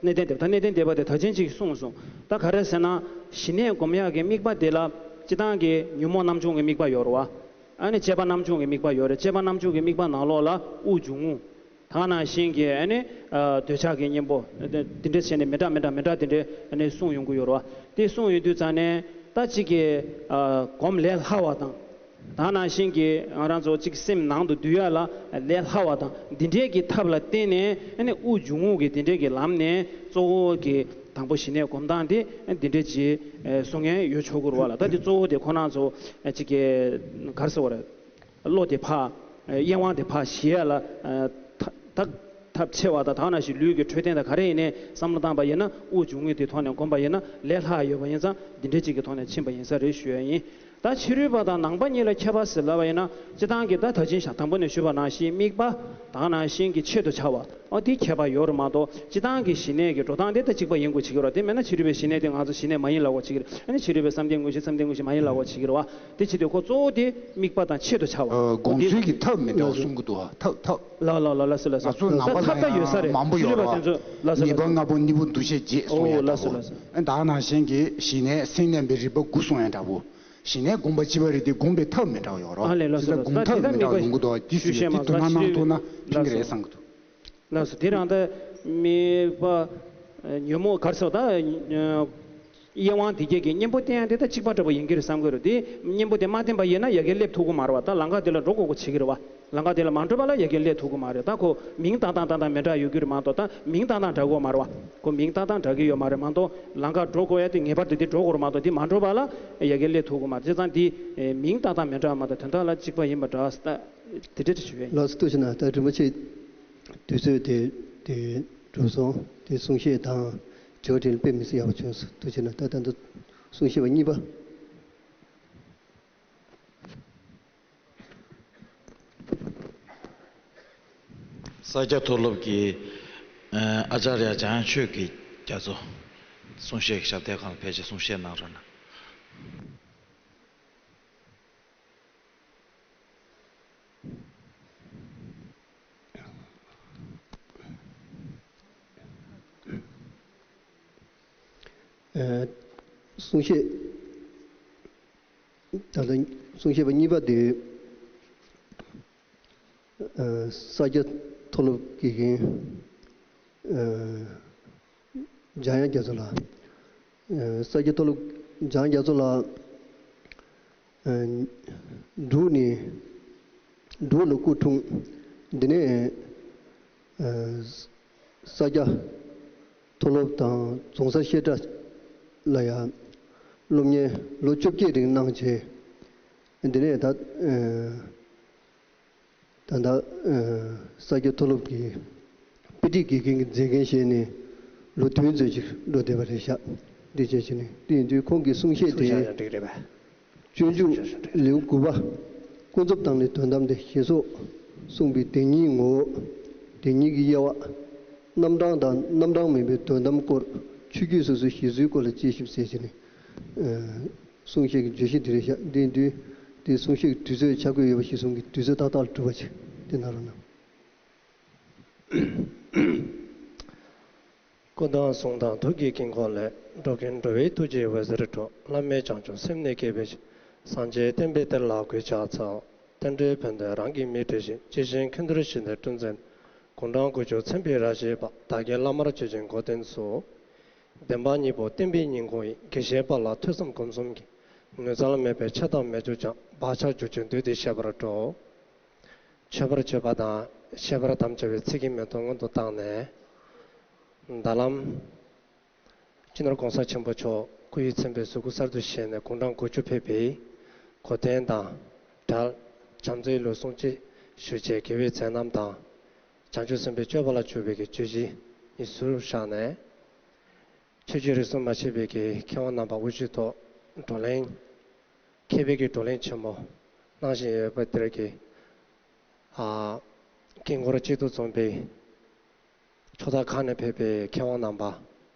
གནས་བརྟན་སྡེ་པ། ད་གནས་བརྟན་སྡེ་པ་དེ་ད་ཅན་ཅིག་གསུངས་སོང་། ད་ག་རེ་ཟེར་ན། ཞི་གནས་སྒོམ་ཡག་གི་དམིགས་པ་དེ་ལ་སྤྱིར་བཏང་གི་ཉོན་མོངས་རྣམ་བྱུང་གི་དམིགས་པ་ཡོད་རེད་བ། ཨ་ནི་སྐྱེས་པ་རྣམ་བྱུང་གི་དམིགས་པ་ཡོད་རེད། སྐྱེས་པ་རྣམ་བྱུང་གི་དམིགས་པ་ནང་ལོགས་ལ་དབུགས་འབྱུང་རྔུབ། ད་ག་ནང་བཞིན་གྱི་ཨ་ནི་ཨ་འདོད་ཆགས་ཀྱི་གཉེན་པོ་འདི་འདྲ་བྱས་ནས་མི་འདྲ་མི་འདྲ་མི་འདྲ་དེ་འདྲའི་ཨ་ནི་གསུངས་ཡོང་གི་ཡོད་རེད་བ། དེ་གསུངས་ཡོང་དུས་ཙང་ནས་ད་གཅིག་གི་ཨ་སྒོམ་ལས་སླ་བ་དང་། ད་ག་ནང་བཞིན་གྱི་ང་རང་ཚོ་གཅིག་སེམས་ནང་དུ་འདུས་ཡ་ལ་ལས་སླ་བ་དང་། འདི་འདྲའི་གི་ཐབས་ལ་བརྟེན་ནས་ཨ་ནི་དབུགས་འབྱུང་རྔུབ་ཀྱི་འདི་འདྲའི་གི་ལམ་ནས་གཙོ་བོ་གི་དང་པོ་ཞི་གནས་སྒོམ་སྟངས་དེ་འདི་འདྲའི་ཅིག་གསུང་མཁན་ཡོད་ཆོག་གི་རེད་བ་ལ། ད་དེ་གཙོ་བོ་དེ་ཁོ་རང་ཚོ་གཅིག་གི་ག་རེ་ཟེར་བ་རེད། བློ་དེ་ཕར། གཡེང་བ་དེ་ཕར་ཞི་ཡ་ལ་ཐ་ཐབས་ཆེ་བ་དང་། ད་ག་ནང་བཞིན་ལུས་ཀྱི་འཕྲོད་བསྟེན་དང་ག་རེ་ཡིན་ནའི་བསམ་བློ་བཏང་པ་ཡིན་ན། དབུགས་འབྱུང་རྔུབ་དེ་ཐོག་ནས་བསྒོམས་པ་ཡིན་ན་ལས་སླ་ཡོད་པ་ཡིན་ཙང་། འདི་འདྲའི་ཅིག་གི་ཐོག་ནས་ཕྱིན་པ་ཡིན་ས་རེད་ཞུ་ཡ་ཡིན། ད་ཕྱི་རོལ་པ་དང་ནང་པ་གཉིས་ལ་ཁྱད་པར་ཟེར་ལབ་པ་ཡིན་ན། སྤྱིར་བཏང་གི་ད་ད་ཅིན་ཞག་དང་པོ་ནས་ཞུས་པ་ནང་བཞིན་དམིགས་པ་དང་། ནང་བཞིན་གྱི་ཆེད་དུ་བྱ་བ། ཨོ་དེ་ཁྱད་པར་ཡོད་རེད་མ་གཏོགས། སྤྱིར་བཏང་གི་ཞི་གནས་ཀྱི་འགྲོ་སྟངས་དེ་ད་གཅིག་པ་ཡིན་དགོས་བྱེད་ཀྱི་རེད་བ། དེ་མེད་ན་ཕྱི་རོལ་པའི་ཞི་གནས་དེ་ང་ཚོ་ཞི་གནས་མ་ཡིན་ལབ་དགོས་བྱེད་ཀྱི་རེད། ཨ་ནི་ཕྱི་རོལ་པའི་བསམ་གཏན་དངོས་གཞི་བསམ་གཏན་དངོས་གཞི་མ་ཡིན་ལབ་དགོས་བྱེད་ཀྱི་རེད་བ། དེ་བྱེད་དུས་ཁོ་གཙོ་བོ་དེ་དམིགས་པ་དང་ཆེད་དུ་བྱ་བ། ཨ་སྒོམ་ཚུལ་གྱི་ཐབས་མི་འདྲ་བ་གསུང་གི་འདུག་བ། ཐབས་ཐབས། ལགས་ལགས་ལགས་ལགས་སོ་ལགས་སོ། ང་ཚོ་ནང་པ་ལ་ཐབས་ད་ཡོད་ས་རེད། མང་པོ་ཕྱི་རོལ་པ་དེ་ཡོད་རེད་བ། ཚོ་ལགས་སོ་ཉིས་པ་ལགས་སོ། ལྔ་པོ་གཉིས་པོ་འདུ་ཤེས་བརྒྱད་གསུང་ཡ་འདྲ་པོ། ཨོ་ལགས་སོ་ལགས་སོ། ཨ་ད་ག་ནང་བཞིན་གྱི་ཞི་གནས་སེམས་མནན་པའི་རིམ་པ་དགུ་གསུང་ཡ་འདྲ་པོ། ཞི་གནས་སྒོམ་པ་སྤྱི་པ་རེད་དེ་སྒོམ་པའི་ཐབས་མི་འདྲ་བ་ཡོད་རེད་བ། ཨ་ལས་ལགས་སོ་ལགས་སོ། ད་དེ་ལ་དམིགས་པ་ཞུ་ཤེས་མ་སོང་། ད་ཕྱི་རོལ་ལགས་སོ། ལགས་སོ། དེ་རང་ད་དམིགས་པ་ཉོན་མོངས་ག་རེ་ཟེར་བ་ད། གཡེང་བ་དེ་གྱད་ཀྱི་གཉེན་པོ་བསྟེན་ཡ་དེ་ད་གཅིག་པ་འདྲ་པོ་ཡིན་གྱི་རེད་བསམ་གྱི་རེད། དེ་གཉེན་པོ་དེ་མ་བསྟེན་པ་ཡིན་ན་ཡ་གིར་སླེབས་ཐུབ་ཀྱི་མ་རེད་བ། ད་ལམ་ཁ་དེ་ལ་འགྲོ་དགོས་དགོས་བྱེད་ཀྱི་རེད་བ། ལམ་ཁ་དེ་ལ་མ་འགྲོ་བ་ལ་ཡ་གིར་སླེབས་ཐུབ་ཀྱི་མ་རེད། ད་ཁོ་མིང་བཏགས་སྟངས་ཏག་ཏག་མི་འདྲ་ཡོད་ཀྱི་རེད་མ་གཏོགས། ད་མིང་བཏགས་སྟངས་འདྲ་གི་ཡོད་མ་རེད་བ། ཁོ་མིང་བཏགས་སྟངས་འདྲ་གི་ཡོད་མ་རེད་མ་གཏོགས། ལམ་ཁ་འགྲོ་དགོས་ཡ་དེ་ངེས་པར་དུ་དེ་འགྲོ་དགོས་རེད་མ་གཏོགས། དེ་མ་འགྲོ་བ་ལ་ཡ་གིར་སླེབས་ཐུབ་ཀྱི་མ་རེད། བྱས་ཙང་དེ་མིང་བཏགས་སྟངས་མི་འདྲ་བ་མ་གཏོགས་དོན་དག་ལ་གཅིག་པ་ཡིན་པ་འདྲ། ད་དེ་འདྲ་ཞུ་བས། ལགས་སོ། ཐུགས་རྗེ་གནང་། ད་རིན་པོ་ཆེ་དུས་ཚོད་དེ་དེ་གྲུབ་སོང་། དེ་གསུང་བཤད་དང་དྲི་བ་དྲིས་ལན་དཔེ་མི་སྲིད་ཡག་པོ་བྱུང་སོང་། ཐུགས་རྗེ་གནང་། ད་ད་ལྟ་གསུང་བཤད་པ་གཉིས་པ། ས་སྐྱ་མཐོ་སློབ་ཀྱི་ཨ་ཨ་ཙརྱ་འཇམ་དབྱངས་ཆོས་ཀྱི་རྒྱ་མཚོ་གསུང་བཤད་ཀྱི་ཞབས་སྟེགས་ཁང་ལ་ཕེབས་བྱས་གསུང་བཤད་གནང་རོགས་གནང་། ཨ་གསུང་བཤད། ད་ལྟ་གསུང་བཤད་པ་གཉིས་པ་དེ། ཨ་ས་སྐྱ་མཐོ་སློབ་དགེ་རྒན་ཨ་འཇམ་དབྱངས་རྒྱ་མཚོ་ལགས། ཨ་ས་སྐྱ་མཐོ་སློབ་འཇམ་དབྱངས་རྒྱ་མཚོ་ལགས། ཨ་འབྲུག་ནས་འབྲུག་ལ་སྐུ་འཁྲུངས། འདི་ནས་ཨ་ས་སྐྱ་མཐོ་སློབ་དང་རྫོང་སར་བཤད་གྲྭ་ལ་ཡང་སློབ་གཉེར་ལོ་བཅོ་བརྒྱད་རིང་གནང་བྱས། འདི་ནས་ད་ཨ་ད་ལྟ་ཨ་ས་སྐྱ་མཐོ་སློབ་ཀྱི་དཔེ་ཁྲིད་དགེ་རྒན་གྱི་མཛད་འགན་བཞེས་ནས་ལོ་བདུན་ཙམ་ཅིག་འགྲོ་བསྡད་པ་རེད་ཤག་འདི་བྱས་བྱས་ནས། དེ་ཡིན་དུས་ཁོང་གིས་གསུང་བཤད་དེ། ཚུར་བཞག་ཡང་འགྲིག་རེད་པས། སྤྱོད་འཇུག་ལེའུ་དགུ་པ། ཀུན་རྫོབ་དང་ནི་དོན་དམ་སྟེ་ཞེས་སོགས་གསུངས་པའི་བདེན་གཉིས་ངོ་བོ། བདེན་གཉིས་ཀྱི་དབྱེ་བ། རྣམ་གྲངས་དང་རྣམ་གྲངས་མིན་པའི་དོན་དམ་སྐོར། ཆོས་བརྒྱུད་སོ་སོའི་བཞེད་ཚུལ་སྐོར་ལ་དཔྱད་ཞིབ་ཟེར་བྱས་ནས། ཨ། གསུང་བཤད་ཀྱི་བརྗོད་གཞི་འདི་རེད་བཞག་འདི་འདུས། དེ་གསུང་བཤད་ཀྱི་དུས་ཚོད་ཆ་བགོས་ཡོད་པ་གཞིར་བཟུང་གི་དུས་ཚོད་ཏག་ཏག་ལ་གྲུབ་པ་ཅིག་དེ་གནང་རོགས་གནང་། སྐུ་དང་གསུང་དང་ཐུགས་ཀྱི་དཀྱིལ་འཁོར་ལས། འགྲོ་ཀུན་འགྲོ་བའི་ཐུགས་རྗེའི་འོད་ཟེར་འཕྲོ། བླ་མེད་བྱང་ཆུབ་སེམས་ནི་སྐྱེས་པའི་ཕྱིར། སངས་རྒྱས་བསྟན་པའི་གཏེར་ལ་གུས་ཕྱག་འཚལ། རྟེན་འབྲེལ་ཕན་བདེ་རང་གིས་མི་འགྲུབ་ཕྱིར། ཇི་བཞིན་ཁྱོད་འདིར་ཞིང་དེར་སྤྲུལ་མཛད། དགུང་གྲངས་དགུ་བཅུ་ཚན་པའི་རབ་བཞེས་པ། བདག་གི་བླ་མར་བྱོན་ཅིང་གོ་དོན་གསུངས། བདེན་པ་གཉིས་པོ་བསྟན་པའི་སྙིང་ཁོང་ཡིན། དགེ་བཤེས་པ་ལ་ཐོས་བསམ་སྒོམ་གསུམ་གྱིས། ངོ་མཚར་མེད་པའི་ཆོས་བདག་མེད་གྱུར་ཀྱང་། བག་ཆགས་བཅུ་གཅིག་འདུས་ཏེ་བཤད་པར་སྤྲོ། མཆོད་པར་མཆོད་པ་དང་བཤད་པར་དམ་བཅའ་བའི་ཚིག་གི་མེ་ཏོག་སྔོན་དུ་བཏང་ནས། ཟླ་ལམ་སྤྱི་ནོར་༸གོང་ས་ཆེན་པོ་མཆོག་སྐུ་ཡི་མཚན་དཔེའི་གཟུགས་སྐུ་གསར་དུ་བཞེངས་ནས་དགུང་གྲངས་དགུ་བཅུ་ཕེབས་པའི་གོ་དོན་དང་འབྲེལ། བྱམས་བརྩེའི་ལུགས་གསུང་ཆོས་ཞུ་བྱེད་དགེ་བའི་མཛད་རྣམ་དང་། བྱང་ཆུབ་སེམས་དཔའི་སྤྱོད་པ་ལ་འཇུག་པའི་གི་བརྗོད་གཞི་གཉིས་ཟུར་བཞག་ནས། ཆོས་བརྒྱུད་རིས་སུ་མ་ཆད་པའི་གི་མཁས་དབང་རྣམ་པ་དབུ་བཞུགས་ཐོག་བགྲོ་གླེང་། མཁས་པའི་གི་བགྲོ་གླེང་ཆེན་མོ་གནང་བཞིན་ཡོད་པ་དེར་གི། ཨ། དཀྱིལ་འཁོར་གཅིག་ཏུ་འཛོམས་པའི་ཕྱོགས་མཐའ་ཁག་ནས་ཕེབས་པའི་མཁས་དབང་རྣམ་པ།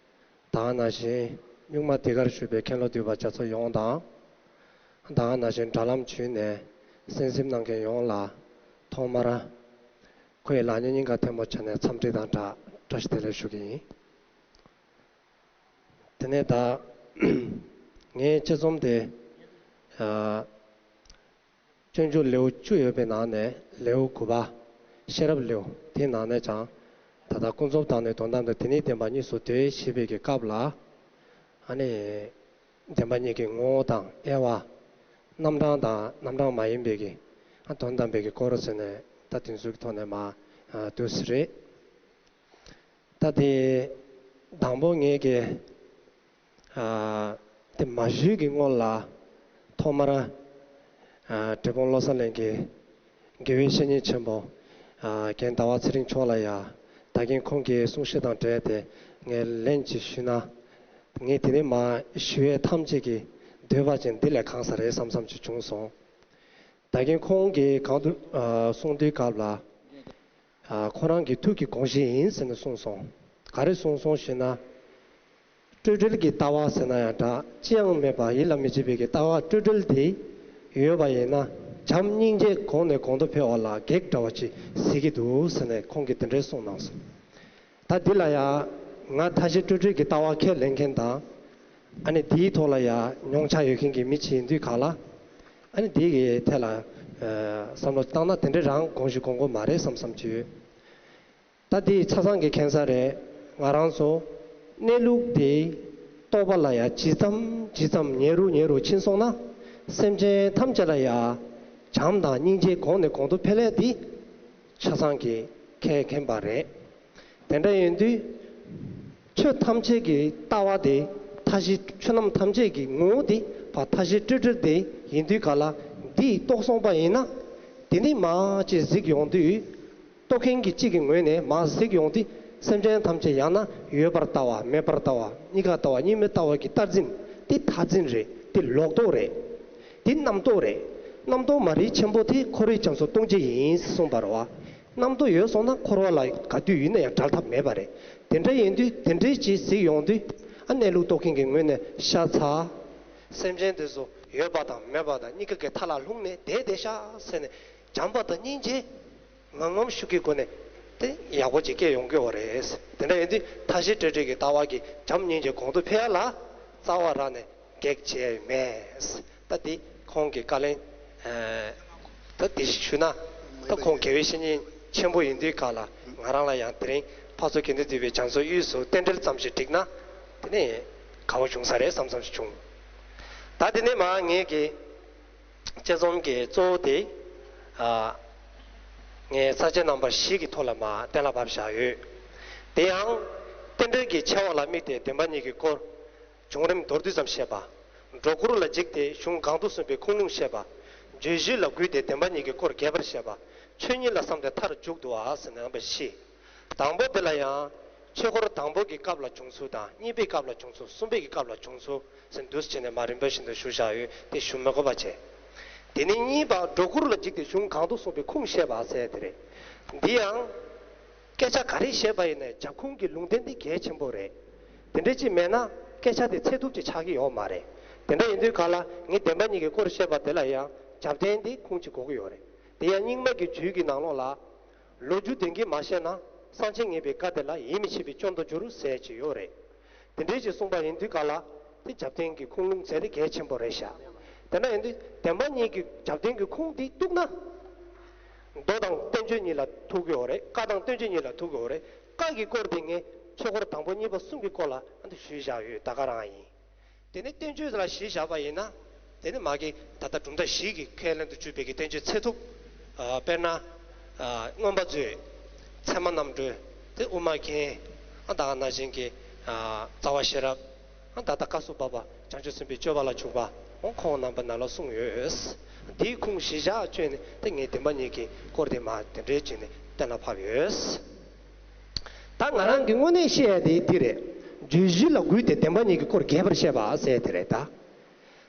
ད་ག་ནང་བཞིན་གཉུག་མ་འདི་གར་བཞུགས་པའི་མཁན་སློབ་འདུས་པ་རྒྱ་མཚོ་ཡོངས་དང་། ད་ག་ནང་བཞིན་དྲ་ལམ་བརྒྱུད་ནས་གསན་གཟིགས་གནང་མཁན་ཡོངས་ལ་ཐོག་མར་ཁོ་ཡི་ལག་གཉིས་སྙིང་ག་ཐལ་མོ་སྦྱར་ནས་འཚམས་འདྲི་དང་སྦྲགས་བཀྲ་ཤིས་བདེ་ལེགས་ཞུ་གི་ཡིན། དེ་ནས་ད་ངའི་དཔྱད་རྩོམ་དེ། ཨ། སྤྱོད་འཇུག་ལེའུ་བཅུ་ཡོད་པའི་ནང་ནས་ལེའུ་དགུ་པ། ཤེས་རབ་ལེའུ་དེའི་ནང་ནས་ཀྱང་། ད་ལྟ་ཀུན་རྫོབ་དང་ནི་དོན་དམ་དང་། དེ་ནི་བདེན་པ་གཉིས་སུ་འདོད་ཅེས་པའི་གི་སྐབས་ལ། ཨ་ནི། བདེན་པ་གཉིས་ཀྱི་ངོ་བོ་དང་དབྱེ་བ། རྣམ་གྲངས་དང་རྣམ་གྲངས་མ་ཡིན་པའི་གི། ཨ། དོན་དམ་པའི་གི་སྐོར་ཟེར་ནས་ད་དེ་ཚོའི་ཐོག་ནས་མར། ཨ། འདུག་སེ་རེད། ད་དེ་དང་པོ་ངེད་ཀྱིས། ཨ། དེ་མ་ཞུས་ཀྱི་སྔོན་ལ་ཐོག་མར། ཨ། འབྲས་སྤུངས་བློ་གསལ་གླིང་གི་དགེ་བའི་བཤེས་གཉེན་ཆེན་པོ། ཨ། རྒན་ཟླ་བ་ཚེ་རིང་མཆོག་ལ་ཡ། ད་གིན་ཁོང་གི་གསུང་བཤད་དང་འབྲེལ་ཏེ་ངས་ལན་ཅིག་ཞུས་ན། ངས་དེ་ནས་མར་ཞུ་ཡས་ཐམས་ཅད་ཀྱི་འདོད་པ་ཅན་འདི་ལས་གང་ཟག་རེད་བསམ་བསམ་ཅིག་བྱུང་སོང་། ད་གིན་ཁོང་གིས་གང་དུ། ཨ། གསུང་དུས་སྐབས་ལ། ཨ། ཁོ་རང་གི་ཐུགས་ཀྱི་དགོངས་གཞི་ཡིན་ཟེར་ནས་གསུངས་སོང་། ག་རེ་གསུངས་སོང་ཞེ་ན། སྤྲོས་བྲལ་གྱི་ལྟ་བ་ཟེར་ན་ཡང་འདྲ། ཅི་ཡང་མེད་པ་ཡིད་ལ་མི་བྱེད་པའི་གི་ལྟ་བ་སྤྲོས་བྲལ་དེ་ཡོད་པ་ཡིན་ན། བྱམས་སྙིང་རྗེ་གོང་ནས་གོང་དུ་འཕེལ་བ་ལ་གེགས་འདྲ་བ་ཅིག་གཟིགས་ཀྱི་འདུག་ཟེར་ནས་ཁོང་གིས་དེ་འདྲའི་གསུངས་གནང་སོང་། ད་འདི་ལ་ཡང་ང་མཐའ་བཞི་སྤྲོས་བྲལ་གྱི་ལྟ་བ་ཁས་ལེན་མཁན་དང་། ཨ་ནི་འདིའི་ཐོག་ལ་ཡང་མྱོང་ཆ་ཡོད་མཁན་གྱི་མི་ཅིག་ཡིན་དུས་ག་ལ། ཨ་ནི་འདི་གི་ཐད་ལ། ཨ། བསམ་བློ་བཏང་ན་དེ་འདྲའི་རང་དགོངས་གཞི་དགོངས་མཁོ་མ་རེད་བསམ་བསམ་གྱི་ཡོད། ད་འདི་ཆ་ཚང་གི་མཁྱེན་གསལ་རེད། ང་རང་ཚོ་གནས་ལུགས་དེ་རྟོགས་པ་ལ་ཡང་ཇི་ཙམ་ཇི་ཙམ་ཉེ་རུ་ཉེ་རུ་ཕྱིན་སོང་ན། སེམས་ཅན་ཐམས་ཅད་ལ་ཡང་བྱམས་དང་སྙིང་རྗེ་གོང་ནས་གོང་དུ་འཕེལ་ཡ་དེ་ཆ་ཚང་གི་ཁས་མཁྱེན་པ་རེད། དེ་འདྲ་ཡིན་དུས། ཆོས་ཐམས་ཅད་ཀྱི་ལྟ་བ་དེ་མཐའ་བཞི། ཆོས་རྣམས་ཐམས་ཅད་ཀྱི་ངོ་བོ་དེ་ཕར་མཐའ་བཞི་སྤྲོས་བྲལ་དེ་ཡིན་དུས་ག་ལ། འདི་རྟོགས་སོང་པ་ཡིན་ན། དེ་ནི་མར་ཅིག་གཟིགས་ཡོང་དུས། རྟོགས་མཁན་གྱི་གཅིག་གི་ངོས་ནས་མར་གཟིགས་ཡོང་དུས། སེམས་ཅན་ཐམས་ཅད་ཡང་ན་ཡོད་པར་ལྟ་བ། མེད་པར་ལྟ་བ། གཉིས་ཀ་ལྟ་བ། གཉིས་མེད་ལྟ་བ་གི་བསྟར་འཛིན་དེ་མཐར་འཛིན་རེད། དེ་ལོག་རྟོག་རེད། དེ་རྣམ་རྟོག་རེད། རྣམ་རྟོག་མ་རིག་ཆེན་པོ་དེ་འཁོར་བའི་རྒྱ་མཚོ་ལྟུང་བྱེད་ཡིན་གསུངས་པ་རེད་བ། རྣམ་རྟོག་ཡོད་སོང་ན་འཁོར་བ་ལ་ག་དུས་ཡིན་ན་ཡང་བྲལ་ཐབས་མེད་པ་རེད། དེ་འདྲ་ཡིན་དུས་དེ་འདྲའི་ཅིག་གཟིགས་ཡོང་དུས། ཨ། གནས་ལུགས་རྟོགས་མཁན་གྱི་ངོས་ནས་ཤ་ཚ། སེམས་ཅན་དེ་ཚོ་ཡོད་པ་དང་མེད་པ་དང་གཉིས་ཀ་གི་མཐའ་ལ་ལྷུང་ནས་བསྡད་བསྡད་ཤག་ཟེར་ནས་བྱམས་པ་དང་སྙིང་རྗེ་ངམ་ངམ་ཤུགས་ཀྱི་སྒོ་ནས་དེ་ཡག་པོ་ཅིག་སྐྱེ་ཡོང་གི་ཡོད་རེད། དེ་འདྲ་ཡིན་དུས་མཐའ་བཞི་སྤྲོས་བྲལ་གྱི་ལྟ་བ་གིས་བྱམས་སྙིང་རྗེ་གོང་དུ་འཕེལ་ཡ་ལ་རྩ་བ་རང་ནས་གེགས་བྱས་མེད། ད་འདི་ཁོང་གི་བཀའ་ལན། ཨ། ད་འདི་ཞུ་ན། ད་ཁོང་དགེ་བའི་བཤེས་གཉེན་ཆེན་པོ་ཡིན་དུས་ག་ལ། ང་རང་ལ་ཡང་དེ་རིང་ཕར་ཚུར་དགེ་འདུན་འདུས་པའི་རྒྱ་མཚོའི་དབུས་སུ་རྟེན་འབྲེལ་ཙམ་ཞིག་བསྒྲིགས་ན། དེ་ནས་དགའ་བོ་བྱུང་ས་རེད་བསམ་བསམ་ཞིག་བྱུང་། ད་དེ་ནས་མར་ངེད་ཀྱི་དཔྱད་རྩོམ་གྱི་གཙོ་བོ་དེ། ཨ། ངས་ས་བཅད་རྣམ་པ་བཞི་གི་ཐོག་ལ་མར་གཏན་ལ་ཕབ་བཞག་ཡོད། དེ་ཡང་། རྟེན་འབྲེལ་གྱི་ཆེ་བ་ལ་དམིགས་ཏེ་བདེན་པ་གཉིས་ཀྱི་སྐོར། བྱུང་རིམ་མདོར་བསྡུས་ཙམ་བཤད་པ། སྒྲོ་སྐུར་ལ་འཇིགས་ཏེ་གཞུང་གང་དུ་གསུངས་པའི་ཁུངས་ལུང་བཤད་པ། བརྗོད་གཞི་ལ་གུས་ཏེ་བདེན་པ་གཉིས་ཀྱི་སྐོར་རྒྱས་པར་བཤད་པ། ཆོས་ཉིད་ལ་བསམས་ཏེ་མཐར་མཇུག་བསྡུ་བ་ཟེར་ནས་རྣམ་པ་བཞི། དང་པོ་དེ་ལ་ཡང་ ཆོས་འཁོར་དང་པོ་གི་སྐབས་ལ་བྱུང་ཚུལ་དང་གཉིས་པའི་སྐབས་ལ་བྱུང་ཚུལ། གསུམ་པའི་གི་སྐབས་ལ་བྱུང་ཚུལ་ཟེར་འདུག་སེ་བྱས་ནས་མར་རིམ་པ་བཞིན་དུ་ཞུ་བཞག་ཡོད། དེ་ཞུ་མི་དགོས་པ་བྱས། དེ་ནས་གཉིས་པ་སྒྲོ་སྐུར་ལ་འཇིགས་ཏེ་གཞུང་གང་དུ་གསུངས་པའི་ཁུངས་བཤད་པ་ཟེར་དེ་རེད། འདི་ཡང་སྐད་ཆ་ག་རེ་བཤད་པ་ཡིན་ནའི་རྒྱབ་ཁུངས་ཀྱི་ལུང་བསྟན་འདི་གལ་ཆེན་པོ་རེད། དེ་འདྲ་ཅིག་མེད་ན་སྐད་ཆ་དེ་ཚད་ཐུབ་ཅིག་ཆགས་ཀྱི་ཡོད་མ་རེད། དེ་འདྲ་ཡིན་དུས་ག་ལ་ངས་བདེན་པ་གཉིས་ཀྱི་སྐོར་བཤད་པ་དེ་ལ་ཡང་རྒྱབ་རྟེན་འདི་ཁུངས་ཅིག་དགོས་ཀྱི་ཡོད་རེད། དེ་ཡང་རྙིང་མ་གི་རྒྱུད་ཀྱི་ནང་ལོགས་ལ། ལོ་རྒྱུས་བདེན་གྱི་མ་བཤད་ན། སངས་ཆེན་ངེས་པའི་བཀའ་དེ་ལ་ཡིད་མི་ཆེས་པའི་སྐྱོན་དུ་འགྱུར་ཟེར་གྱི་ཡོད་རེད། དེ་འདྲའི་ཞིག་གསུངས་པ་ཡིན་དུས་ག་ལ། དེ་རྒྱབ་རྟེན་གྱི་ཁུངས་ལུང་ཟེར་དེ་གལ་ཆེན་པོ་རེད་ཤག་དེ་འདྲ་ཡིན་དུས་བདེན་པ་གཉིས་ཀྱི་རྒྱབ་རྟེན་གྱི་ཁུངས་འདི་གཏུགས་ན། མདོ་དང་བསྟན་བཅོས་གཉིས་ལ་ཐུག་གི་ཡོད་རེད། བཀའ་དང་བསྟན་བཅོས་གཉིས་ལ་ཐུག་གི་ཡོད་རེད། བཀའ་གི་སྐོར་དེ་ངས་ཆོས་འཁོར་དང་པོ་གཉིས་པ་གསུམ་གྱི་སྐོར་ལ་ཨ་འདི་ཞུས་བཞག་ཡོད། ད་ག་རང་ཡིན། དེ་ནས་བསྟན་བཅོས་ལ་གཞི་བཞག་པ་ཡིན་ན། དེ་ནི་མ་གི་ད་ལྟ་གྲུབ་མཐའ་བཞི་གི་ཁས་ལེན་དུ་གྱུར་པའི་གི་བསྟན་བཅོས་ཚད་ཐུབ། ཨ་དཔེར་ན། ཨ་མངོན་པ་མཛོད། ཚད་མ་རྣམ་གྲོལ། དེ་དབུ་མ་རྒྱན། ཨ་ད་ག་ནང་བཞིན་གྱི་ཨ་རྩ་བ་ཤེས་རབ། ཨ་ད་ལྟ་བཀའ་སྩལ་པ་བྱང་ཆུབ་སེམས་དཔའི་སྤྱོད་པ་ལ་འཇུག་པ། འོ་ཁོང་རྣམ་པ་ནང་ལ་གསུངས་ཡོད། དེའི་ཁུངས་གཞི་བཞག་བཅོས་ནས་དེ་ངས་བདེན་པ་གཉིས་ཀྱི་སྐོར་དེ་མ་དེ་འདྲའི་བྱས་ནས་གཏན་ལ་ཕབ་ཡོད། ད་ང་རང་གི་དངོས་གནས་བཤད་ཡ་དེ་འདི་རེད། བརྗོད་གཞི་ལ་གུས་ཏེ་བདེན་པ་གཉིས་ཀྱི་སྐོར་རྒྱས་པར་བཤད་པ་ཟེར་དེ་རེད་ད།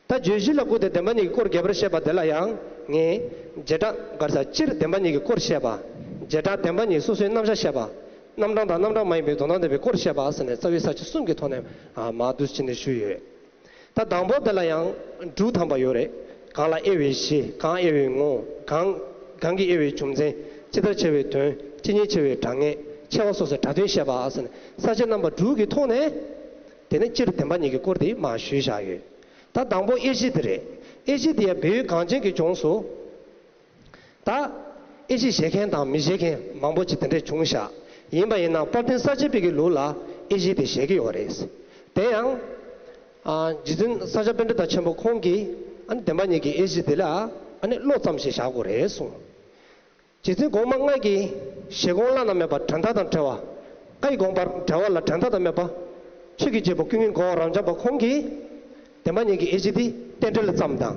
ད་བརྗོད་གཞི་ལ་གུས་ཏེ་བདེན་པ་གཉིས་ཀྱི་སྐོར་རྒྱས་པར་བཤད་པ་དེ་ལ་ཡང་ངས་བྱེ་བྲག་ག་རེ་ཟ། སྤྱིར་བདེན་པ་གཉིས་ཀྱི་སྐོར་བཤད་པ། བྱེ་བྲག་བདེན་པ་གཉིས་སོ་སོའི་རྣམ་གཞག་བཤད་པ། རྣམ་གྲངས་དང་རྣམ་གྲངས་མ་ཡིན་པའི་དོན་དམ་བདེན་པའི་སྐོར་བཤད་པ་ཟེར་ནས་རྩ་བའི་ས་བཅད་གསུམ་གྱི་ཐོག་ནས་ཨ་མར་འདུག་སེ་བྱས་ནས་ཞུས་ཡོད། ད་དང་པོ་དེ་ལ་ཡང་དྲུག་ཐམ་པ་ཡོད་རེད། གང་ལ་དབྱེ་བའི་གཞི། གང་དབྱེ་བའི་ངོ་བོ། གང་གང་གི་དབྱེ་བའི་རྒྱུ་མཚན། ཇི་ལྟར་ཕྱེ་བའི་དོན། ཇི་སྙེད་ཕྱེ་བའི་གྲངས་ངེས། ཕྱེ་བ་སོ་སོའི་སྒྲ་དོན་བཤད་པ་ཟེར་ནས་ས་བཅད་རྣམ་པ་དྲུག་གི་ཐོག་ནས། དེ་ནས་སྤྱིར་བདེན་པ་གཉིས་ཀྱི་སྐོར་དེ་མར་ཞུས་བཞག་ཡོད། ད་དང་པོ་དབྱེ་གཞི་དེ་རེད། དབྱེ་གཞི་དེ་ཡང་བོད་ཡུལ་གངས་ཅན་གྱི་ལྗོངས་སུ། ད། དབྱེ་གཞི་བཞེས་མཁན་དང་མི་བཞེས་མཁན་མང་པོ་ཅིག་དེ་འདྲས་བྱུང་ཤག་ཡིན་པ་ཡིན་ན་དཔལ་ལྡན་ས་སྐྱ་པའི་གི་ལུགས་ལ་དབྱེ་གཞི་དེ་བཞེས་ཀྱི་ཡོད་རེད། དེ་ཡང་། ཨ་རྗེ་བཙུན་ས་སྐྱ་པཎྜི་ཏ་ཆེན་པོ་ཁོང་གིས་ཨ་ནི་བདེན་པ་གཉིས་ཀྱི་དབྱེ་གཞི་དེ་ལ་ཨ་ནི་བློ་ཙམ་ཞིག་བཞག་དགོས་རེད་གསུངས། རྗེ་བཙུན་གོང་མ་ལྔ་གིས་བཞེད་དགོངས་བླ་ན་མེད་པ་འགྲན་ཟླ་དང་བྲལ་བ། ལྔ་ཡི་དགོངས་པ་འགྲེལ་བ་ལ་འགྲན་ཟླ་དང་མེད་པ། ཆོས་ཀྱི་རྒྱལ་པོ་ཀུན་མཁྱེན་གོ་འཕང་རབ་འབྱམས་པ་ཁོང་གིས། བདེན་པ་གཉིས་ཀྱི་དབྱེ་གཞི་འདི་རྟེན་འབྲེལ་ཙམ་དང་།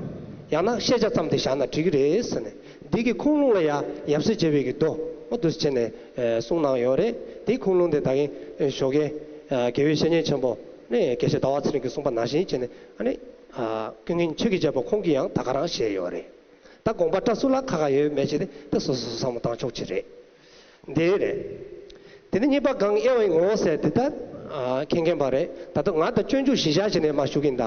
ཡང་ན་ཤེས་བྱ་ཙམ་དེ་བཞག་ན་འགྲིག་གི་རེད་ཟེར་ནས། འདི་གི་ཁུངས་ལུང་ལ་ཡང་ཡབ་སྲས་མཇལ་བའི་གི་མདོ་འོ་འདུག་སེ་བྱས་ནས་ཨེ་གསུངས་གནང་ཡོད་རེད། དེའི་ཁུངས་ལུང་དེ་ད་གིན་ཨེ་ཞོགས་ཀའི་ཨ་དགེ་བའི་བཤེས་གཉེན་ཆེན་པོ་ནས་དགེ་བཤེས་ཟླ་བ་ཚེ་རིང་གིས་གསུངས་པ་ནང་བཞིན་བྱས་ནས་ཨ་ནི་ཨ་ཀུན་མཁྱེན་ཆོས་ཀྱི་རྒྱལ་པོ་ཁོང་གིས་ཡང་ད་ག་རང་བཞེས་ཡོད་རེད། ད་དགོངས་པ་བཀྲལ་ཚུལ་ལ་ཁ་ཁ་ཡོད་མེད་བྱས་ཏེ་དེ་སོ་སོ་བསམ་བློ་བཏང་ཆོག་ཅིག་རེད། འདི་རེད། དེ་ནས་གཉིས་པ་གང་དབྱེ་བའི་ངོ་བོ་ཟེར་དེ་ད་ཨ་མཁྱེན་མཁྱེན་པ་རེད། ད་ལྟ་ང་ད་སྤྱོད་འཇུག་གཞི་བཞག་བྱས་ནས་མར་ཞུ་གི་ཡིན་ད།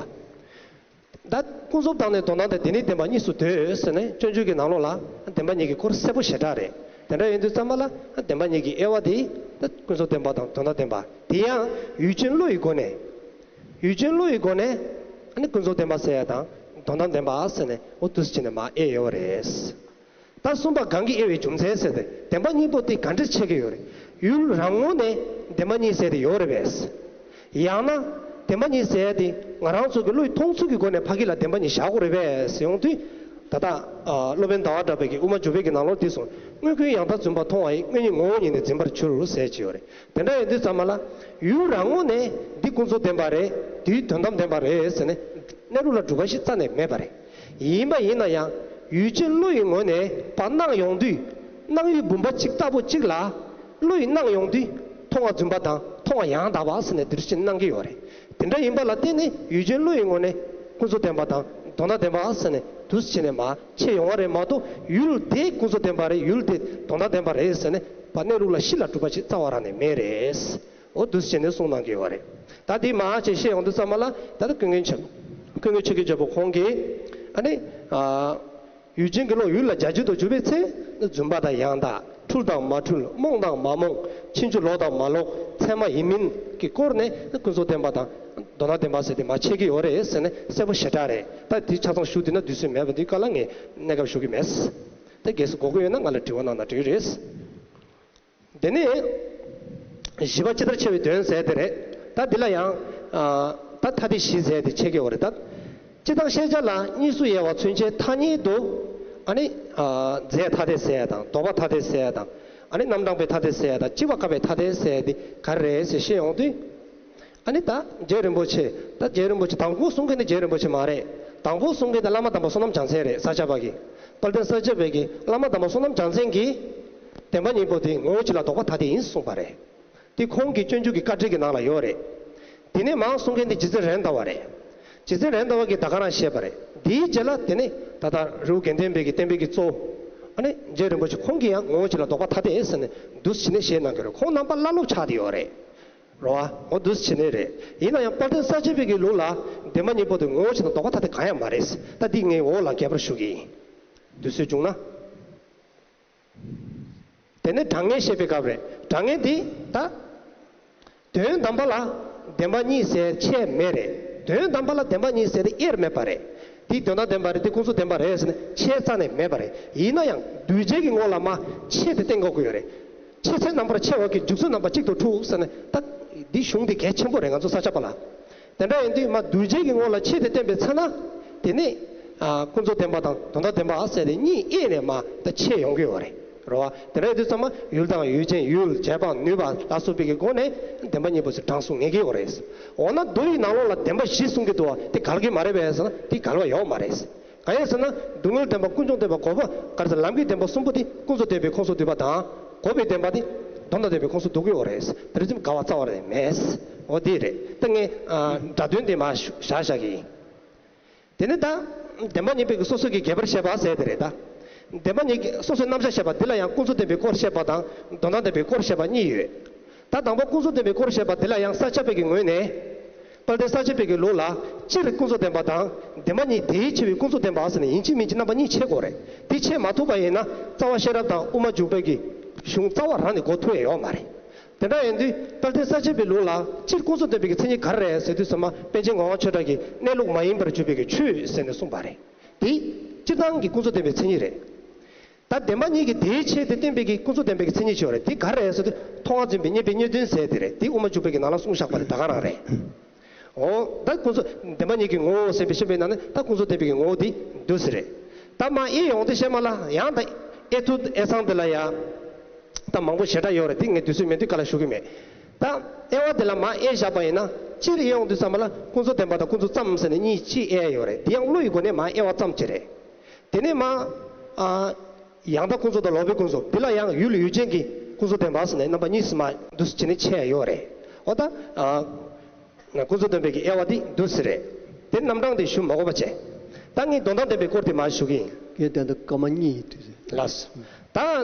ད་ཀུན་རྫོབ་དང་ནི་དོན་དམ་དང་དེ་ནི་བདེན་པ་གཉིས་སུ་འདོད་ཟེར་ནས་སྤྱོད་འཇུག་གི་ནང་ལོགས་ལ་བདེན་པ་གཉིས་ཀྱི་སྐོར་གསལ་པོ་ཞེ་དྲག་རེད། དེ་འདྲ་ཡིན་དུས་ཙམ་པ་ལ་བདེན་པ་གཉིས་ཀྱི་དབྱེ་བ་དེ་ད་ཀུན་རྫོབ་བདེན་པ་དང་དོན་དམ་བདེན་པ་དེ་ཡང་ཡུལ་ཅན་བློ་ཡི་སྒོ་ནས། ཡུལ་ཅན་བློ་ཡི་སྒོ་ནས་ཨ་ནི་ཀུན་རྫོབ་བདེན་པ་ཟེར་ཡ་དང་དོན་དམ་བདེན་པ་ཟེར་ནས་འོ་འདུག་སེ་བྱས་ནས་མར་དབྱེ་ཡོད་རེད། ད་གསུམ་པ་གང་གིས་དབྱེ་བའི་རྒྱུ་མཚན་ཟེར་ཏེ་བདེན་པ་གཉིས་པོ་དེ་ག་འདྲ་ཕྱེ་གི་ཡོད་རེད། ཡུལ་རང་ངོས་ནས་བདེན་པ་གཉིས་ཟེར་ཏེ་ཡོད་རེད་པས། ཡང་ན་བདེན་པ་གཉིས་ཟེར་ཏེ་ང་རང་ཚོ་གི་བློས་མཐོང་ཚུལ་གྱི་སྒོ་ནས་ཕ་གི་ལ་བདེན་པ་གཉིས་བཞག་དགོས་རེད་པས་ཟེར་ཡོང་དུས། ད་ལྟ་ཨ་སློབ་དཔོན་ཟླ་བ་གྲགས་པའི་གི་དབུ་མ་འཇུག་པའི་གི་ནང་ལོགས་འདི་གསུངས། དངོས་ཀུན་ཡང་དག་བརྫུན་པར་མཐོང་བ་ཡི། དངོས་ཉིད་ངོ་བོ་ཉིད་ནི་འཛིན་པར་འགྱུར་ཟེར་གྱི་ཡོད་རེད། དེ་འདྲ་ཡིན་དུས་ཙམ་པ་ལ་ཡུལ་རང་ངོས་ནས་འདི་ཀུན་རྫོབ་བདེན་པ་རེད། འདི་དོན་དམ་བདེན་པ་རེད་ཟེར་ནས་གནས་ལུགས་ལ་སྒྲུབ་པ་ཞིག་རྩ་ནས་མེད་པ་རེད། ཡིན་པ་ཡིན་ན་ཡང་ཡུལ་ཅན་བློ་ཡི་ངོས་ནས་པར་སྣང་ཡོང་དུས། སྣང་ཡུལ་བུམ་པ་གཅིག་ལྟ་བུ་གཅིག་ལ་བློ་ཡིས་སྣང་ཡོང་དུས་མཐོང་བ་རྫུན་པ་དང་མཐོང་བ་ཡང་དག་པ་ཟེར་ནས་འདིར་ཕྱིན་སྣང་གི་ཡོད་རེད། དེ་འདྲ་ཡིན་པ་ལ་བརྟེན་ནས་ཡུལ་ཅན་བློ་ཡི་ངོས་ནས་ཀུན་རྫོབ་བདེན་པ་དང་དོན་དམ་བདེན་པ་ཟེར་ནས་འདུག་སེ་བྱས་ནས་མར་ཕྱེ་ཡོང་བ་རེད་མ་གཏོགས། ཡུལ་དེ་ཀུན་རྫོབ་བདེན་པ་རེད། ཡུལ་དེ་དོན་དམ་བདེན་པ་རེད་ཟེར་ནས་པར་གནས་ལུགས་ལ་གཞི་ལ་གྲུབ་པ་ཞིག་རྩ་བ་རང་ནས་མེད་རེད། འོ་འདུག་སེ་བྱས་ནས་གསུངས་གནང་གི་ཡོད་རེད། ད་དེ་མར་ཅིག་བཤད་ཡོང་དུས་ཙམ་པ་ལ་ད་ལྟ་ཀུན་མཁྱེན་ཆོས་ཀུན་མཁྱེན་ཆོས་ཀྱི་རྒྱལ་པོ་ཁོང་གིས་ཨ་ནི་ཨ། ཡུལ་ཅན་གྱི་བློ་ཡུལ་ལ་བྱ་བྱེད་དུ་གྱུར་པའི་ཚེ། རྫུན་པ་དང་ཡང་དག་འཁྲུལ་དང་མ་འཁྲུལ། རྨོངས་དང་མ་རྨོངས། ཕྱིན་ཅི་ལོག་དང་མ་ལོག་ཚད་མ་ཡིན་མིན་གྱི་སྐོར་ནས་ཀུན་རྫོབ་བདེན་པ་དང་དོན་དམ་བདེན་པ་ཟེར་ཏེ་མར་ཕྱེ་གི་ཡོད་རེད་ཟེར་ནས་གསལ་པོ་ཞེ་དྲག་རེད། ད་དེ་ཆ་ཚང་ཞུ་དུས་ན་དུས་ཚོད་མེད་པ་འདི་སྐབས་ལ་ངས་གནས་སྐབས་ཞུ་གི་མེད། ད་གལ་སྲིད་དགོས་ཀྱི་ཡོད་ན་ང་ལ་དྲི་བ་གནང་ན་འགྲིག་གི་རེད། དེ་ནས་བཞི་པ་ཇི་ལྟར་ཕྱེ་བའི་དོན་ཟེར་དེ་རེད། ད་འདི་ལ་ཡང་ཨ་ད་ཐ་དད་བཞི་ཟེར་དེ་ཕྱེ་གི་ཡོད་རེད་ད། སྤྱི་དང་ཤེས་བྱ་ལ་གཉིས་སུ་དབྱེ་བ་མཚོན་བྱའི་ཐ་སྙད་དུ། ཨ་ནི་ཨ་རྫས་ཐ་དད་ཟེར་ཡ་དང་ལྡོག་པ་ཐ་དད་ཟེར་ཡ་དང་། ཨ་ནི་རྣམ་གྲངས་པའི་ཐ་དད་ཟེར་ཡ་དང་། སྤྱི་བ་བཀག་པའི་ཐ་དད་ཟེར་ཡ་དེ་ག་རེ་རེད་ཟེར་བཤད་ཡོང་དུས། ཨ་ནི་ད་རྗེ་རིན་པོ་ཆེ། ད་རྗེ་རིན་པོ་ཆེ་དང་པོ་གསུང་མཁན་ནི་རྗེ་རིན་པོ་ཆེ་མ་རེད། དང་པོ་གསུང་མཁན་དེ་བླ་མ་དམ་པ་བསོད་ནམས་བྱང་སེང་རེད། ས་སྐྱ་པ་གི། དཔལ་ལྡན་ས་སྐྱ་པའི་གི་བླ་མ་དམ་པ་བསོད་ནམས་བྱང་སེང་གིས། བདེན་པ་གཉིས་པོ་དེ་ངོ་བོ་གཅིག་ལ་ལྡོག་པ་ཐ་དད་ཡིན་གསུངས་པ་རེད། དེ་ཁོང་གི་སྤྱོད་འཇུག་གི་བཀའ་འགྲེལ་གྱི་ནང་ལ་ཡོད་རེད། དེ་ནས་མར་གསུང་མཁན་དེ་རྗེ་བཙུན་རེད་མདའ་བ་རེད། རྗེ་བཙུན་རེད་མདའ་བ་གིས་ད་ག་རང་བཤད་པ་རེད། དེའི་རྗེས་ལ་དེ་ནས་ད་ལྟ་རི་བོ་དགེ་ལྡན་པའི་གི་བསྟན་པའི་གི་གཙོ་བོ། ཨ་ནི་རྗེ་རིན་པོ་ཆེ་ཁོང་གིས་ཡང་ངོ་བོ་ཆོས་ལ་ལྡོག་པ་ཐ་དད་ཟེར་ནས་འདུག་སེ་བྱས་ནས་གནང་གི་རེད། ཁོང་རྣམ་པ་བླ་སློབ་ཆགས་བསྡད་ཡོད་རེད། རེད་བ། འོ་འདུག་སེ་བྱས་ནས་རེད། ཡིན་ན་ཡང་དཔལ་ལྡན་ས་སྐྱ་པའི་གི་ལུགས་ལ་བདེན་པ་གཉིས་པོ་དེ་ངོ་བོ་ཆོས་དང་ལྡོག་པ་ཐ་དད་གང་ཡང་མ་རེད། ད་འདི་ངས་འོག་ལ་རྒྱས་པར་ཞུ་གི་ཡིན། དུས་ཚོད་བྱུང་ན། དེ་ནས་དྲང་ངེས་བཤད་པའི་སྐབས་རེད། དྲང་ངེས་འདི་ད། དོན་དམ་པ་ལ་བདེན་པ་གཉིས་ཟེར་ཆད་མེད་རེད། དོན་དམ་པ་ལ་བདེན་པ་གཉིས་ཟེར་དེ་དབྱེར་མེད་པ་རེད། འདི་དོན་དམ་བདེན་པ་རེད། འདི་ཀུན་རྫོབ་བདེན་པ་རེད་ཟེར་ནས་ཆད་རྩ་ནས་མེད་པ་རེད། ཡིན་ན་ཡང་གདུལ་བྱའི་གི་ངོ་ལ་མ་ཆད་དེ་བསྟན་དགོས་ཀྱི་ཡོད་རེད། ཆད་ཚེ་རྣམ་པར་ཆེ་བ་གི་འཇུག་ཚུལ་རྣམ་པ་གཅིག་ཏུ་འཁྲུག་ཟེར་ནས་ད་འདི་གཞུང་འདི་གལ་ཆེན་པོ་རེད། ང་ཚོ་ས་སྐྱ་པ་ལ། དེ་འདྲ་ཡིན་དུས་མ་གདུལ་བྱའི་གི་ངོ་ལ་ཆད་དེ་བསྟན་པའི་ཚེ་ན། དེ་ནས་ཨ་ཀུན་རྫོབ་བདེན་པ་དང་དོན་དམ་བདེན་པ་ཟེར་ཏེ་གཉིས་དབྱེ་ནས་མ་ད་ཆད་ཡོང་གི་ཡོད་རེད། རེད་བ། དེ་འདྲ་ཡིན་དུས་ཚང་མ་ཡུལ་དང་ཡུལ་ཅན། ཡུལ། རྗེས་དཔག་ནུས་པ་ལ་སོགས་པའི་གི་སྒོ་ནས་བདེན་པ་གཉིས་པོ་ཟེར་དྲང་གསུང་ངེས་ཀྱི་ཡོད་རེད། འོ་ན་མདོ་ཡི་ནང་ལོགས་ལ་བདེན་པ་བཞི་གསུང་གི་འདུག་བ། དེ་འགལ་གྱི་མ་རེད་པས་ཟེར་ན་དེ་འགལ་བ་ཡོད་མ་རེད། གང་ཡིན་ཟེར་ན་སྡུག་བསྔལ་བདེན་པ། ཀུན་འབྱུང་བདེན་པ། འགོག་པ། ག་རེ་ཟེར། ལམ་གྱི་བདེན་པ་གསུམ་པོ་དེ་ཀུན་རྫོབ་བདེན་པའི་ཁོངས་སུ་འདུས་པ་དང་། འགོག་པའི་བདེན་པ་དེ་དོན་དམ་བདེན་པའི་ཁོངས་སུ་འདུ་གི་ཡོད་རེད། དེ་རིང་འགལ་བ་རྩ་བ་ནས་མེད། འོ་དེ་རེད། ད་ངས་ཨ་སྒྲ་དོན་དེ་མར་ཞུ་བཞག་བཞག་གི་ཡིན། དེ་ནས་ད་བདེན་པ་གཉིས་པོའི་སོ་སོ་གི་རྒྱས་པར་བཤད་པ་ཟེར་དེ་རེད་ད། བདེན་པ་གཉིས་ཀྱི་སོ་སོའི་རྣམ་གཞག་བཤད་པ་འདི་ལ་ཡང་ཀུན་རྫོབ་བདེན་པའི་སྐོར་བཤད་པ་དང་དོན་དམ་བདེན་པའི་སྐོར་བཤད་པ་གཉིས་ཡོད། ད་དང་པོ་ཀུན་རྫོབ་བདེན་པའི་སྐོར་བཤད་པ་འདི་ལ་ཡང་ས་སྐྱ་པའི་གི་ངོས་ནས། དཔལ་ལྡན་ས་སྐྱ་པའི་གི་ལུགས་ལ་སྤྱིར་ཀུན་རྫོབ་བདེན་པ་དང་བདེན་པ་གཉིས་དེའི་ཕྱེ་བའི་ཀུན་རྫོབ་བདེན་པ་ཟེར་ནས་ཡིན་གཅིག་མིན་གཅིག་རྣམ་པ་གཉིས་ཕྱེ་དགོས་རེད། དེ་ཕྱེ་མ་ཐུབ་པ་ཡིན་ན་རྩ་བ་ཤེས་རབ་དང་དབུ་མ་འཇུག་པའི་གི་གཞུང་རྩ་བ་རང་ནས་གོ་ཐུབ་ཡ་ཡོད་མ་རེད། དེ་འདྲ་ཡིན་དུས་དཔལ་ལྡན་ས་སྐྱ་པའི་ལུགས་ལ་སྤྱིར་ཀུན་རྫོབ་བདེན་པའི་གི་མཚན་ཉིད་ག་རེ་རེད་ཟེར་དུས་ཚང་མ་པཎ་ཆེན་ངག་དབང་ཆོས་གྲགས་ཀྱི་གནས་ལུགས་མ་ཡིན་པར་གྱུར་པའི་གི་ཆོས་ཟེར་ནས་གསུངས་པ་རེད། དེ་སྤྱིར་བཏང་གི་ཀུན་རྫོབ་བདེན་པའི་མཚན་ཉིད་རེད། ད་བདེན་པ་གཉིས་ཀྱི་དེའི་ཕྱེ་སྟེ་བསྟན་པའི་གི་ཀུན་རྫོབ་བདེན་པའི་གི་མཚན་ཉིད་ཅིག་ཡོད་རེད། དེ་ག་རེ་རེད་ཟེར་དུས་མཐོང་བ་འཛིན་པའི་རྙེད་པའི་རྙེད་དོན་ཟེར་དེ་རེད། དེ་དབུ་མ་འཇུག་པའི་གི་ནང་ལ་གསུངས་བཞག་པ་དེ་ད་ག་རང་རེད། འོ། ད་ཀུན་རྫོབ་བདེན་པ་གཉིས་ཀྱི་ངོ་བོ་ཟེར་བའི་ཤེས་པའི་ནང་ནས་ད་ཀུན་རྫོབ་བདེན་པའི་གི་ངོ་བོ་དེ་འདུག་སེ་རེད། ད་མ་དབྱེ་ཡོང་དུས་ཤེས་མ་ལ་ཡང་ད་དབྱེ་ཚུལ་དབྱེ་སྟངས་དེ་ལ་ཡང་ད་མང་པོ་ཞེ་དྲག་ཡོད་རེད། དེ་ངས་དུས་ཚོད་མེད་དུས་ག་ལ་ཞུ་གི་མེད། ད་དབྱེ་བ་དེ་ལ་མ་དབྱེ་བཞག་པ་ཡིན་ན་སྤྱིར་དབྱེ་ཡོང་དུས་ཙམ་པ་ལ་ཀུན་རྫོབ་བདེན་པ་དང་ཀུན་རྫོབ་ཙམ་ཟེར་ནས་གཉིས་ཅིག་དབྱེ་ཡོད་རེད། དེ་ཡང་བློ་ཡི་སྒོ་ནས་མ་དབྱེ་བ་ཙམ་ཅིག་རེད། དེ་ནས་མ། ཨ། ཡང་དག་ཀུན་རྫོབ་དང་ལོག་པའི་ཀུན་རྫོབ། འདི་ལ་ཡང་ཡུལ་ཡུལ་ཅན་གྱི་ཀུན་རྫོབ་བདེན་པ་ཟེར་ནས་རྣམ་པ་གཉིས་སུ་མ་འདུ་བྱེད་ནས་ཕྱེ་ཡ་ཡོད་རེད། འོ་ད། ཨ། ཀུན་རྫོབ་བདེན་པའི་གི་དབྱེ་བ་འདི་འདུག་སེ་རེད། དེ་རྣམ་གྲངས་དེ་ཞུ་མ་དགོས་པ་བྱས། ད་ངས་དོན་དམ་བདེན་པའི་སྐོར་དེ་མར་ཞུ་གི་ཡིན། ངས་དོན་དམ་སྐར་མ་གཉིས་ཡིན་དུས་ཟེར། ལགས། ད་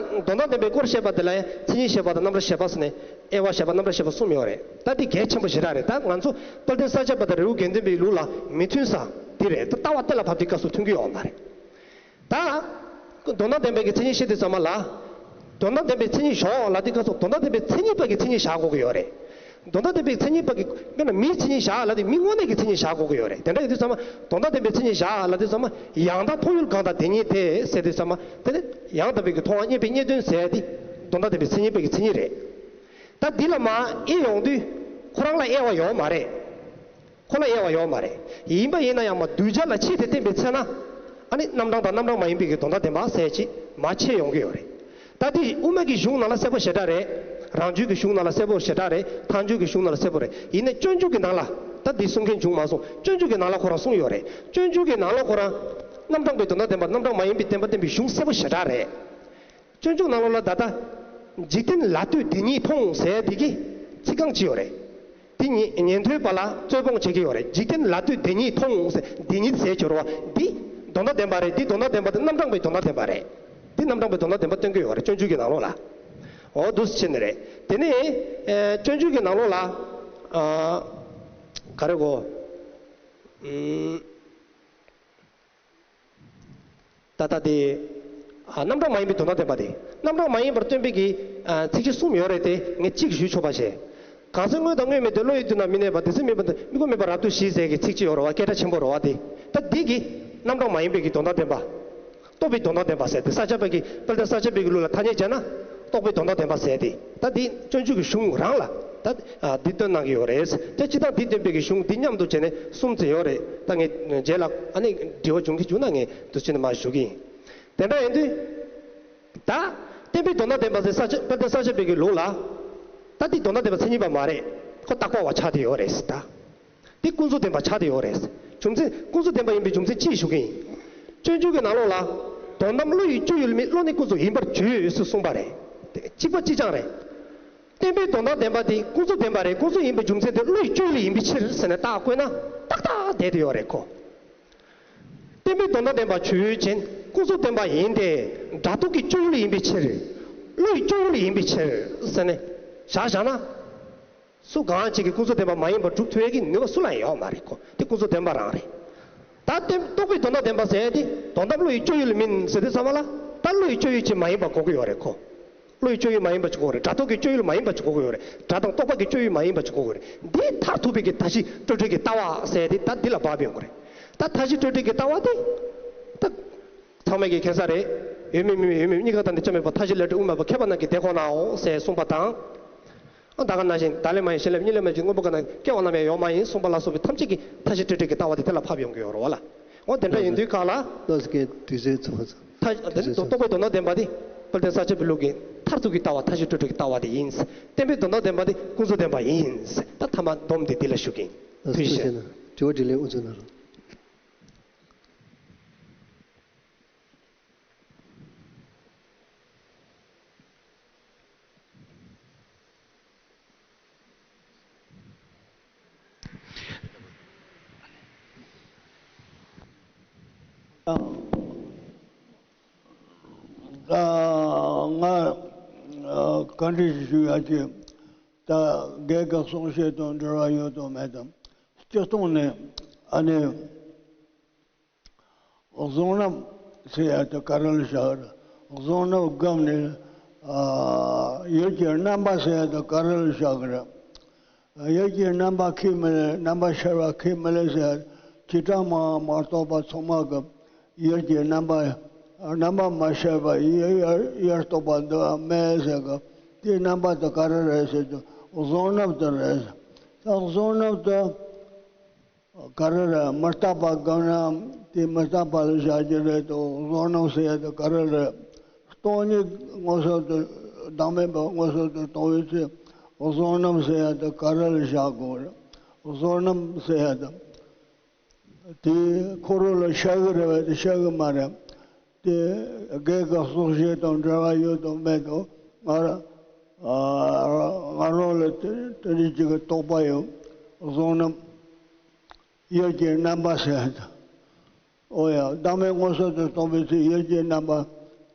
དོན་དམ་བདེན་པའི་སྐོར་བཤད་པ་དེ་ལ་ཡང་མཚན་ཉིད་བཤད་པ་དང་རྣམ་གྲངས་བཤད་པ་ཟེར་ནས་དབྱེ་བ་བཤད་པ་རྣམ་གྲངས་བཤད་པ་གསུམ་ཡོད་རེད། ད་འདི་གལ་ཆེན་པོ་ཞེ་དྲག་རེད། ད་ང་ཚོ་དཔལ་ལྡན་ས་སྐྱ་པ་དང་རི་བོ་དགེ་ལྡན་པའི་ལུགས་ལ་མི་མཐུན་ས་འདི་རེད། ད་ལྟ་བ་གཏན་ལ་ཕབ་དུས་སྐབས་སུ་མཐུན་གྱི་ཡོད་མ་རེད། ད། དོན་དམ་བདེན་པའི་གི་མཚན་ཉིད་བཤད་དུས་ཙམ་པ་ལ། དོན་དམ་བདེན་པའི་མཚན་ཉིད་བཞག་ལབ་དུས་སྐབས་སུ་དོན་དམ་བདེན་པའི་མཚན་ཉིད་པ་གི་མཚན་ཉིད་བཞག་དགོས་ཀྱི་ཡོད་རེད། དོན་དམ་བདེན་པའི་མཚན་ཉིད་པ་གི་དཔེར་ན་མིའི་མཚན་ཉིད་བཞག་ལབ་དུས་མི་དངོས་གནས་ཀྱི་མཚན་ཉིད་བཞག་དགོས་ཀྱི་ཡོད་རེད། དེ་འདྲ་ཡིན་དུས་ཙམ་པ་དོན་དམ་བདེན་པའི་མཚན་ཉིད་བཞག་ལབ་དུས་ཙམ་པ་ཡང་དག་ཐོག་ཡུལ་གང་དག་དེ་ཉིད་དེ་ཟེར་དུས་ཙམ་པ་དེ་ནི་ཡང་དག་པའི་གི་མཐོང་བ་རྙེད་པའི་རྙེད་དོན་ཟེར་དེ་དོན་དམ་བདེན་པའི་མཚན་ཉིད་པ་གི་མཚན་ཉིད་རེད། ད་འདི་ལ་མ་དབྱེ་ཡོང་དུས་ཁོ་རང་ལ་དབྱེ་བ་ཡོད་མ་རེད། ཁོ་ལ་དབྱེ་བ་ཡོད་མ་རེད། ཡིན་པ་ཡིན་ན་ཡང་མ་གདུལ་བྱ་ལ་ཆེད་དུ་བསྟན་པའི་ཚེ་ན། ཨ་ནི་རྣམ་གྲངས་དང་རྣམ་གྲངས་མ་ཡིན་པའི་གི་དོན་དམ་བདེན་པ་ཟེར་ཅིག་མ་ཕྱེ་ཡོང་གི་ཡོད་རེད། ད་དེ་དབུ་མ་གི་གཞུང་ནང་ལ་གསལ་པོ་ཞེ་དྲག་རེད། རང་རྒྱུད་ཀྱི་གཞུང་ནང་ལ་གསལ་པོ་ཞེ་དྲག་རེད། ཐལ་འགྱུར་གྱི་གཞུང་ནང་ལ་གསལ་པོ་རེད། ཡིན་ནའི་སྤྱོད་འཇུག་གི་ནང་ལ་ད་དེ་གསུང་མཁན་བྱུང་མ་སོང་། སྤྱོད་འཇུག་གི་ནང་ལ་ཁོ་རང་གསུངས་ཡོད་རེད། སྤྱོད་འཇུག་གི་ནང་ལ་ཁོ་རང་རྣམ་གྲངས་པའི་དོན་དམ་བདེན་པ་རྣམ་གྲངས་མ་ཡིན་པའི་བདེན་པ་བསྟན་པའི་གཞུང་གསལ་པོ་ཞེ་དྲག་རེད། སྤྱོད་འཇུག་ནང་ལོགས་ལ་ད་ལྟ། འཇིག་རྟེན་ལ་ལྟོས་དེ་ཉིད་མཐོང་ཟེར་དེ་གི་ཚིག་རྐང་གཅིག་ཡོད་རེད། དེ་ཉན་ཉན་ཐོས་པ་ལ་རྩོད་སྤོང་བྱེད་ཀྱི་ཡོད་རེད། འཇིག་རྟེན་ལ་ལྟོས་དེ་ཉིད་མཐོང་ཟེར་དེ་ཉིད་ཟེར་གྱི་ཡོད་རེད་བ། འདི་དོན་དམ་བདེན་པ་རེད། འདི་དོན་དམ་བདེན་པ་དེ་རྣམ་གྲངས་པའི་དོན་དམ་བདེན་པ་རེད། འདི་རྣམ་གྲངས་པའི་དོན་དམ་བདེན་པ་སྟོན་གྱི་ཡོད་རེད། སྤྱོད་འཇུག་གི་ནང་ལོགས་ལ། འོ་འདུག་སེ་བྱས་ནས་རེད། དེ་ནས་ཨ་སྤྱོད་འཇུག་གི་ནང་ལོགས་ལ་ཨ་ག་རེ་གོ་ཨུམ། ད་ལྟ་དེ། ཨ་རྣམ་གྲངས་མ་ཡིན་པའི་དོན་དམ་བདེན་པ་དེ། རྣམ་གྲངས་མ་ཡིན་པར་སྟོན་པའི་གི་ཨ་ཚིགས་བཅད་གསུམ་ཡོད་རེད་དེ། ངས་གཅིག་ཞུས་ཆོག་པ་བྱས། གང་ཚེ་དངོས་དང་དངོས་མེད་དེ། བློ་ཡི་དུས་ན་མི་གནས་པ། དེ་ཚེ་མེད་པ་དེ། མི་དགོས་མེད་པར་རབ་ཏུ་ཞི་ཟེར་གི་ཚིགས་བཅད་ཡོད་རེད་བ། སྐད་གྲགས་ཆེན་པོ་རེད་བ་དེ། ད་འདི་གི་རྣམ་གྲངས་མ་ཡིན་པའི་གི་དོན་དམ་བདེན་པ། རྟོགས་པའི་དོན་དམ་བདེན་པ་ཟེར་དེ། ས་སྐྱ་པ་གི་དཔལ་ལྡན་ས་སྐྱ་པའི་གི་ལུགས་ལ་ཐ་སྙད་བྱས་ན། རྟོགས་པའི་དོན་དམ་བདེན་པ་ཟེར་དེ། ད་འདི་སྤྱོད་འཇུག་གི་གཞུང་རང་ལ་ད་ཨ་འདི་སྟོན་གནང་གི་ཡོད་རེད། དེ་སྤྱིར་བཏང་འདི་སྟོན་པའི་གི་གཞུང་འདི་མཉམ་དུ་བྱས་ནས་གསུམ་ཙམ་ཡོད་རེད། ད་ངས་རྗེས་ལ་ཨ་ནི་དྲི་བ་བྱུང་གི་བྱུང་ན་ངས་འདུག་སེ་བྱས་ནས་མར་ཞུ་གི་ཡིན། དེ་འདྲ་ཡིན་དུས། ད་བསྟན་པའི་དོན་དམ་བདེན་པ་ཟེར་ས་སྐྱ་དཔལ་ལྡན་ས་སྐྱ་པའི་གི་ལུགས་ལ། ད་འདི་དོན་དམ་བདེན་པ་མཚན་ཉིད་པ་མ་རེད། ཁོ་བཏགས་པ་བ་ཆགས་བསྡད་ཡོད་རེད་ད། འདི་ཀུན་རྫོབ་བདེན་པ་ཆགས་བསྡད་ཡོད་རེད། རྒྱུ་མཚན་ཀུན་རྫོབ་བདེན་པ་ཡིན་པའི་རྒྱུ་མཚན་ཅིག་ཞུ་གི་ཡིན། སྤྱོད་འཇུག་གི་ནང་ལོགས་ལ། དོན་དམ་བློ་ཡི་སྤྱོད་ཡུལ་མིན། བློ་ནི་ཀུན་རྫོབ་ཡིན་པར་བརྗོད་ཟེར་གསུངས་པ་རེད། དེ་གཅིག་པ་གཅིག་རྐྱང་རེད། བསྟན་པའི་དོན་དམ་བདེན་པ་དེ་ཀུན་རྫོབ་བདེན་པ་རེད། ཀུན་རྫོབ་ཡིན་པའི་རྒྱུ་མཚན་དེ་བློ་ཡི་སྤྱོད་ཡུལ་ཡིན་པའི་ཕྱིར་ཟེར་ནས་རྟགས་བཀོད་ན་ཏག་ཏག་བསྡད་དེ་ཡོད་རེད་ཁོ། བསྟན་པའི་དོན་དམ་བདེན་པ་ཆོས་ཅན། ཀུན་རྫོབ་བདེན་པ་ཡིན་ཏེ། སྒྲ་རྟོག་གི་སྤྱོད་ཡུལ་ཡིན་པའི་ཕྱིར། བློ་ཡི་སྤྱོད་ཡུལ་ཡིན་པའི་ཕྱིར་ཟེར་ནས་བཞག་བཞག་ན། སུ་གང་ཅིག་གིས་ཀུན་རྫོབ་བདེན་པ་མ་ཡིན་པ་སྒྲུབ་ཐུབ་ཡས་ཀྱི་ནུས་པ་སུ་ལ་ཡང་ཡོད་མ་རེད་ཁོ། དེ་ཀུན་རྫོབ་བདེན་པ་རང་རེད། ད་ལྟའི་རྟོག་པའི་དོན་དམ་བདེན་པ་ཟེར་ཡས་དེ་དོན་དམ་བློ་ཡི་སྤྱོད་ཡུལ་མིན་ཟེར་དུས་ཙམ་པ་ལ། ད་བློ་ཡི་སྤྱོད་ཡུལ་ཅིག་མ་ཡིན་པ་གོ་གི་ཡོད་རེད་ཁོ། བློ་ཡི་སྤྱོད་ཡུལ་མ་ཡིན་པ་ཅིག་གོ་གི་རེད། སྒྲ་རྟོག་གི་སྤྱོད་ཡུལ་མ་ཡིན་པ་ཅིག་གོ་གི་ཡོད་རེད། སྒྲ་དང་རྟོག་པ་གི་སྤྱོད་ཡུལ་མ་ཡིན་པ་ཅིག་གོ་གི་རེད། འདི་མཐར་ཐུག་པའི་གི་མཐའ་བཞི་སྤྲོས་བྲལ་གྱི་ལྟ་བ་ཟེར་ཡས་དེ་ད་འདི་ལ་བབས་ཡོང་གི་རེད། ད་མཐའ་བཞི་སྤྲོས་བྲལ་གྱི་ལྟ་བ་དེ་ད། ཚང་མས་ཀྱིས་མཁྱེན་ས་རེད། ཡོད་མེད་མེད་མེད་ཡོད་མེད་གཉིས་ཀ་དང་ནི་ཅི་མེད་པ། མཐའ་བཞི་ལས་གྲོལ་དབུ་མེད་པ། མཁས་པ་རྣམས་ཀྱིས་དེ་ཁོ་ནའོ་ཞེས་གསུངས་པ་དང་། ཨ་ད་ག་ནང་བཞིན་བདག་ལས་མ་ཡིན་གཞན་ལས་མ་ཡིན། གཉིས་ལས་མ་ཡིན་གཅིག་སྔོན་པོ་གང་ན་སྐྱེ་བ་ནམ་ཡང་ཡོད་མ་ཡིན་གསུངས་པ་ལ་སོགས་པའི་ཐམས་ཅད་ཀྱི་མཐའ་བཞི་སྤྲོས་བྲལ་གྱི་ལྟ་བ་དེ་དེ་ལ་ཕབ་ཡོང་གི་ཡོད་རེད་བ་ལ། འོ་དེ་འདྲ་ཡིན་དུས་ག་ལ། ལགས་སོ། དུས་ཚོད་ཚང་སོང་། མཐའ་དེ་ནི་རྟོག་པའི་དོན་དམ་བདེན་པ་དེ་དཔལ་ལྡན་ས་སྐྱ་པའི་ལུགས་ཀྱི་མཐར་ཐུག་གི་ལྟ་བ་མཐའ་བཞི་སྤྲོས་བྲལ་གྱི་ལྟ་བ་དེ་ཡིན། བསྟན་པའི་དོན་དམ་བདེན་པ་དེ་ཀུན་རྫོབ་བདེན་པ་ཡིན། ད་མཐའ་མ་སྡོམ་དེ་འདི་ལ་ཞུ་གི་ཡིན། ལགས་སོ། ཐུགས་རྗེ་ཆེ། དྲི་བ་དྲིས་ལན་དབུ་འཛུགས་གནང་རོགས། ད་ང་བཀའ་འདྲི་ཞུ་ཡ་ཅིག་ད་རྒན་གྱི་གསུང་བཤད་དང་འབྲེལ་བ་ཡོད་དམ་མེད་དམ། སྤྱིར་བཏང་ནས་ཨ་ནི། བཟང་རྣམས་ཟེར་ཡ་དེ་ག་རེ་ལ་བཞག་རེད། བཟང་རྣམས་སྒོམ་ནས་ཨ་ཡུལ་གྱི་རྣམ་པ་ཟེར་ཡ་དེ་ག་རེ་ལ་བཞག་གི་རེད། ཡུལ་གྱི་རྣམ་པ་ཁས་མི་ལེན། རྣམ་པ་ཤར་བ་ཁས་མི་ལེན་ཟེར་ཡ། བྱེ་བྲག་སྨྲ་བ་མ་གཏོགས་པ་ཚང་མ་གི་ཡུལ་གྱི་རྣམ་པ། རྣམ་པ་མ་ཤར་བ་ཡུལ་ཡུལ་ཡུལ་རྟོགས་པ་འདུག་མེད་ཟེར་གི། དེའི་རྣམ་པ་དེ་ག་རེ་རེད་ཟེར་དུས་བཟང་རྣམས་དེ་རེད། ད་བཟང་རྣམས་དེ། ག་རེ་རེད། མི་རྟག་པ་སྒོམ་ན་དེ་མི་རྟག་པ་ལ་བཞག་རྒྱུ་རེད་དོ། བཟང་རྣམས་ཟེར་ཡ་དེ་ག་རེ་རེད། སྟོང་ཉིད་མངོན་སུམ་དུ་བདག་མེད་པ་མངོན་སུམ་དུ་རྟོགས་པའི་ཚེ་བཟང་རྣམས་ཟེར་ཡ་དེ་ག་རེ་ལ་བཞག་དགོས་རེད། བཟང་རྣམས་ཟེར་ཡ་དེ་དེ་ཁོ་རང་ལ་ཤར་གི་རེད་པས། དེ་ཤར་གི་མ་རེད། དེ་རྒན་གྱི་གསུང་བཤད་དང་འབྲེལ་བ་ཡོད་དམ་མེད་དམ། ང་ར་ང་རང་ལ་དེ་དེ་འདྲ་ཅིག་གི་རྟོགས་པ་ཡོད། བཟང་རྣམས། ཡུལ་གྱི་རྣམ་པ་ཟེར་ཡ་དང་། འོ་ཡ། བདག་མེད་མངོན་སུམ་དུ་རྟོགས་པའི་ཚེ་ཡུལ་གྱི་རྣམ་པ།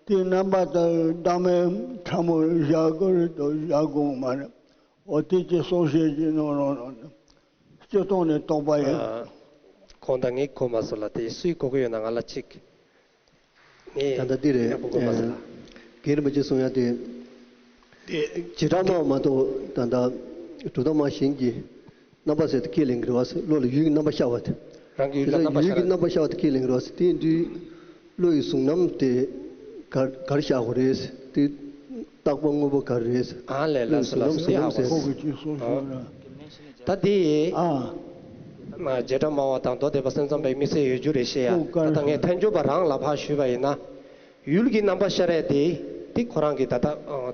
དེའི་རྣམ་པ་དེ་བདག་མེད་ཕྲ་མོ་བཞག་དགོས་རེད་དོ། བཞག་དགོས་མ་རེད། འོ་དེ་ཅིག་གསུང་བཤད་ཀྱི་ནང་ལོགས་ནང་དུ་སྤྱིར་བཏང་ནས་རྟོགས་པ་ཡིན། ཨ། ཁོང་དང་ངས་གོ་མ་སོང་ལ། དེ་སུས་གོ་གི་ཡོད་ན་ང་ལ་གཅིག་ངས་ད་ལྟ་འདི་རེད། ཡག་པོ་གོ་མ་སོང་ལ། རྒན་རིན་པོ་ཆེ་གསུང་ཡ་དེ། དེ་བྱེ་བྲག་སྨྲ་བ་མ་གཏོགས་ད་ལྟ་གྲུབ་མཐའ་སྨྲ་བ་གཞན་གྱིས་རྣམ་པ་ཟེར་དེ་ཁས་ལེན་གྱི་རེད་བ་ཟེར། བློ་ལ་ཡུལ་གྱི་རྣམ་པ་ཤར་བ་དེ། རང་གི་ཡུལ་ལ་དེ་རྣམ་པ་ཡུལ་ཤར་གྱི་རྣམ་པ་ཤར་བ་དེ་ཁས་ལེན་གྱི་རེད་བ་ཟེར། དེ་ཡིན་དུས་བློ་ཡི་གཟུང་རྣམ་དེ་ག་ག་རེ་བཞག་དགོས་རེད་ཟེར། དེ་རྟག་པ་དངོས་པོ་ག་རེ་རེད་ཟེར། ཨ་ལས། བློ་ཡི་ལགས་སོ། གཟུང་རྣམ་ལགས་སོ། གཟུང་རྣམ་ཟེར། ཁོ་གིས་ཅིག་གསུངས་ཤོག་ན། ད་དེ་ཨ་བྱེ་བྲག་སྨྲ་བ་དང་མདོ་སྡེ་པ་སེམས་ཙམ་པའི་དམིགས་བསལ་ཡོད་རྒྱུ་རེད་བཤད་ཡ། ད་ལྟ་ངས་ཐལ་འགྱུར་བ་རང་ལ་ཕར་ཞུས་པ་ཡིན་ན། ཡུལ་གྱི་རྣམ་པ་ཤར་ཡ་དེ། དེ་ཁོ་རང་གི་ད་ལྟ་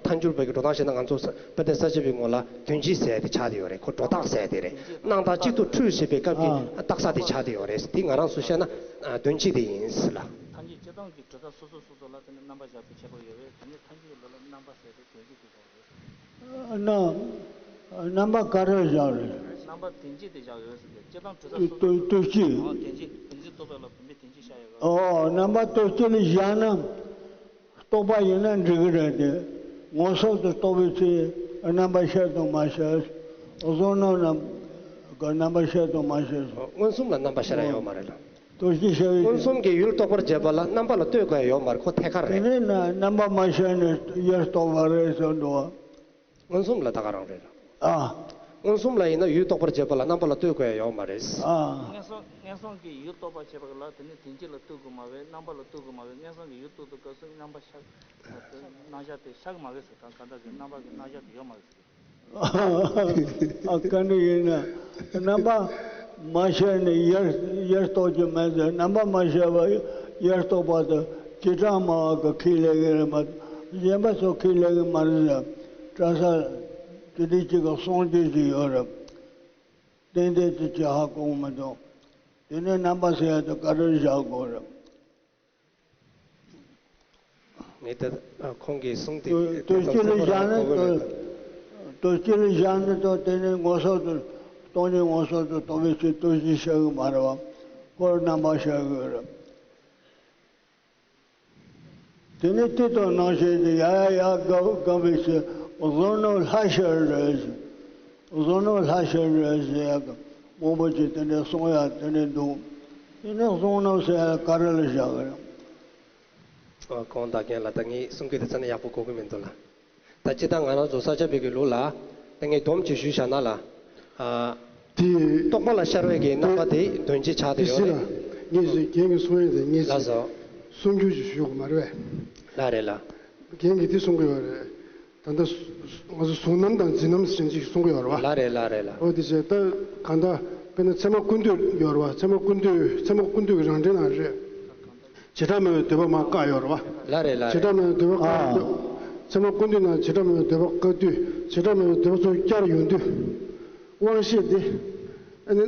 ཐལ་འགྱུར་བ་གི་འགྲོ་སྟངས་བཤད་ན། ང་ཚོ་དཔེ་དེ་ས་བཅད་པའི་ངོ་ལ་དོན་སྤྱི་ཟེར་ཡ་དེ་ཆགས་བསྡད་ཡོད་རེད། ཁོ་འགྲོ་རྟགས་ཟེར་ཡ་དེ་རེད། སྣང་བཏགས་གཅིག་ཏུ་འཁྲུལ་ཞེས་པའི་སྐབས་ཀྱི་ཨ་རྟགས་ས་དེ་ཆགས་བསྡད་ཡོད་རེད། དེ་ང་རང་ཚོ་བཤད་ན་དོན་སྤྱི་དེ་ཡིན་ཟེར་ལ། ཐལ་འགྱུར་སྤྱིར་བཏང་གི་གྲུབ་མཐའ་སོ་སོ་སོ་སོ་ལ་དེ་ནི་རྣམ་པ་བཞག་པའི་ཁྱད་པར་ཡོད་པས། དེ་ནི་ཐལ་འགྱུར་ལ་ལ་རྣམ་པ་ཟེར་ཏེ་དོན་སྤྱི་དེ་བཞག་ཡོད། རྣམ་རྣམ་པ་ག་རེ་བཞག་རེད། རྣམ་པ་དོན་སྤྱི་དེ་བཞག་ཡོད་ཟེར་ཏེ། སྤྱིར་བཏང་གྲུབ་མཐའ་སོ་དོན་སྤྱི། ཨོ་དོན་སྤྱི། དོན་སྤྱི་རྟོག་པ་ལ་བུམ་པའི་དོན་སྤྱི་བཞག་ཡོད་པ། ཨོ་རྣམ་པ་དོན་སྤྱི་ལ་བཞག་ན་རྟོག་པ་ཡིན་ན་འགྲིག་གི་རེད་དེ། མངོན་སུམ་དུ་རྟོགས་པའི་ཚེ་རྣམ་པ་ཤར་དང་མ་ཤར། བཟང་རྣམས་རྣམ་ག་རྣམ་པ་ཤར་དང་མ་ཤར། མངོན་སུམ་ལ་རྣམ་པ་ཤར་ཡ་ཡོད་མ་རེད་ལ། དོན་སྤྱི་ཤར་བའི་མངོན་སུམ་གྱིས་ཡུལ་རྟོགས་པར་བྱེད་པ་ལ་རྣམ་པ་ལ་ལྟོས་དགོས་ཡ་ཡོད་མ་རེད། ཁོ་ཐད་ཀར་རེད། དེ་ནས་ན་རྣམ་པ་མ་ཤར་ནས་ཡུལ་རྟོགས་པ་རེད་ཟེར་འདུག་བ། མངོན་སུམ་ལ་ད་ག་རང་རེད། ཨ། མངོན་སུམ་ལ་ཡིན་ན་ཡུལ་རྟོགས་པར་བྱེད་པ་ལ་རྣམ་པ་ལ་ལྟོས་དགོས་ཡ་ཡོད་མ་རེད། ཨ། མངོན་སུམ་མངོན་སུམ་གྱིས་ཡུལ་རྟོགས་པར་བྱེད་པ་ལ་དེ་ནི་དོན་སྤྱི་ལ་ལྟོས་དགོས་མ་བས། རྣམ་པ་ལ་ལྟོས་དགོས་མ་བས། མངོན་སུམ་གྱིས་ཡུལ་རྟོགས་དུས་སྐབས་སུ་རྣམ་པ་ཤར། རྣམ་གཞག་དེ་ཤར་གི་མ་རེད་ཟེར། ད་གང་ལྟར་གྱི་རྣམ་པ་གི་རྣམ་གཞག་དེ་ཡོད་མ་རེད་ཟེར། ཨ་ག་འདྲ་ཡིན་ན། རྣམ་པ་མ་ཤར་ནས་ཡུལ་ཡུལ་རྟོགས་ཀྱི་མེད་ཟེར། རྣམ་པ་མ་ཤར་བ་ཡུལ་རྟོགས་པ་དང་བྱེ་བྲག་སྨྲ་བ་གིས་ཁས་ལེན་གྱི་རེད་མ་གཏོགས་གཞན་པ་ཚོས་ཁས་ལེན་གྱི་མ་རེད་ཟེར། གྲྭ་ས་དེ་འདྲ་ཅིག་གི་གསུང་རྒྱུན་ཅིག་ཡོད་རེད། ཏན་ཏན་དེ་ཅིག་ཧ་གོ་མི་འདུག་དེ་ནས་རྣམ་པ་ཟེར་ཡ་དེ་ག་རེ་བཞག་དགོས་རེད། ངས་ད་ཁོང་གིས་གསུངས་དེ་དོན་དོན་སྤྱི་ལ་བཞག་ན་གོ་གི་མེད། དུ་སྤྱི་ལ་བཞག་ནས་ད་དེ་ནས་ངོ་སོ་དུ་སྟོང་ཉིད་ངོ་སོ་དུ་རྟོགས་པའི་ཕྱིར་སྟོང་ཉིད་བཤད་གི་མ་རེད་བ། ཁོར་རྣམ་པ་བཤད་གི་རེད། དེ་ནས་དེ་དང་ནང་བཞིན་དུ་ཡ་ཡ་ཡ་དགའ་དགའ་བའི་ཕྱིར་བཟང་རྣམས་ལྷ་ཤར་རེད། བཟང་རྣམས་ལྷ་ཤར་རེད་ཟེར་ཡག་གི་མང་པོ་ཅིག་དེ་འདྲའི་གསུང་ཡག་དེ་འདྲའི་འདུག་དེ་ནས་བཟང་རྣམས་ཟེར་ཡག་ག་རེ་ལ་བཞག་གི་རེད། ཨ། གོང་དག་རྒན་ལགས། ད་ངས་གསུང་རྒྱུ་དེ་ཚོ་ནི་ཡག་པོ་གོ་གི་མི་འདུག་ལ། ད་སྤྱིར་བཏང་ང་རང་ཚོ་ས་སྐྱ་པའི་གི་ལུགས་ལ། ད་ངས་སྡོམ་ཅིག་ཞུས་བཞག་ན་ལ། ཨ། དེ། རྟོག་པ་ལ་ཤར་བའི་གི་རྣམ་པ་དེ་དོན་སྤྱི་ཆགས་དེ་ཡོད་རེད། ལ་ངས་ཟེར་རྒན་གྱི་གསུང་ཡས་དེ་ངས་ལགས་སོ། གསུང་རྒྱུ་ཅིག་ཞུ་དགོས་མ་རེད་པས། ལགས་རེད་ལགས། རྒན་གྱིས་དེ་གསུང་གི་ཡོད་རེད། ད་ལྟ་ང་ཚོ་གཟུང་རྣམ་དང་འཛིན་རྣམ་ཟེར་ཅིག་གསུང་གི་ཡོད་རེད་པ། ལགས་རེད་ལགས་རེད་ལགས། འོ་དེ་བྱས་ད་གང་ལྟར་དཔེར་ན་ཚད་མ་ཀུན་བཏུས་ཡོད་རེད་པ། ཚད་མ་ཀུན་བཏུས་ཚད་མ་ཀུན་བཏུས་ཀྱི་རང་འགྲེལ་ནང་རེད། བྱེ་བྲག་སྨྲ་བའི་འདོད་པ་མར་བཀག་ཡོད་རེད་པ། ལགས་རེད་ལགས་བྱེ་བྲག་རེད། སྨྲ་བའི་འདོད་པ་བཀག་ཨ། ཚད་མ་ཀུན་བཏུས་ནང་བྱེ་བྲག་སྨྲ་བའི་འདོད་པ་བཀག་དུས་བྱེ་བྲག་སྨྲ་བའི་འདོད་པ་ཚོ་བསྐྱར་ཡོང་དུས། དབང་ཤེས་དེ། ཨ་ནི།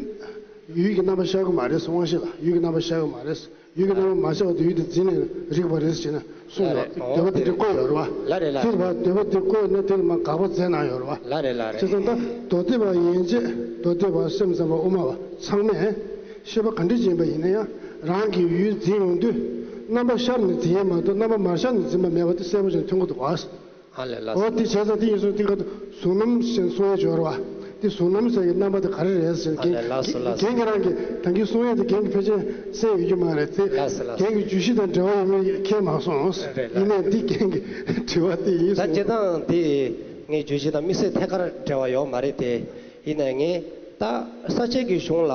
ཡུལ་གྱི་རྣམ་པ་ཤར་གྱི་མ་རེད། དབང་ཤེས་ལ་ཡུལ་གྱི་རྣམ་པ་ཤར་གྱི་མ་རེད། ཡུལ་གྱི་རྣམ་པ་མ་ཤར་བར་དུ་ཡུལ་དེ་འཛིན་ནས་རིག་པ་རེད་ཟེར་ནས་གསུངས་ཡོད། ལགས་རེད། འདོད་པ་དེ་འདྲ་བཀོད་ཡོད་རེད་པ། ལགས་རེད་ལགས་རེད། དེ་ལ་འདོད་པ་དེ་བཀོད་ནས་དེ་ལ་མར་དགག་པ་མཛད་གནང་ཡོད་རེད་པ། ལགས་རེད་ལགས་རེད། བྱས་ཙང་ད་མདོ་སྡེ་པ་ཡན་ཆད་མདོ་སྡེ་པ་སེམས་ཙམ་པ་དབུ་མ་པ་ཚང་མས་ཤེས་པ་ག་འདྲ་ཅིག་ཡིན་པ་ཡིན་ན་ཡང་རང་གི་ཡུལ་འཛིན་ཡོང་དུས་རྣམ་པ་ཤར་ནས་འཛིན་ཡས་མ་གཏོགས་རྣམ་པ་མ་ཤར་ནས་འཛིན་པ་མེད་པ་དེ་གསལ་པོ་ཞིག་མཐོང་གི་འདུག་ག། ཨ་ལས་ལགས། འོ་དེ་བྱས་ཙང་དེ་ཡིན་སོང་དེ་ག་དུ་གཟུང་རྣམ་ཞེས་གསུང་ཡས་སྦྱོར་བ། དེ་གཟུང་རྣམ་ཟེར་གྱི་རྣམ་པ་དེ་ག་རེ་རེད་ཟེར། ཨ་ལས་ལགས་སོ་ལགས་སོ། རྒན་གྱི་རང་གི་ད་གིན་གསུང་ཡས་དེ་རྒན་གྱི་ཕལ་ཆེར་གསལ་ཡོད་རྒྱུ་མ་རེད་དེ། ལགས་སོ་ལགས་སོ། རྒན་གྱི་བརྗོད་གཞི་དང་འབྲེལ་བ་ཡོད་མེད་མཁྱེན་མ་སོང་། རེད་ལགས། ཡིན་ནའི་འདི་རྒན་གྱི་དྲི་བ་དེ་ཡིན་ད་སོང་། སྤྱིར་བཏང་དེ་ངའི་བརྗོད་གཞི་དང་དམིགས་བསལ་ཐད་ཀར་འབྲེལ་བ་ཡོད་མ་རེད་དེ། ཡིན་ནའི་ངས་ད་ས་སྐྱའི་གི་གཞུང་ལ།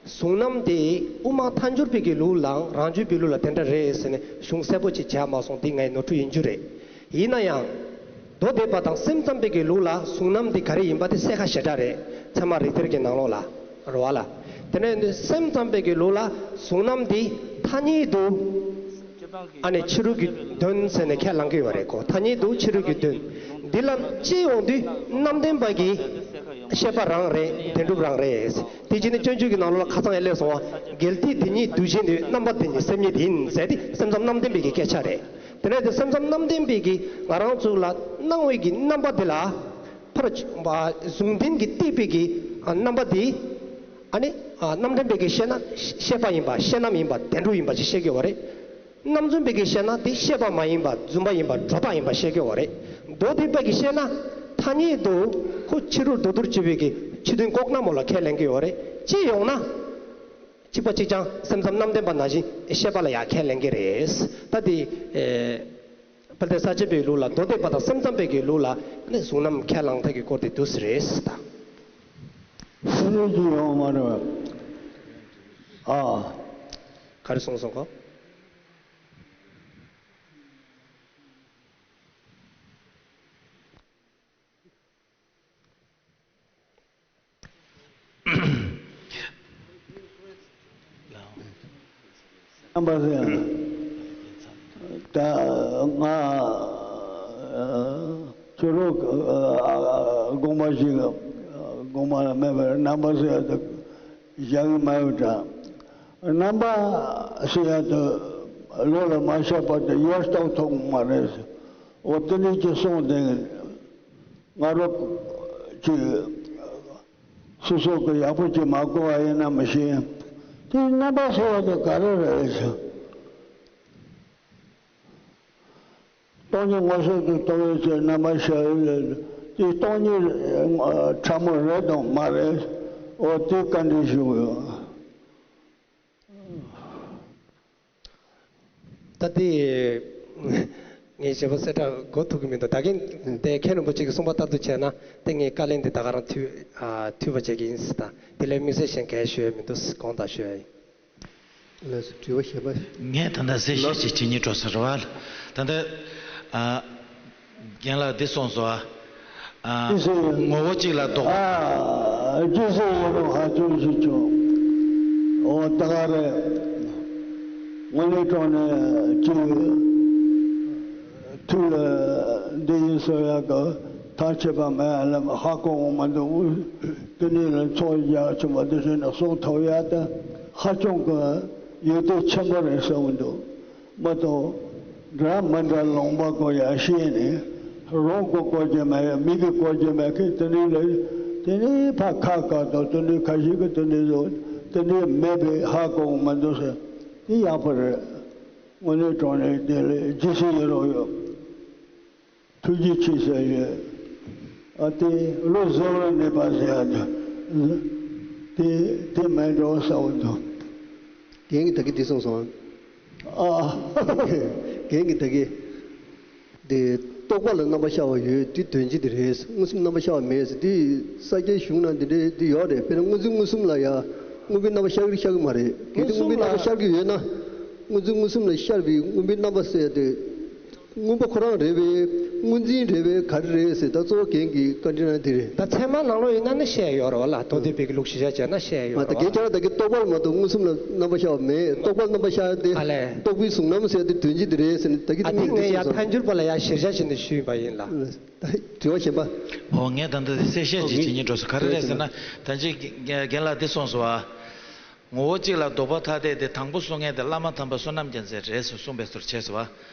གཟུང་རྣམ་དེ་དབུ་མ་ཐལ་འགྱུར་བའི་གི་ལུགས་ལའང་རང་རྒྱུད་པའི་ལུགས་ལ་དེ་འདྲ་རེད་ཟེར་ནས་གཞུང་གསལ་པོ་ཅིག་བྱས་མ་སོང་། འདི་ངའི་ནོར་འཁྲུལ་ཡིན་རྒྱུ་རེད། ཡིན་ན་ཡང་། མདོ་སྡེ་པ་དང་སེམས་ཙམ་པའི་གི་ལུགས་ལ་གཟུང་རྣམ་འདི་ག་རེ་ཡིན་པ་དེ་གསལ་ཁ་ཞེ་དྲག་རེད། ཚད་མ་རིགས་གཏེར་གྱི་ནང་ལོགས་ལ་རེད་པ་ལ། དེ་ནས་སེམས་ཙམ་པའི་གི་ལུགས་ལ་གཟུང་རྣམ་འདི་ཐ་སྙད་དུ། ཨ་ནི་ཕྱི་རོལ་གྱི་དོན་ཟེར་ནས་ཁས་བླངས་ཀྱི་ཡོད་རེད་གོ། ཐ་སྙད་དུ་ཕྱི་རོལ་གྱི་དོན། འདི་ལ་དཔྱད་ཡོང་དུས་རྣམ་བདེན་པ་གི་བཤད་པ་རང་རེད། བདེན་གྲུབ་རང་རེད། དེ་རྗེས་ནས་སྤྱོད་འཇུག་གི་ནང་ལོགས་ལ་ཁ་སང་ཡང་སླེབས་སོང་བ། འགལ་ཏེ་དེ་ཉིད་དུ་བཞིན་དུ་རྣམ་པ་དེ་ཉིད་སེམས་ཉིད་ཡིན་ཟེར་དེ་སེམས་ཙམ་རྣམ་བདེན་པའི་གི་སྐད་ཆ་རེད། དེ་ནས་དེ་སེམས་ཙམ་རྣམ་བདེན་པའི་གི་ང་རང་ཚོ་ལ་སྣང་བའི་གི་རྣམ་པ་དེ་ལ། ཕར་གཟུང་ལྡན་གྱི་སྟེ་པའི་གི་རྣམ་པ་དེ། ཨ་ནི། རྣམ་བདེན་པའི་གི་བཤད་ན་ཤེས་པ་ཡིན་པ་ཤེས་རྣམ་ཡིན་པ་བདེན་གྲུབ་ཡིན་པ་ཅིག་བཤད་ཀྱི་ཡོད་རེད། རྣམ་རྫུན་པའི་གིས་བཤད་ན་དེ་ཤེས་པ་མ་ཡིན་པ་རྫུན་པ་ཡིན་པ་སྒྲོ་བཏགས་ཡིན་པ་བཤད་ཀྱི་ཡོད་རེད། མདོ་སྡེ་པ་གིས་བཤད་ན་ཐ་སྙད་དུ་ཁོ་ཕྱི་རོལ་མདོར་བསྡུས་པའི་གི་ཕྱི་དོན་ལྐོག་ན་མོ་ལ་ཁས་ལེན་གྱི་ཡོད་རེད། དཔྱད་ཡོང་ན། གཅིག་པ་གཅིག་རྐྱང་སེམས་ཙམ་རྣམ་བདེན་པ་ནང་བཞིན་ཤེས་པ་ལ་ཡང་ཁས་ལེན་གྱི་རེད། ད་དེ། ཨེ། དཔལ་ལྡན་ས་སྐྱ་པའི་ལུགས་ལ་མདོ་སྡེ་པ་དང་སེམས་ཙམ་པའི་གི་ལུགས་ལ་ནི་གཟུང་རྣམ་ཁས་བླངས་ཐད་ཀྱི་སྐོར་དེ་འདུག་སེ་རེད་ད། ཕྱི་རོལ་གྱི་ཡོང་མ་རེད། ཨ། ག་རེ་གསུངས་སོང་གོ། རྣམ་པ་ཟེར། ད་ང་ཁྱོད་རང་དགོངས་པ་ཞིག་དགོངས་པ་ལ་མེད་པར་རྣམ་པ་ཟེར་ཡ་དེ་བཞག་གི་མ་ཡོད་དྲ། རྣམ་པ་ཟེར་ཡ་དེ་བློ་ལ་མ་ཤར་བར་དུ་ཡོད་རྟོགས་ཐུབ་མ་རེད། འོ་དེ་འདྲ་ཅིག་གསུངས་བསྡད། ང་རང་ཅིག་སོ་སོ་གི་ཡག་པོ་ཅིག་མ་གོ་བ་ཡིན་ན་མི་ཤེས། དེའི་རྣམ་པ་ཟེར་བ་དེ་ག་རེ་རེད་ཟེར། སྟོང་ཉིད་ངོ་སོ་དུ་རྟོགས་པའི་ཚེ་རྣམ་པ་ཤར་ཡོད་ལ། དེ་སྟོང་ཉིད་ཕྲ་མོ་རེད་དང་མ་རེད། འོ་དེ་བཀའ་འདྲི་ཞུ་གི་ཡོད། ད་དེ། ངས་ཞེ་པོ་གསལ་བསྒྲགས་འགོ་ཐུབ་ཀྱི་མི་འདུག་ད་གིན་དེ་མཁན་རིན་པོ་ཆེ་གིས་གསུངས་པ་ལྟར་དུ་བྱས་ན་དེ་ངས་བཀའ་ལན་དེ་ད་ག་རང་མཐུད་ཨ་མཐུད་པ་བྱེད་ཀྱི་ཡིན་ཟེར། ད་དེ་ལས་དམིགས་བསལ་གཞན་གང་ཞུ་ཡས་མི་འདུག་དགོངས་དག་ཞུ་ཡས་ཡིན། ལགས་སོ། དྲི་བ་གཞན་པ། ངས་ད་ལྟ་གསལ་བཤད་ཅིག་བྱེད་སྙིང་བྲོ་ས་རེད་བ། ད་ལྟ་ཨ། རྒན་ལགས་འདི་གསུངས་སོང་ཨ། ཅི་ཟེར། ངོ་བོ་གཅིག་ལ་ལྡོག་ཨ། ཅི་ཟེར་ཡོད་རུང་ཧ་ཅང་ཞིག་བྱུང་། འོ་ད་ག་རེད། དངོས་གནས་དྲང་གནས་ཅིག་ཐུགས་ལ་འདི་ཡིན་ཟེར་ཡག་གི་ཐག་ཆོད་པ་མེད་ལ་ཧ་གོ་འོང་མ་འདུག་དེ་ནས་ལ་ཚོགས་རྒྱག་ཆུང་བ་འདི་བཞིན་གསུང་ཐུབ་ཡག་དེ་ཧ་ཅང་གི་ཡོན་ཏན་ཆེན་པོ་རེད་བསམ་གི་འདུག་མ་གཏོགས་འདྲ་མི་འདྲ་ལུང་པ་གོ་ཡ་ཤེས་ནས་ རང་གི་སྐོར་གྱི་མེད། མི་གི་སྐོར་གྱི་མེད་མཁན་དེ་འདྲའི་ལས། དེ་ནས་ཕར་ཁ་བཀག་དང་། དེ་འདྲའི་ཁ་ཤས་ཀྱིས་དེ་འདྲའི་བཟོ། དེ་འདྲའི་མེད་པའི་ཧ་གོ་མི་འདུག་ཟེར། དེ་ཡག་པོ་རེད། དངོས་གནས་དྲང་གནས་དེ་ལས་ཇི་སྲིད་ཡིན་རུང་ཡོད། ཐུགས་རྗེ་ཆེ་ཟེར་ཡོད། ཨ་དེ་བློ་བཟང་ལ་གནས་པ་ཟེར་ཡ་དེ། དེ་དེ་མེད་འགྲོ་ཟེར་བ་འདུག། རྒན་གྱིས་ད་གིན་འདི་གསུངས་སོང་། ཨ། རྒན་གྱིས་ད་གིན་འདི་རྟོག་པ་ལ་རྣམ་པར་ཤར་བ་ཡོད། འདི་དོན་སྤྱི་འདི་རེད། མངོན་སུམ་རྣམ་པར་ཤར་བ་མེད་ཟེར། འདི་ས་སྐྱའི་གཞུང་ནང་འདི་འདྲའི་འདི་ཡོད་རེད། དཔེར་ན་སྔོན་འཛིན་མངོན་སུམ་ལ་ཡ་མངོན་པའི་རྣམ་པར་ཤར་གི་ཤར་གི་མ་རེད། གལ་ཏེ་མངོན་པའི་རྣམ་པར་ཤར་གི་ཡོད་ན། སྔོན་འཛིན་མངོན་སུམ་ལ་ཤར་བའི་མངོན་པའི་རྣམ་པ་ཟེར་ཏེ། མངོན་པ་ཁོ་རང་རེད་པས། སྔོན་འཛིན་རེད་པས། ག་རེ་རེད་ཟེར། ད་གཙོ་བོ་རྒན་གྱི་བཀའ་འདྲི་ན་འདི་རེད། ད་ཚད་མ་ནང་ལོགས་ཡིན་ན་ནི་བཤད་ཡོད་རེད་བ་ལ། མདོ་སྡེ་པའི་གི་ལུགས་གཞིར་བཞག་བྱས་ན་བཤད་ཡོད་ད་རེད་གན་བ། ཁྱེད་རང་ད་གི་རྟོག་པ་ལ་མ་གཏོགས་མངོན་སུམ་ལ་རྣམ་པ་ཤར་བ་མེད། རྟོག་པ་ལ་རྣམ་པ་ཤར་ཏེ། ཨ་ལས། རྟོག་པའི་གཟུང་རྣམ་ཟེར་ཏེ་དོན་སྤྱི་འདི་རེད་ཟེར་ནས་ད་གི་ཨ་དེ་ངས་ཡ་མཐའ་འགྱུར་པ་ལ་ཡ་གཞིར་བཞག་བྱས་ནས་ཞུས་ཡིན་པ་ཡིན་ལ། དྲི་བ་གཞན་པ། ཨོ་ངས་ད་ལྟ་གསལ་བཤད་ཅིག་བྱེད་སྙིང་འདོད་སོང་། ག་རེ་རེད་ཟེར་ན། ད་ཅི་རྒན་ལགས་འདི་གསུངས་སོང་བ། ངོ་བོ་གཅིག་ལ་ལྡོག་པ་ཐ་དད་དེ་དང་པོ་གསུང་མཁན་དེ་བླ་མ་དམ་པ་བསོད་ནམས་རྒྱལ་མཚན་རེད་ཟེར་གསུངས་པའི་བཟོ་འདྲ་བྱས་སོང་བ།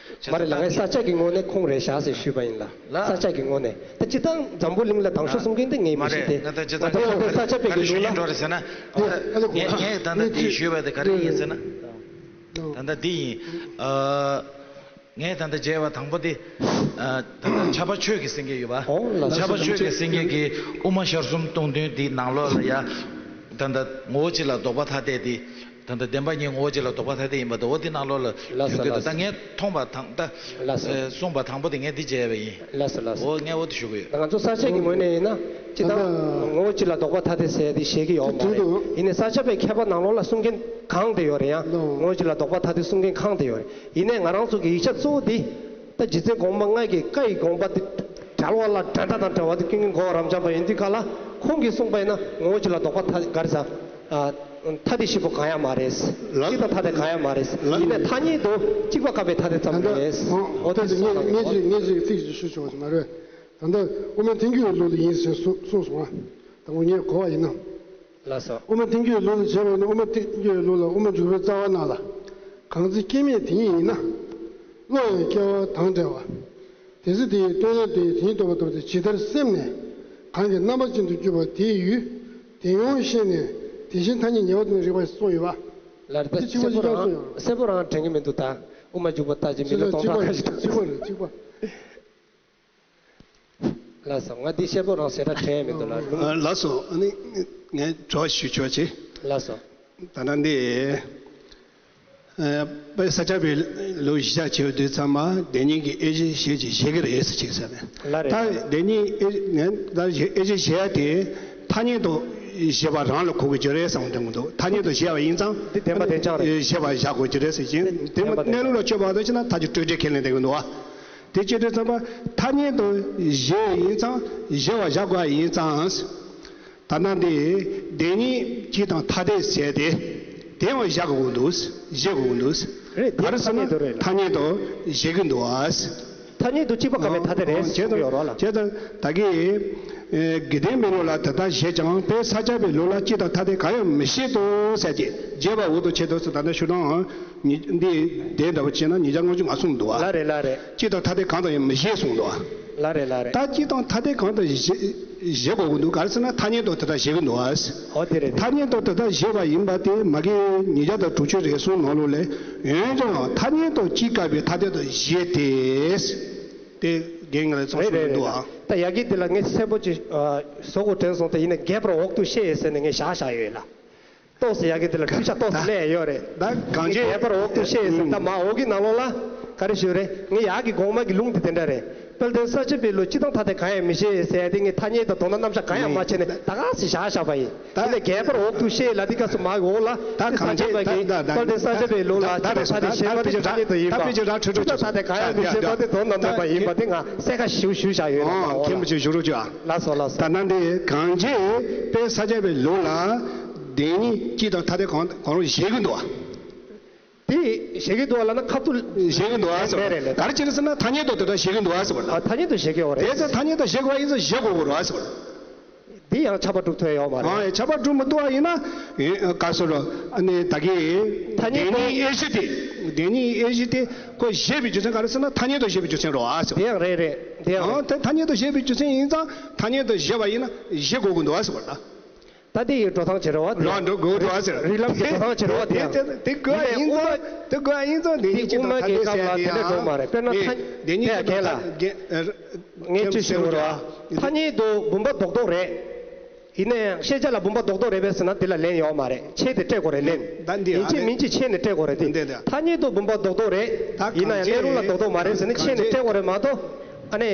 མ་རེད་ལགས། ངས་ས་སྐྱ་གི་ངོས་ནས་ཁོང་རེད་བཞག་ཟེར་ཞུས་པ་ཡིན་ལ། ལ། ས་སྐྱ་གི་ངོས་ནས་ད་སྤྱིར་བཏང་འཛམ་བུ་གླིང་ལ་དང་ཤོས་གསུང་མཁན་དེ་ངས་མི་ཤེས་ཏེ། ང་ད་སྤྱིར་བཏང་ང་ད་ལྟ་ས་སྐྱ་པའི་གི་ལུགས་ལ། འགྲོ་རེད་ཟེར་ན། ངས་ངས་ད་ལྟ་འདི་ཞུས་པ་དེ་ག་རེ་ཡིན་ཟེར་ན། ད་ལྟ་འདི་ཡིན། ཨ། ངས་ད་ལྟ་མཇལ་བ་དང་པོ་དེ། ཨ། ད་ལྟ་ཕྱྭ་པ་ཆོས་ཀྱི་སེང་གེ་ཡོད་པ། ཨོ་ལགས་སོ། ཕྱྭ་པ་ཆོས་ཀྱི་སེང་གེ་གིས་དབུ་མ་ཤར་གསུམ་སྟོང་དོན་དེའི་ནང་ལོགས་ལ་ཡ། ད་ལྟ་ངོ་བོ་གཅིག་ལ་ལྡོག་པ་ཐ་དད་དེ། ད་ལྟ་བདེན་པ་གཉིས་ངོ་བོ་གཅིག་ལ་ལྡོག་པ་ཐ་དད་ཡིན་པ་དེ། འོ་དེ་ནང་ལོགས་ལ་ལགས་སོ། ཞུ་གི་འདུག། ལགས་ད་སོ། ངས་མཐོང་བ་དང་ད། ལགས་སོ། ཨེ། གསུངས་པ་དང་པོ་དེ་ངས་འདི་མཇལ་བ་ཡིན། ལགས་སོ་ལགས་སོ། འོ་ངས་འོ་དེ་ཞུ་གི་ཡོད། ང་ཚོ་ས་སྐྱ་གི་ངོས་ནས་ཡིན་ན། སྤྱིར་བཏང་ད་ལྟ་ངོ་བོ་གཅིག་ལ་ལྡོག་པ་ཐ་དད་ཟེར་དེ་བཤད་ཀྱི་ཡོད་མ་རེད། དེ་དེ་ཡིན་ནའི་ས་སྐྱ་པའི་མཁས་པ་ནང་ལོགས་ལ་གསུང་མཁན་གང་དེ་ཡོད་རེད་ཡ། ལོ། ངོ་བོ་གཅིག་ལ་ལྡོག་པ་ཐ་དད་གསུང་མཁན་གང་དེ་ཡོད་རེད། ཡིན་ནའི་ང་རང་ཚོ་གི་ཡིག་ཆ་གཙོ་བོ་འདི། ད་རྗེ་བཙུན་གོང་མ་ལྔ་གི་བཀའ་ཡི་དགོངས་པ་འདི་བྲལ་བ་ལ་འགྲན་ཟླ་དང་བྲལ་བ་འདི་ཀུན་མཁྱེན་གོ་བ་རབ་འབྱམས་པ་ཡིན་དུས་ག་ལ། ཁོང་གིས་གསུངས་པ་ཡིན་ན་ངོ་བོ་གཅིག་ལ་ལྡོག་པ་ཐ་ག་རེ་ཟ། ཨ། ཐ་དད་བཞི་པོ་གང་ཡང་མ་རེད། ལ། གཅིག་དང་ཐ་དད་གང་ཡང་མ་རེད། ལ། ཡིན་ནའི་ཐ་སྙད་དུ་གཅིག་པ་ཁམས་པའི་ཐ་དད་ཙམ་ད་ལྟ་རེད། འོ་འོ་དེ་ད་ངས་ངས་ཅིག་ངས་ཅིག་ཚིག་ཅིག་ཞུ་ཆོག་གི་མ་རེད། ད་ལྟ་དབུ་མའི་ཐལ་འགྱུར་ལུགས་ལ་ཡིན་ཟེར་གསུངས་གསུངས་སོང་ང་། ད་ངས་གོ་བ་ཡིན་ན། ལགས་སོ། དབུ་མ་ཐལ་འགྱུར་ལུགས་ལ་བྱས་པ་ཡིན་ན། དབུ་མ་ཐལ་འགྱུར་ལུགས་ལ་དབུ་མ་འཇུག་པའི་རྩ་བ་རྣམས་ལ། གང་ཚེ་སྐྱེ་མེད་དེ་ཉིད་ཡིན་ན། བློ་ཡང་སྐྱེ་བ་དང་བྲལ་བ། དེ་ཚེ་དེའི་སྟོན་ལས་དེ་ཉིད་རྟོགས་པ་ལྟ་བུ་དེ་ཇི་ལྟར་སེམས་ནས་གང་གིས་རྣམ་པར་ཅན་དུ་གྱུར་པ་དེའི་ཡུལ་དེ་ཡང་ཤེས་ནས་དེ་བཞིན་ཐ་སྙད་ཉེ་བར་འདོད་ནས་རིག་པ་གསུངས་ཡོད་པ། ལར་ད་དེ་གཅིག་པ་གཅིག་རྐྱང་གསུངས་ཡོད་རེད། གསལ་པོ་རང་དྲན་གྱི་མི་འདུག། ད་དབུ་མ་འཇུག་པ་ལྟ་ཅི་མི་ལ་གཅིག་པ་རེད། གཅིག་པ་རེད། གཅིག་པ། ལགས་སོ། ང་འདི་གསལ་པོ་རང་ཞེ་དྲག་དྲན་ཡ་མི་འདུག་ལ། ལགས་སོ། ཨ་ནི་ངས་དྲི་བ་ཞུ་ཆོག་ཅིག། ལགས་སོ། ད་ལྟ་འདི། ཨ། དཔེ་ས་སྐྱ་པའི་ལུགས་གཞི་བཞག་བྱེད་དུས་ཙམ་པ་བདེན་གཉིས་ཀྱི་དབྱེ་གཞི་ཞེས་ཀྱི་བཞེད་ཀྱི་རེད་ཟེར་ཅིག་ཟེར་ནས། ལ་རེད། ད་བདེན་གཉིས་དབྱེ་ངས་ད་དབྱེ་གཞི་བཞེད་ཡ་དེ་ཐ་སྙད་དུ་བཞེད་པ་རང་ལ་གོ་དགོས་ཀྱི་རེད་བསམ་གྱི་འདུག། ཐ་སྙད་དུ་བཞེད་པ་ཡིན་ཙང་། འདི་བདེན་པ་བདེན་རྐྱང་རེད། བཞེད་པ་བཞག་དགོས་ཀྱི་རེད་ཟེར་གྱིན། དེ་མ་གནས་ལུགས་ལ་དཔྱོད་པ་དང་བྱས་ན་ཐག་གཅོད་སྤྲོས་བྲལ་ཁས་ལེན་བསྡད་ཀྱི་འདུག་བ། དེ་བྱེད་དུས་ཙམ་པ་ཐ་སྙད་དུ་བཞེད་ཡིན་ཙང་བཞེད་པ་བཞག་དགོས་ཡིན་ཙང་། ད་ལྟ་འདི་བདེན་གཉིས་སྤྱི་དང་ཐ་དད་ཟེར་ཏེ་དེ་ཡང་བཞག་དགོས་འདུག། བཞེད་དགོས་འདུག། རེད། དེ་ག་རེ་ཟེར་ན་ཐ་སྙད་དུ་རེད། ཐ་སྙད་དུ་བཞེད་ཀྱི་འདུག་ཨ། ཐ་སྙད་དུ་གཅིག་པ་ཁམས་པའི་ཐ་དད་རེད་ཟེར་གྱི་ཡོད་རེད་ལ། བྱས་ཙང་ད་གིན་དགེ་ལྡན་མའི་ལུགས་ལ་དེ་ལྟར་བཞེད་ཀྱང་དཔེ་ས་སྐྱ་པའི་ལུགས་ལ་སྤྱི་དང་ཐ་དད་གང་ཡང་མི་བཞེད་དོ་ཟེར་གྱི། བྱས་པ་འོག་ཏུ་ཆེད་དུ་ད་ལྟ་ཞུ་དང་འདི་དེ་འདྲ་བ་བྱས་ན་ཉིས་བརྒྱ་ལྔ་བཅུ་ང་གསུངས་འདུག་ཨ། ལ་རེད་ལ་རེད། སྤྱི་དང་ཐ་དད་གང་དང་ཡང་མི་བཞེད་གསུངས་འདུག་ཨ། ལ་རེད་ལ་རེད། ད་སྤྱི་དང་ཐ་དད་གང་དུ་བཞེད་བཞེད་དགོས་ཀྱི་འདུག། ག་རེ་ཟེར་ན་ཐ་སྙད་དུ་དེ་ལྟར་བཞེད་ཀྱི་འདུག་ཨ། འོ་དེ་རེད། ཐ་སྙད་དུ་དེ་ལྟར་བཞེད་པ་ཡིན་པ་དེ་མ་གི་ཉིས་བརྒྱ་དང་དྲུག་ཅུ་རེ་ཟུང་ནང་ལོགས་ལས། འོན་ཀྱང་ཐ་སྙད་དུ་སྤྱི་དགག་པའི་ཐ་དད་དུ་བཞེད་དེ། དེ་རྒན་ང་ལ་ཚོགས་རེད་སུ་རེད་འདུག་རེད། ཨ། ད་ཡ་གི་དེ་ལ་ངས་གསལ་པོ་ཅིག་བཟོ་དགོས་དྲན་སོང་། དེ་ཡིན་ན་རྒྱས་པར་འོག་ཏུ་བཤད་ཟེར་ནས་ངས་བཞག་བཞག་ཡོད་ལ། ཏོག་ཙམ་ཡ་གི་དེ་ལ་འཕྲུལ་ཆ་ཏོག་ཙམ་སླེབས་ཡོད་རེད། ད་གང་ཅི་རྒྱས་པར་འོག་ཏུ་བཤད་ཟེར། ད་མ་འོག་གི་ནང་ལོགས་ལ་ག་རེ་ཞུ་རེད། ངས་ཡག་གི་གོང་མ་གི་ལུང་དེ་དེ་འདྲ་རེད། དཔལ་ལྡན་ས་སྐྱ་པའི་ལུགས་སྤྱི་དང་ཐ་དད་གང་ཡང་མི་བཞེད་ཟེར་ཡ་དེ་ངས་ཐ་སྙད་དང་དོན་དམ་རྣམ་གཞག་གང་ཡང་མ་བྱས་ནས་ད་ག་སེ་བཞག་བཞག་པ་ཡིན། དེ་ནས་རྒྱས་པར་འོག་ཏུ་བཤད་ལ་དེ་སྐབས་སུ་མ་གི་འོག་ལ་དེ་ས་སྐྱ་པ་གི་དཔལ་ལྡན་ས་སྐྱ་པའི་ལུགས་ལ་སྤྱི་དང་ཐ་དད་བཞེད་པ་དེ་ཐ་སྙད་དུ་ཡིན་པ། སྤྱི་དང་ཐ་དད་གང་ཡང་མི་བཞེད་པ་དེ་དོན་དམ་མེད་པ་ཡིན་པ་དེ་ང་གསལ་ཁ་ཞུ་ཞུ་བཞག་ཡོད་ལ། མ་འོག་ལ། མཁན་པོ་ཅིག་བཞུགས་རོགས་བྱོས་ཨ། ལགས་སོ་ལགས་སོ། ད་ནང་དེ་གང་ཅི་དཔལ་ས་སྐྱ་པའི་ལུགས་ལ་བདེན་གཉིས་སྤྱི་དང་ཐ་དད་གང་གང་རུང་བཞེད་ཀྱི་འདུག་ཨ། དེ་བཞེད་ཀྱི་འདུག་ཨ་ལབ་ན་ཁ་ཐུག་བཞེད་ཀྱི་འདུག་ཨ་ཟེར་བ། མེད་རེད་ལེ། ག་རེ་བྱས་ནས་ཟེར་ན་ཐ་སྙད་དུ་དེ་ལྟར་བཞེད་ཀྱི་འདུག་ཨ་ཟེར་བ། ཨ། ཐ་སྙད་དུ་བཞེད་ཀྱི་ཡོད་རེད། དེ་ཚོ་ཐ་སྙད་དུ་བཞེད་དགོས་པ་ཡིན་ཙང་བཞེད་དགོས་ཀྱི་རེད་ཨ་ཟེར་བ། འདི་ཡང་ཁྱབ་པ་སྒྲུབ་ཐུབ་ཡོད་མ་རེད། ཨ། ཡ་ཁྱབ་པ་སྒྲུབ་མི་ཐུབ་པ་ཡིན་ན། ཨེ། ག་ཟེར་རོ། ཨ་ནི་ད་གིན་ཐ་སྙད་དུ་བདེན་གཉིས་དབྱེ་གཞི་དེ། བདེན་གཉིས་དབྱེ་གཞི་དེ་ཁོ་བཞེད་པའི་རྒྱུ་མཚན་ག་རེ་ཟེར་ན་ཐ་སྙད་དུ་བཞེད་པའི་རྒྱུ་མཚན་རེད་ཨ་ཟེར་བ། དེ་ཡང་རེད་རེད། དེ་ཡང་རེད། ཨང་དེ་ཐ་སྙད་དུ་བཞེད་པའི་རྒྱུ་མཚན་ཡིན་ཙང་ཐ་སྙད་དུ་བཞེད་པ་ཡིན་ན་བཞེད་དགོས་ཀྱི་འདུག་ཨ་ཟེར་བ་ལ། ད་དེ་ཡི་འགྲོ་སྟངས་བྱེད་རོགས་ཨ་དེ་ཡང་། རང་འགྲོ་དགོས་འདུག་ཨ་ཟེར། རིགས་ལམ་གྱི་འགྲོ་སྟངས་བྱེད་རོགས་ཨ་དེ་ཡང་། དེ་དེ་དགོས་ཡིན་ཙང་དེ་དགོས་ཡིན་ཙང་དེ་ཉིད་ཀྱི་དབུ་མ་དང་ཐ་དད་ཟེར་ཡ་དེ་ཡང་། དེ་འདྲ་འགྲོ་མ་རེད། དཔེར་ན་ཐ་དེ་ཉིད་ཀྱི་དང་ཐ་དད་ངས་ཅི་ཞུ་རོགས་ཨ། ཐ་སྙད་དུ་བུམ་པ་རྡོག་རྡོག་རེད། ཡིན་ན་ཡང་ཤེས་བྱ་ལ་བུམ་པ་རྡོག་རྡོག་རེད་པས་ཟེར་ན་དེ་ལ་ལན་ཡོད་མ་རེད། ཆེད་དུ་སྤྲད་དགོས་རེད་ལན། ད་འདི་ཡིན་གཅིག་མིན་གཅིག་ཆེད་ནས་སྤྲད་དགོས་རེད་དེ། འདི་འདི་ཐ་སྙད་དུ་བུམ་པ་རྡོག་རྡོག་རེད། ད་ཡིན་ན་ཡང་གནས་ལུགས་ལ་རྡོག་རྡོག་མ་རེད་ཟེར་ནས་ཆེད་ནས་སྤྲད་དགོས་རེད་མ་གཏོགས། ཨ་ནི་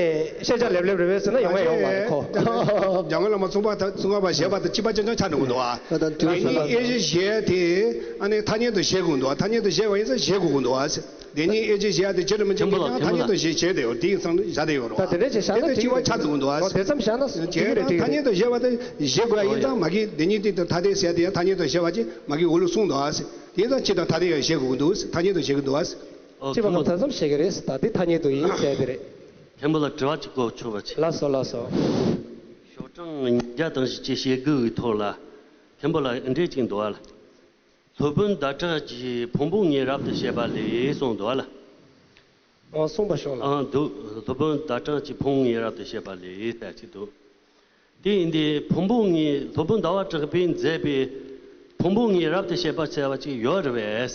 ཤེས་བྱ་ལེབ་ལེབ་རེད་པས་ཟེར་ན་ཡོང་ཡ་ཡོད་མ་རེད་ཁོ། འཇམ་མགོན་བླ་མ་ཙོང་པ་ཙོང་ཁ་པ་བཞད་པ་དང་གཅིག་པ་ཅང་ཅང་ཆགས་འགྲོ་གི་འདུག་ཨ། ད་ད་དུས་ད་ནི་ཨེ་ཅི་བཞད་དེ་ཨ་ནི་ཐ་སྙད་དུ་བཞད་དགོས་འདུག་ཨ། ཐ་སྙད་དུ་བཞད་པ་ཡིན་ཙང་བཞད་དགོས་ཀྱི་འདུག་ཨ། དེ་ནི་ཨེ་ཅི་བཞད་དེ་ཅི་རེད་མི་ཅི་མེད་ཀྱང་ཐ་སྙད་དུ་བཞད་བྱས་དེ་ཡོད་དེ་ཡིན་ཙང་བཞག་དེ་ཡོད་རོགས། ད་དེ་འདྲ་ཅིག་བཞག་ན་དེ་དེ་གཅིག་པ་ཆགས་འགྲོ་གི་འདུག་ཨ། འོ་དེ་ཙམ་བཞག་ན་ཐ་སྙད་དུ་བཞད་པ་དེ་བཞད་དགོས་ཡ་ཡིན་ཙང་མ་གི་དེ་ཉིད་དེ་དང་ཐ་དད་ཟེར་དེ་ཡང་ཐ་སྙད་དུ་བཞད་པ་ཅིག་མ་གི་འོག་ལུགས་གསུངས་འདུག་ཨ། དེ་ཡིན་ཙང་ཅི་དང་ཐ་དད་ཡང་བཞད་དགོས་ཀྱི་འདུག་ཐ་སྙད་དུ་བཞད་ཀྱི་འདུག་ཨ། ཨོ་ཅི་མ་ཁོང་ཐ་ཚོམ་བྱེད་ཀྱི་རེད། ད་དེ་ཐ་སྙད་དུ་ཡིན་ཟེར་དེ་རེད། མཁན་པོ་ལ་དྲི་བ་གཅིག་གོ་ཆོད་པ་ཆེ། ལགས་སོ་ལགས་སོ། ཤོག་གྲངས་ཉིས་བརྒྱ་དང་བཞི་བཅུ་ཞེ་དགུ་གི་ཐོག་ལ་མཁན་པོ་ལ་འདི་འདྲས་ཅིག་འདུག་ཨ། སློབ་དཔོན་ཟླ་གྲགས་ཀྱིས་ཕུང་པོ་ལྔའི་རབ་ཏུ་བྱེད་པ་ལས་གསུངས་འདུག་ཨ་ལ། ཨོ་གསུངས་པ་ཤོག་ལ། ཨང་འདུག་སློབ་དཔོན་ཟླ་གྲགས་ཀྱིས་ཕུང་པོ་ལྔའི་རབ་ཏུ་བྱེད་པ་ལས་ལྟ་ཅི་འདུག་དེ་ཡིན་དུས་ཕུང་པོ་ལྔའི་སློབ་དཔོན་ཟླ་བ་གྲགས་པས་མཛད་པའི་ཕུང་པོ་ལྔའི་རབ་ཏུ་བྱེད་པ་ཟེར་བ་ཅིག་ཡོད་རེད་པས།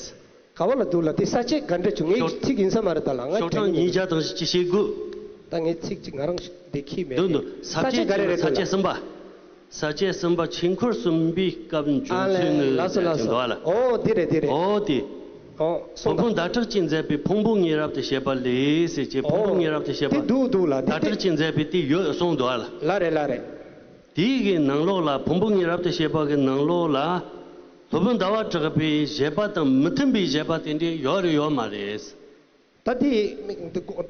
ག་བ་ལ་འདུག་ལ་དེ་ས་བཅད་ག་འདྲ་བྱུང་ངས་ཤོག་ཚིག་ཡིན་ས་མ་རེད་ད་ལ་ང་ཤོག་གྲངས་ཉིས་བརྒྱ་དང་བཞི་བཅུ་ཞེ་དགུ། ད་ངས་ཚིག་ཅིག་ང་རང་འདི་ཁྱི་མེད་འདུག་འདུག་ས་བཅད་ག་རེ་རེད་ས་བཅད་གསུམ་པ། ས་བཅད་གསུམ་པ་ཆོས་འཁོར་གསུམ་པའི་སྐབས་འབྱུང་ཨ་ལེ་ཚུལ་ནི་ལགས་སོ་ལགས་སོ། འདུག་ཨ་ལ། ཨོ་དེ་རེད་དེ་རེད། ཨོ་དེ། ཨོ་སོང་ད། སློབ་དཔོན་ཟླ་གྲགས་ཀྱིས་མཛད་པའི་ཕུང་པོ་ལྔའི་རབ་ཏུ་བྱེད་པ་ལས་ཟེར་གྱི་ཕུང་པོ་ལྔའི་རབ་ཏུ་བྱེད་པ། དེ་འདུག་འདུག་ལ་དེ་ཟླ་གྲགས་ཀྱིས་མཛད་པའི་དེ་ཡོད་གསུངས་འདུག་ཨ་ལ། ལ་རེད་ལ་རེད། དེའི་གི་ནང་ལོགས་ལ་ཕུང་པོ་ལྔའི་རབ་ཏུ་བྱེད་པ་གི་ནང་ལོགས་ལ། སློབ་དཔོན་ཟླ་བ་གྲགས་པའི་བཞེད་པ་དང་མི་མཐུན་པའི་བཞེད་པ་དེ་འདྲའི་ཡོད་རེད་ཡོད་མ་རེད། ད་དེ་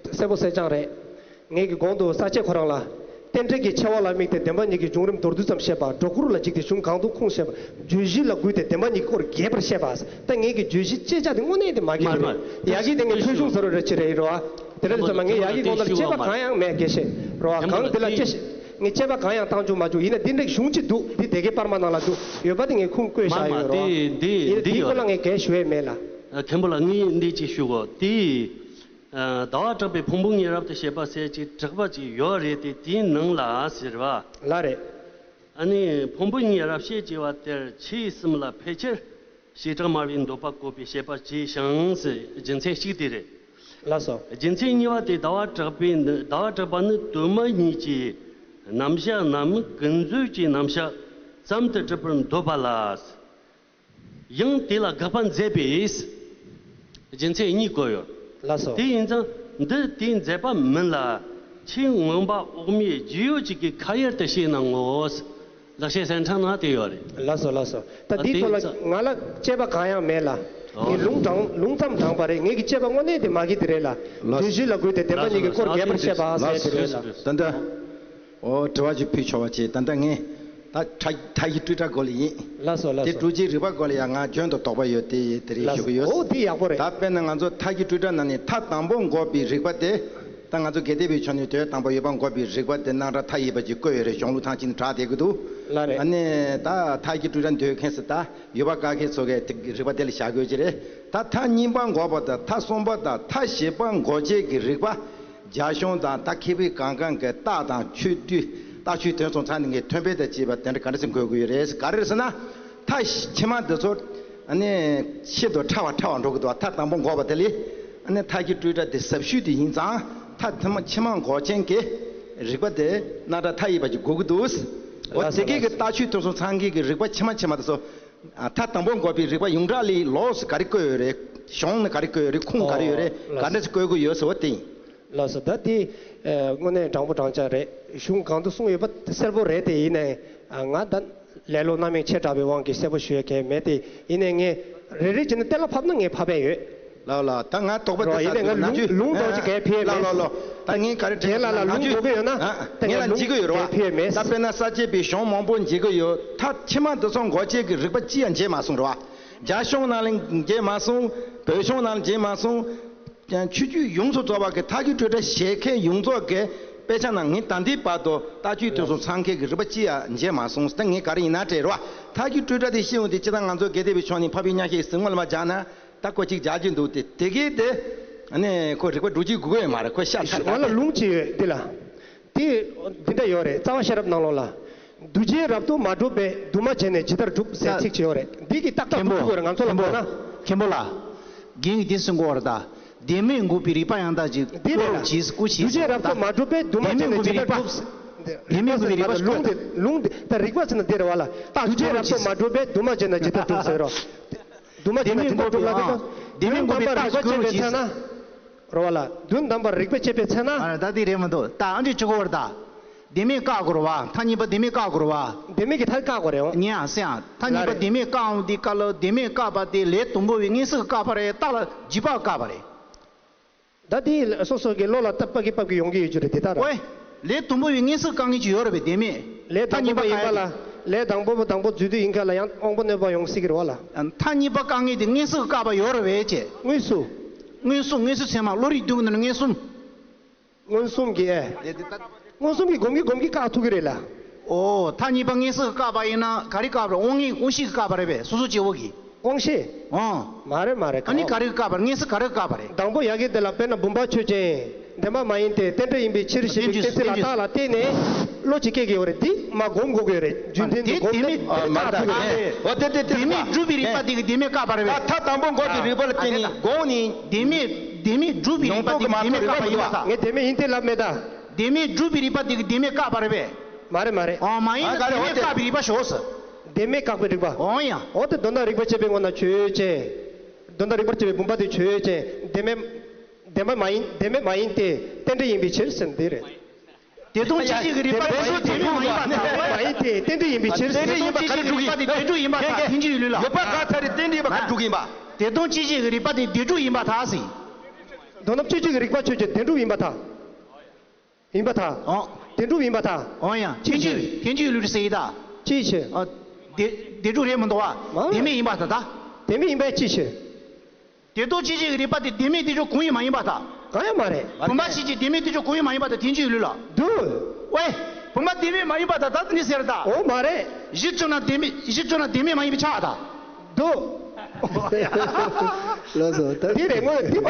གསལ་པོ་གསལ་རྐྱང་རེད། ངེད་ཀྱི་གོང་དུ་ས་བཅད་ཁོ་རང་ལ། རྟེན་འབྲེལ་གྱི་ཆེ་བ་ལ་དམིགས་ཏེ་བདེན་པ་གཉིས་ཀྱི་བྱུང་རིམ་མདོར་བསྡུས་ཙམ་བཤད་པ། སྒྲོ་སྐུར་ལ་འཇིགས་ཏེ་གཞུང་གང་དུ་ཁུངས་བཤད་པ། བརྗོད་གཞི་ལ་བསྒུགས་ཏེ་བདེན་པ་གཉིས་ཀྱི་སྐོར་རྒྱས་པར་བཤད་པ། ད་ངེད་ཀྱི་བརྗོད་གཞི་དཔྱད་བྱ་དེ་དངོས་གནས་དེ་མ་གི་མ་རེད། ཡ་གི་དེ་ངས་ཐོས་གཞུང་ཟེར་བ་རེ་ཆེ་རེད་རོ། དེ་འདྲ་ཙམ་ངས་ཡ་གི་གོང་དུ་དཔྱད་པ་གང་ཡང་མེད་དགེ་བཤད་རོ། གང་དེ་ལ་དཔྱད་ངས་དཔྱད་པ་གང་ཡང་བཏང་བཅུག་མ་བཅུག་ཡིན་ན་འདི་འདྲའི་གཞུང་ཅིག་འདུག་འདི་སྡེ་དགེ་པར་མ་ནང་ལ་འདུག་ཡོད་པ་དེ་ངས་ཁུངས་བཀོད་བཞག་ཡོད་རོ། ཡིན་ན་འདི་སྐོར་ལ་ངས་གས་ཞུ་ཡས་མེད་ལ། མཁན་པོ་ལ་ངས་འདི་ཅིག་ཞུ་གོ་དེ། ཟླ་བ་གྲགས་པའི་ཕུང་པོ་ལྔའི་རབ་ཏུ་བྱེད་པ་ཟེར་ཅིག་གྲགས་པ་ཅིག་ཡོད་རེད་དེ་དེའི་ནང་ལ་ཟེར་བ། ལ་རེད། ཨ་ནི་ཕུང་པོ་ལྔའི་རབ་བྱེད་ཅེས་པ་དེར་ཆོས་གསུམ་ལ་ཕལ་ཆེར་བྱེ་བྲག་སྨྲ་བའི་འདོད་པ་བཀོད་པའི་བཤད་པ་བྱས་ཤིང་ཟེར་རྒྱུ་མཚན་གཅིག་དེ་རེད། ལགས་སོ། རྒྱུ་མཚན་གཉིས་པ་དེ་ཟླ་བ་གྲགས་པའི་ཟླ་བ་གྲགས་པ་ནི་དོན་སྨྲ་གཉིས་ཀྱི་རྣམ་གཞག་ནམ་ཀུན་རྫོབ་ཀྱི་རྣམ་གཞག་ཙམ་དུ་གྲུབ་པར་འདོད་པ་ལ། ཡང་དེ་ལ་དགག་པ་མཛད་པས། རྒྱུ་མཚན་གཉིས་བཀོད་ཡོད། ལགས་སོ། དེ་ཡིན་ཙང་འདི་དེའི་མཛད་པ་མིན་ལ། ཆོས་མངོན་པ་དབུ་མའི་རྒྱུས་ཡོད་ཅིག་གི་ཁ་དབྱེར་དུ་བཤད་ན་ངོ་། ལེགས་བཤད་གསེར་ཕྲེང་ནང་དེ་ཡོད་རེད། ལགས་སོ་ལགས་སོ། ད་འདིའི་ཐོག་ལ་ང་ལ་དཔྱད་པ་གང་ཡང་མེད་ལ། ངས་ལུང་དྲངས་ལུང་ཙམ་དྲངས་པ་རེད། ངེད་ཀྱི་དཔྱད་པ་དངོས་གནས་དེ་མ་གི་དེ་རེད་ལ། ལགས། བརྗོད་གཞི་ལ་བསྒུགས་ཏེ་བདེན་པ་གཉིས་ཀྱི་སྐོར་རྒྱས་པར་བཤད་པ་ཟེར་དེ་རེད་ལ། ད་ལྟ། ཨོ་དྲི་བ་ཅིག་ཕུལ་ཆོག་པ་བྱས། ད་ལྟ་ངས་ད་མཐའ་མཐའ་བཞི་སྤྲོས་བྲལ་སྐོར་ལ་ཡིན། ལགས་སོ་ལགས་སོ། དེ་སྤྲོས་བྲལ་རིག་པ་སྐོར་ལ་ཡང་ང་རྒྱུན་དུ་དོགས་པ་ཡོད་དེ་དེ་རིགས་ཞུ་གི་ཡོད། ཨོ་དེ་ཡག་པོ་རེད། ད་དཔེར་ན་ང་ཚོ་མཐའ་བཞི་སྤྲོས་བྲལ་ནང་ནས་མཐའ་དང་པོ་འགོག་པའི་རིག་པ་དེ་ད་ང་ཚོ་དགེ་ལྡན་པའི་ཕྱོགས་ནས་དོན་དམ་པར་ཡོད་པ་འགོག་པའི་རིག་པ་དེ་རྣམ་གྲངས་མཐའ་ཡས་པ་ཅིག་བཀོད་ཡོད་རེད། གཞུང་ལུགས་ཐང་ཅིག་ནས་གྲགས་བསྡད་ཀྱི་འདུག་ལགས་རེད། ཨ་ནི་ད་མཐའ་བཞི་སྤྲོས་བྲལ་འདོད་མཁན་ཟེར་ད་ཡོད་པ་བཀག་མཁན་ཚོ་གས་དེ་རིག་པ་དེ་ལ་བཞག་དགོས་ཀྱི་རེད། ད་མཐའ་གཉིས་པ་འགོག་པ་དང་མཐའ་གསུམ་པ་དང་མཐའ་བཞི་པ་འགོག་བྱེད་ཀྱི་རིག་པ། རྒྱ་གཞུང་དང་ད་མཁས་པའི་གང་གང་གི་རྟགས་དང་ཆོས་བསྡུས་རྟགས་ཆོས་དོན་སོང་ཚང་ནས་ངས་ཐོན་སྤེལ་དང་བཅས་པ་དེ་འདྲ་ག་འདྲ་ཞིག་འགོད་དགོས་ཡོད་རེད། ག་རེ་རེད་ཟེར་ན། མཐའ་ཕྱི་མ་འདི་ཚོ་ཨ་ནི་ཤིན་ཏུ་ཕྲ་བ་ཕྲ་བ་འགྲོ་གི་འདུག་མཐའ་དང་པོ་འགོག་པ་དེ་ལས་ཨ་ནི་མཐའ་བཞི་སྤྲོས་བྲལ་དེ་ཟབ་ཤོས་དེ་ཡིན་ཙང་མཐའ་ཐ་མ་ཕྱི་མ་འགོག་ཅན་གྱི་རིག་པ་དེ་རྣམ་གྲངས་མཐའ་ཡས་པ་ཅིག་དགོས་ཀྱི་འདུག་འོ་དེ་གས་ཀྱི་རྟགས་ཆོས་དོན་སོང་ཚང་གི་གི་རིག་པ་ཕྱི་མ་ཕྱི་མ་དེ་ཚོ། མཐའ་དང་པོ་འགོག་པའི་རིག་པ་ཡོངས་གྲགས་ལས་ལོགས་སུ་ག་རེ་བཀོད་ཡོད་རེད། གཞུང་ནས་ག་རེ་བཀོད་ཡོད་རེད། ཁུངས་ག་རེ་ཡོད་རེད། ག་འདྲ་ཞིག་བཀོད་དགོས་ཡོད་ཟེར་བ་དེ་ཡིན། ལགས་སོ། ད་དེ་དངོས་གནས་དྲང་པོ་དྲང་བཞག་རེད། གཞུང་གང་དུ་གསུངས་ཡོད་པ་གསལ་པོ་རེད་དེ། ཡིན་ནའི་ང་ད་ལེ་ལོ་རྣམ་གཡེང་ཆེ་དྲགས་པའི་དབང་གིས་གསལ་པོ་ཞུ་ཡ་གང་ཡང་མེད་དེ། ཡིན་ནའི་ངས་རེ་རེ་བྱས་ནས་གཏན་ལ་ཕབ་ན་ངས་ཕབ་པ་ཡོད། ལགས་ལགས། ད་ང་དོགས་པ་རོ་དེ་ཡིན་ནའི་ང་ལུང་ལུང་དོགས་ཅིག་གས་ཕེབས་མེད། ལགས་ལགས་ལགས། ད་ངས་ག་རེ་དྲན་ལ་ལ་ལུང་དགོས་ཀྱི་ཡོད་ན་ད་ངས་ལ་འཇིགས་ཀྱི་ཡོད་རེད་བ། ད་དཔེར་ན་ས་སྐྱེས་པའི་གཞུང་མང་པོ་འཇིགས་ཀྱི་ཡོད། ད་ཕྱི་མ་འདི་ཚོ་འགོག་བྱེད་ཀྱི་རིག་པ་ཅི་ཡང་མཇལ་མ་སོང་རེད་བ། རྒྱ་གཞུང་ནང་ལ་མཇལ་མ་སོང་། བོད་གཞུང་ནང་ལ་མཇལ་མ་སོང་། ཡང་ཆོས་བརྒྱུད་ཡོངས་སུ་རྫོགས་པ་གི་མཐའ་བཞི་སྤྲོས་བྲལ་བཞེད་མཁན་ཡོངས་རྫོགས་ཀྱི་དཔེ་ཆ་ནང་ངས་ད་ལྟའི་བར་དུ་ལྟ་སྤྱོད་དེ་ཚོ་ཚང་མཁན་གྱི་རིག་པ་ཅི་ཡང་མཇལ་མ་སོང་། ད་ངས་ག་རེ་ཡིན་ན་དྲན་རོ། མཐའ་བཞི་སྤྲོས་བྲལ་དེ་ཤེས་འོང་དེ་སྤྱིར་བཏང་ང་ཚོ་དགེ་ལྡན་པའི་ཕྱོགས་ནས་འཕགས་པའི་མཉམ་གཞག་གི་ཟེར་སྔོན་ལ་མ་སྦྱར་ན་ད་ཀོ་གཅིག་སྦྱར་གྱི་འདུག་སྟེ། དེ་གས་དེ་ ཨ་ནི་ཁོ་རིགས་པ་སྒྲུབ་བྱེད་དགོས་ཀྱི་ཡོད་མ་རེད། ཁོ་ཤ་ཚ་ང་ལ་ལུང་ཅིག་ཡོད་འདི་ལ། དེ་འདི་འདྲ་ཡོད་རེད། རྩ་བ་ཤེས་རབ་ནང་ལོགས་ལ། འདུ་བྱེད་རབ་ཏུ་མ་གྲུབ་པས། དུ་མ་བྱས་ནས་ཇི་ལྟར་འགྲུབ་ཟེར་ཚིག་ཅིག་ཡོད་རེད། འདི་གི་ཏག་ཏག་འགྲུབ་ཀྱི་ཡོད་རེད། ང་ཚོ་ལ་མཁྱེན་པོ་མཁོ་ན། མཁྱེན་པོ་ལགས། རྒན་གྱིས་འདི་གསུང་གི་ཡོད་རེད་ད། བདེན་མེད་འགོག་པའི་རིགས་པ་ཡང་དག་ཅིག་འདི་རེད་ལ། སྐུར་བྱེད་སྐུ་བྱེད་འདུ་བྱེད་རབ་ཏུ་མ་གྲུབ་པས། དུ་མ་བྱས་ནས་ཇི་ལྟར་འགྲུབ། བདེན་མེད་འགོག་པའི་རིགས་པ་ལུང་དེ་ལུང་དེ་ད་རིགས་པ་ཟེར་ན་འདི་རེད་བ་ལ། འདུ་བྱེད་རབ་ཏུ་མ་གྲུབ་པས། དུ་མ་བྱས་ནས་ཇི་ལྟར་འགྲུབ་ཟེར་རོ། དུ་མ་བྱས་ནས་ཇི་ལྟར་འགྲུབ་ལ་དེ་ལ། བདེན་མེད་འགོག་པའི་རྟགས་ཀྱིས་སྐུར་བྱེད་ཟེར་ན། རོ་བ་ལ། དོན་དམ་པར་རིགས་པས་དཔྱད་པའི་ཚེ་ན། ཨ་ད་དེ་རེད་མི་འདུག་ད་ཨ་འདྲས་ཆོ་གོ་བར་ད། བདེན་མེད་བཀག་དགོས་རེད་བ། མཐའ་གཉིས་པ་བདེན་མེད་བཀག་དགོས་རེད་བ། བདེན་མེད་ཀྱི་མཐའ་བཀག་དགོས་རེད་འོ། ཉན་ཨ་སེ་ཨ། མཐའ་གཉིས་པ་རེད། བདེན་མེད་བཀག་འོང་དེ་ཀ་ལ་བདེན་མེད་བཀག་པ་དེ་ལས་དུམ་བུ་བའི་མངོན་སུམ་བཀག་པ་རེད། རྟགས་ལ་འཇིགས་པ་བཀག་པ་རེད། ད་དེ་སོ་སོ་གི་བློ་ལ་སྟབས་ཀྱིས་བབས་ཀྱི་ཡོང་གི་ཡོད་རྒྱུ་རེད་དེ་ལྟར། ཨོའི། ལས་དུམ་བུ་བའི་མངོན་སུམ་བཀག་མཁན་ཅིག་ཡོད་རེད་པས་བདེན་མེད། ལས་མཐའ་གཉིས་པ་ཡིན་པ་ལ། ལས་དང་པོ་བ་དང་པོ་འཛུལ་དུས་ཡིན་ཁ་ལ་ཡང་དབང་པོ་གནོད་པ་ཡོང་སྲིད་ཀྱི་རེད་བ་ལ། མཐའ་གཉིས་པ་བཀག་མཁན་དེ་མངོན་སུམ་བཀག་པ་ཡོད་རེད་པས་ཅེས། མངོན་སུམ། མངོན་སུམ་མངོན་སུམ་ཚད་མ་བློ་རིག་བདུན་གྱི་ནང་ནས་མངོན་སུམ། མངོན་སུམ་གྱི་ཨེ། མངོན་སུམ་གྱི་སྒོམ་གྱི་སྒོམ་གྱི་བཀག་ཐུབ་ཀྱི་རེད་ལ། ཨོ། མཐའ་གཉིས་པ་མངོན་སུམ་བཀག་པ་ཡིན་ན་ག་རེ་བཀག་པ་རེད། དབང་མངོན་དབང་ཤེས་ཀྱིས་བཀག་པ་རེད་པས་སོ་སོ་སྐྱེ་བོ་གིས། དབང་ཤེས། ཨང་། མ་རེད་མ་རེད། ཨ་ནི་ག་རེ་བཀག་པ་རེད། མངོན་སུམ་ག་རེ་བཀག་པ་རེད། དང་པོ་ཡ་གི་དེ་ལ་དཔེར་ན་བུམ་པ་ཆོས་ཅན། བདེན་པ་མ་ཡིན་ཏེ། རྟེན་འབྲེལ་ཡིན་པའི་ཕྱིར་ཞེས་པའི་བསྟན་ཚིག་ལ་རྟགས་ལ་བརྟེན་ནས་བློ་ཅིག་སྐྱེ་གི་ཡོད་རེད། འདི་མ་སྒོམ་དགོས་ཀྱི་ཡོད་རེད། རྒྱུ་མཚན་འདི་སྒོམ་ནས་མ་རེད་ད། འོ་དེ་དེ་དེ་བདེན་མེད་སྒྲུབ་པའི་རིགས་པ་དེ་གི་བདེན་མེད་བཀག་པ་རེད་པས། ད་མཐའ་དང་པོ་འགོག་པའི་རིགས་པ་ལ་བརྟེན་ནས་དགོངས་ནས། བདེན་མེད། བདེན་མེད་སྒྲུབ་པའི་རིགས་པ་དེ་གི་བདེན་མེད་བཀག་པ་ཡིན་པར་ཐལ། ངས་བདེན་མེད་ཡིན་ཏེ་ལབ་མེད་ད། བདེན་མེད་སྒྲུབ་པའི་རིགས་པ་དེ་གི་བདེན་མེད་བཀག་པ་རེད་པས། མ་རེད་མ་རེད། ཨོ་མ་ཡིན་ན་བདེན་མེད་བཀག་པའི་རིགས་པ་ཞོག་ཟེར། བདེན་མེད་བཀག་པའི་རིགས་པ། ཨོ་ཡ། འོ་དེ་དོན་དམ་རིགས་པར་བྱེད་པའི་ངོ་ན་ཆོས་ཅན། དོན་དམ་རིགས་པར་བྱེད་པའི་བུམ་པ་དེ་ཆོས་ཅན། བདེན་མེད། བདེན་པ་མ་ཡིན། བདེན་མེད་མ་ཡིན་ཏེ། རྟེན་འབྲེལ་ཡིན་པའི་ཕྱིར་ཟེར་འདི་རེད། དེ་དང་ཕྱིས་ཕྱིས་ཀྱི་རིགས་པ་དེ་བདེན་འགྲོ་ཡིན་པ་དང་། མ་ཡིན་ཏེ། རྟེན་འབྲེལ་ཡིན་པའི་ཕྱིར། རྟེན་འབྲེལ་ཡིན་པ་ག་རེ་འགྲུབ་ཀྱི་ཡིན། བདེན་འགྲོ་ཡིན་པ་དང་། ཐེན་ཅིག་ཡིན་ལུས་ལ། ཡོད་པ་ག་ཚར་རེ་རྟེན་འབྲེལ་ཡིན་པ་ག་རེ་འགྲུབ་ཀྱི་ཡིན་པ། དེ་དང་ཕྱིས་ཕྱིས་ཀྱི་རིགས་པ་དེ་བདེན་འགྲོ་ཡིན་པ་དང་ཟེར། དོན་དམ་ཕྱིས་ཕྱིས་ཀྱི་རིགས་པ་ཆོས་ཅན། བདེན་འགྲོ་ཡིན་པ་དང་། ཡིན་པ་དང་། ཨོ། བདེན་གྲུབ་ཡིན་པ་དང་། ཨོ་ཡ། ཐེན་ཅིག་ཐེན་ཅིག་ལུས་ཟེར་ཡི་ད། ཅི་ཕྱིར། ཨ། བདེ་བདེན་གྲུབ་རེད་མི་འདུག་བ། མ་རེད། བདེན་མེད་ཡིན་པ་ད་ད། བདེན་མེད་ཡིན་པས་ཅི་ཕྱིར། དེ་དང་ཕྱིས་ཕྱིས་ཀྱི་རིགས་པ་དེ་བདེན་མེད་དེ་ཆོ་གང་ཡང་མ་ཡིན་པ་ད། གང་ཡང་མ་རེད། བུམ་པ་ཕྱིས་ཕྱིས་བདེན་མེད་དེ་ཆོ་གང་ཡང་མ་ཡིན་པ་ད་ཐེན་ཅིག་ལུས་ལ། འདུག་ཝེ། བུམ་པ་བདེན་མེད་མ་ཡིན་པ་ད་ད་ནི་ཟེར་ད། འོ་མ་རེད། གཞི་བཅོས་ན་བདེན་མེད་གཞི་བཅོས་ན་བདེན་མེད་མ་ཡིན་པའི་ཆ་ད། འདུག་ལགས་སོ། ད་འདི་རེད། དངོས་འདི་མ་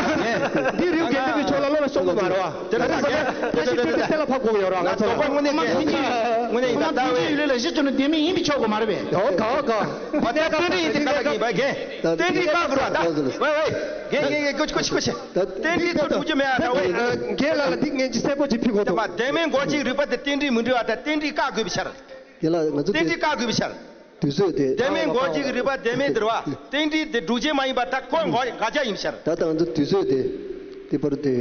འདི་རེད། དགེ་འདུན་པའི་ཕྱོགས་ལ་བློ་ལ་གསུང་གི་མ་རེད་བ། དེ་རེད་ས་ཁྱེད་ད་ཤི་ཏི་ཏི་སེ་ལ་ཕབ་དགོས་ཡོད་ར་ང་ཚོ། དོགས་པ་དངོས་གནས་ཁོ་མ་ཐེན་ཅིག་དངོས་གནས་ཡིན་ད་ལྟ་བའི་ལུས་ལ་གཞི་བཅོས་ན་བདེན་མེད་ཡིན་པའི་ཆ་གོ་མ་རེད་པས། འོ་ག་འོ་ག་ད་རྟེན་འབྲེལ་ཡིན་དེ་ག་ལ་ཡིན་པ་རྒན། རྟེན་འབྲེལ་བཀག་དགོས་ར་ད། ཝེ་ཝེ། རྒན་རྒན་རྒན་ཀོ་ཆི་ཀོ་ཆི་ཀོ་ཆི། རྟེན་འབྲེལ་ཐོག་འགྲུབ་རྒྱུ་མེད་ཨ་ད་ཝེ། རྒན་ལགས་ལ་འདི་ངན་ཅི་གསལ་པོ་ཅིག་ཕུལ་དགོས་འདུག་བདེན་མེད་འགོག་བྱེད་རིགས་པ་དེ་རྟེན་འབྲེལ་མི་འགྲིག་པ་དང་རྟེན་འབྲེལ་བཀག་དགོས་པའི་ཕྱིར། རྒན་ལགས་ང་ཚོ་རྟེན་འབྲེལ་བཀག་དགོས་པའི་ཕྱིར། དུས་ཚོད་དེ། བདེན་མེད་འགོག་བྱེད་ཀྱི་རིགས་པ་བདེན་མེད་དེ་རེད་བ། རྟེན་འབྲེལ་དེ་སྒྲུབ་བྱེད་མ་ཡིན་པ་ད་ཁོ་འགོག་འགག་བྱ་ཡིན་ཕྱིར། ད་ལྟ་ང་ཚོ་དུས་ཚོད་དེ། དེ་བར་དེ།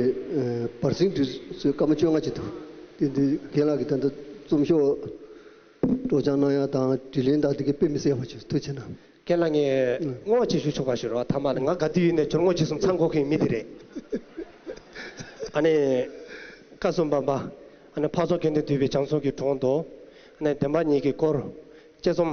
བར་སེང་དུས་ཚོད་སྐར་མ་བཅོ་ལྔ་ཅིག་འདུག་དེ་འདི་རྒན་ལགས་ཀྱིས་ད་ལྟ་རྩོམ་ཤོག་སྤྲོ་འཆམ་གནང་ཡ་དང་དྲི་ལན་དང་དེ་གའི་དཔེ་མི་སྲིད་པ་ཅིག་ཐུགས་རྗེ་གནང་། རྒན་ལགས་ངས་བསྔོ་བ་ཅིག་ཞུ་ཆོག་ག་ཞུ་རོགས། ཐ་མ་ལ་ང་ག་དུས་ཡིན་ནས་སྦྱོར་དངོས་ཅིག་གསུམ་ཚང་དགོས་མཁན་མི་དེ་རེད། ཨ་ནི། སྐབས་སུ་བབ་པ། ཨ་ནི་འཕགས་ཚོགས་དགེ་འདུན་འདུས་པའི་བྱང་སེམས་ཀྱི་དྲུང་དུ། ཨ་ནི་བདེན་པ་གཉིས་ཀྱི་སྐོར། དཔྱད་རྩོམ།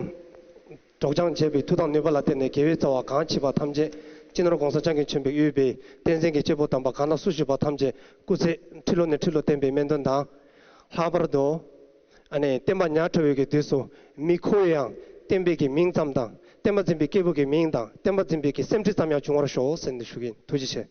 སྒྲོག་སྦྱང་བྱས་པའི་མཐུ་དང་ནུས་པ་ལ་བརྟེན་ནས་དགེ་བའི་རྩ་བ་གང་བྱས་པ་ཐམས་ཅད་སྤྱི་ནོར་༸གོང་ས་༸སྐྱབས་མགོན་ཆེན་པོས་དབུས་པའི་བསྟན་འཛིན་གྱི་སྐྱེས་བུ་དམ་པ་གང་ལ་སུ་ཞུགས་པ་ཐམས་ཅད་སྐུ་ཚེ་ཁྲི་ལོ་ནས་ཁྲི་ལོ་བརྟན་པའི་སྨོན་འདུན་དང་། ལྷག་པར་དུ། ཨ་ནི་བསྟན་པ་ཉག་ཕྲ་བའི་གི་དུས་སུ་མི་ཁོ་བོས་ཡང་བསྟན་པའི་གི་མིང་ཙམ་དང་བསྟན་པ་འཛིན་པའི་སྐྱེས་བུ་གི་མིང་དང་བསྟན་པ་འཛིན་པའི་གི་སེམས་ཁྲལ་ཙམ་ཡང་བྱུང་བར་ཤོག་ཟེར་ནས་ཞུ་གི་ཡིན། ཐུགས་རྗེ་ཆེ།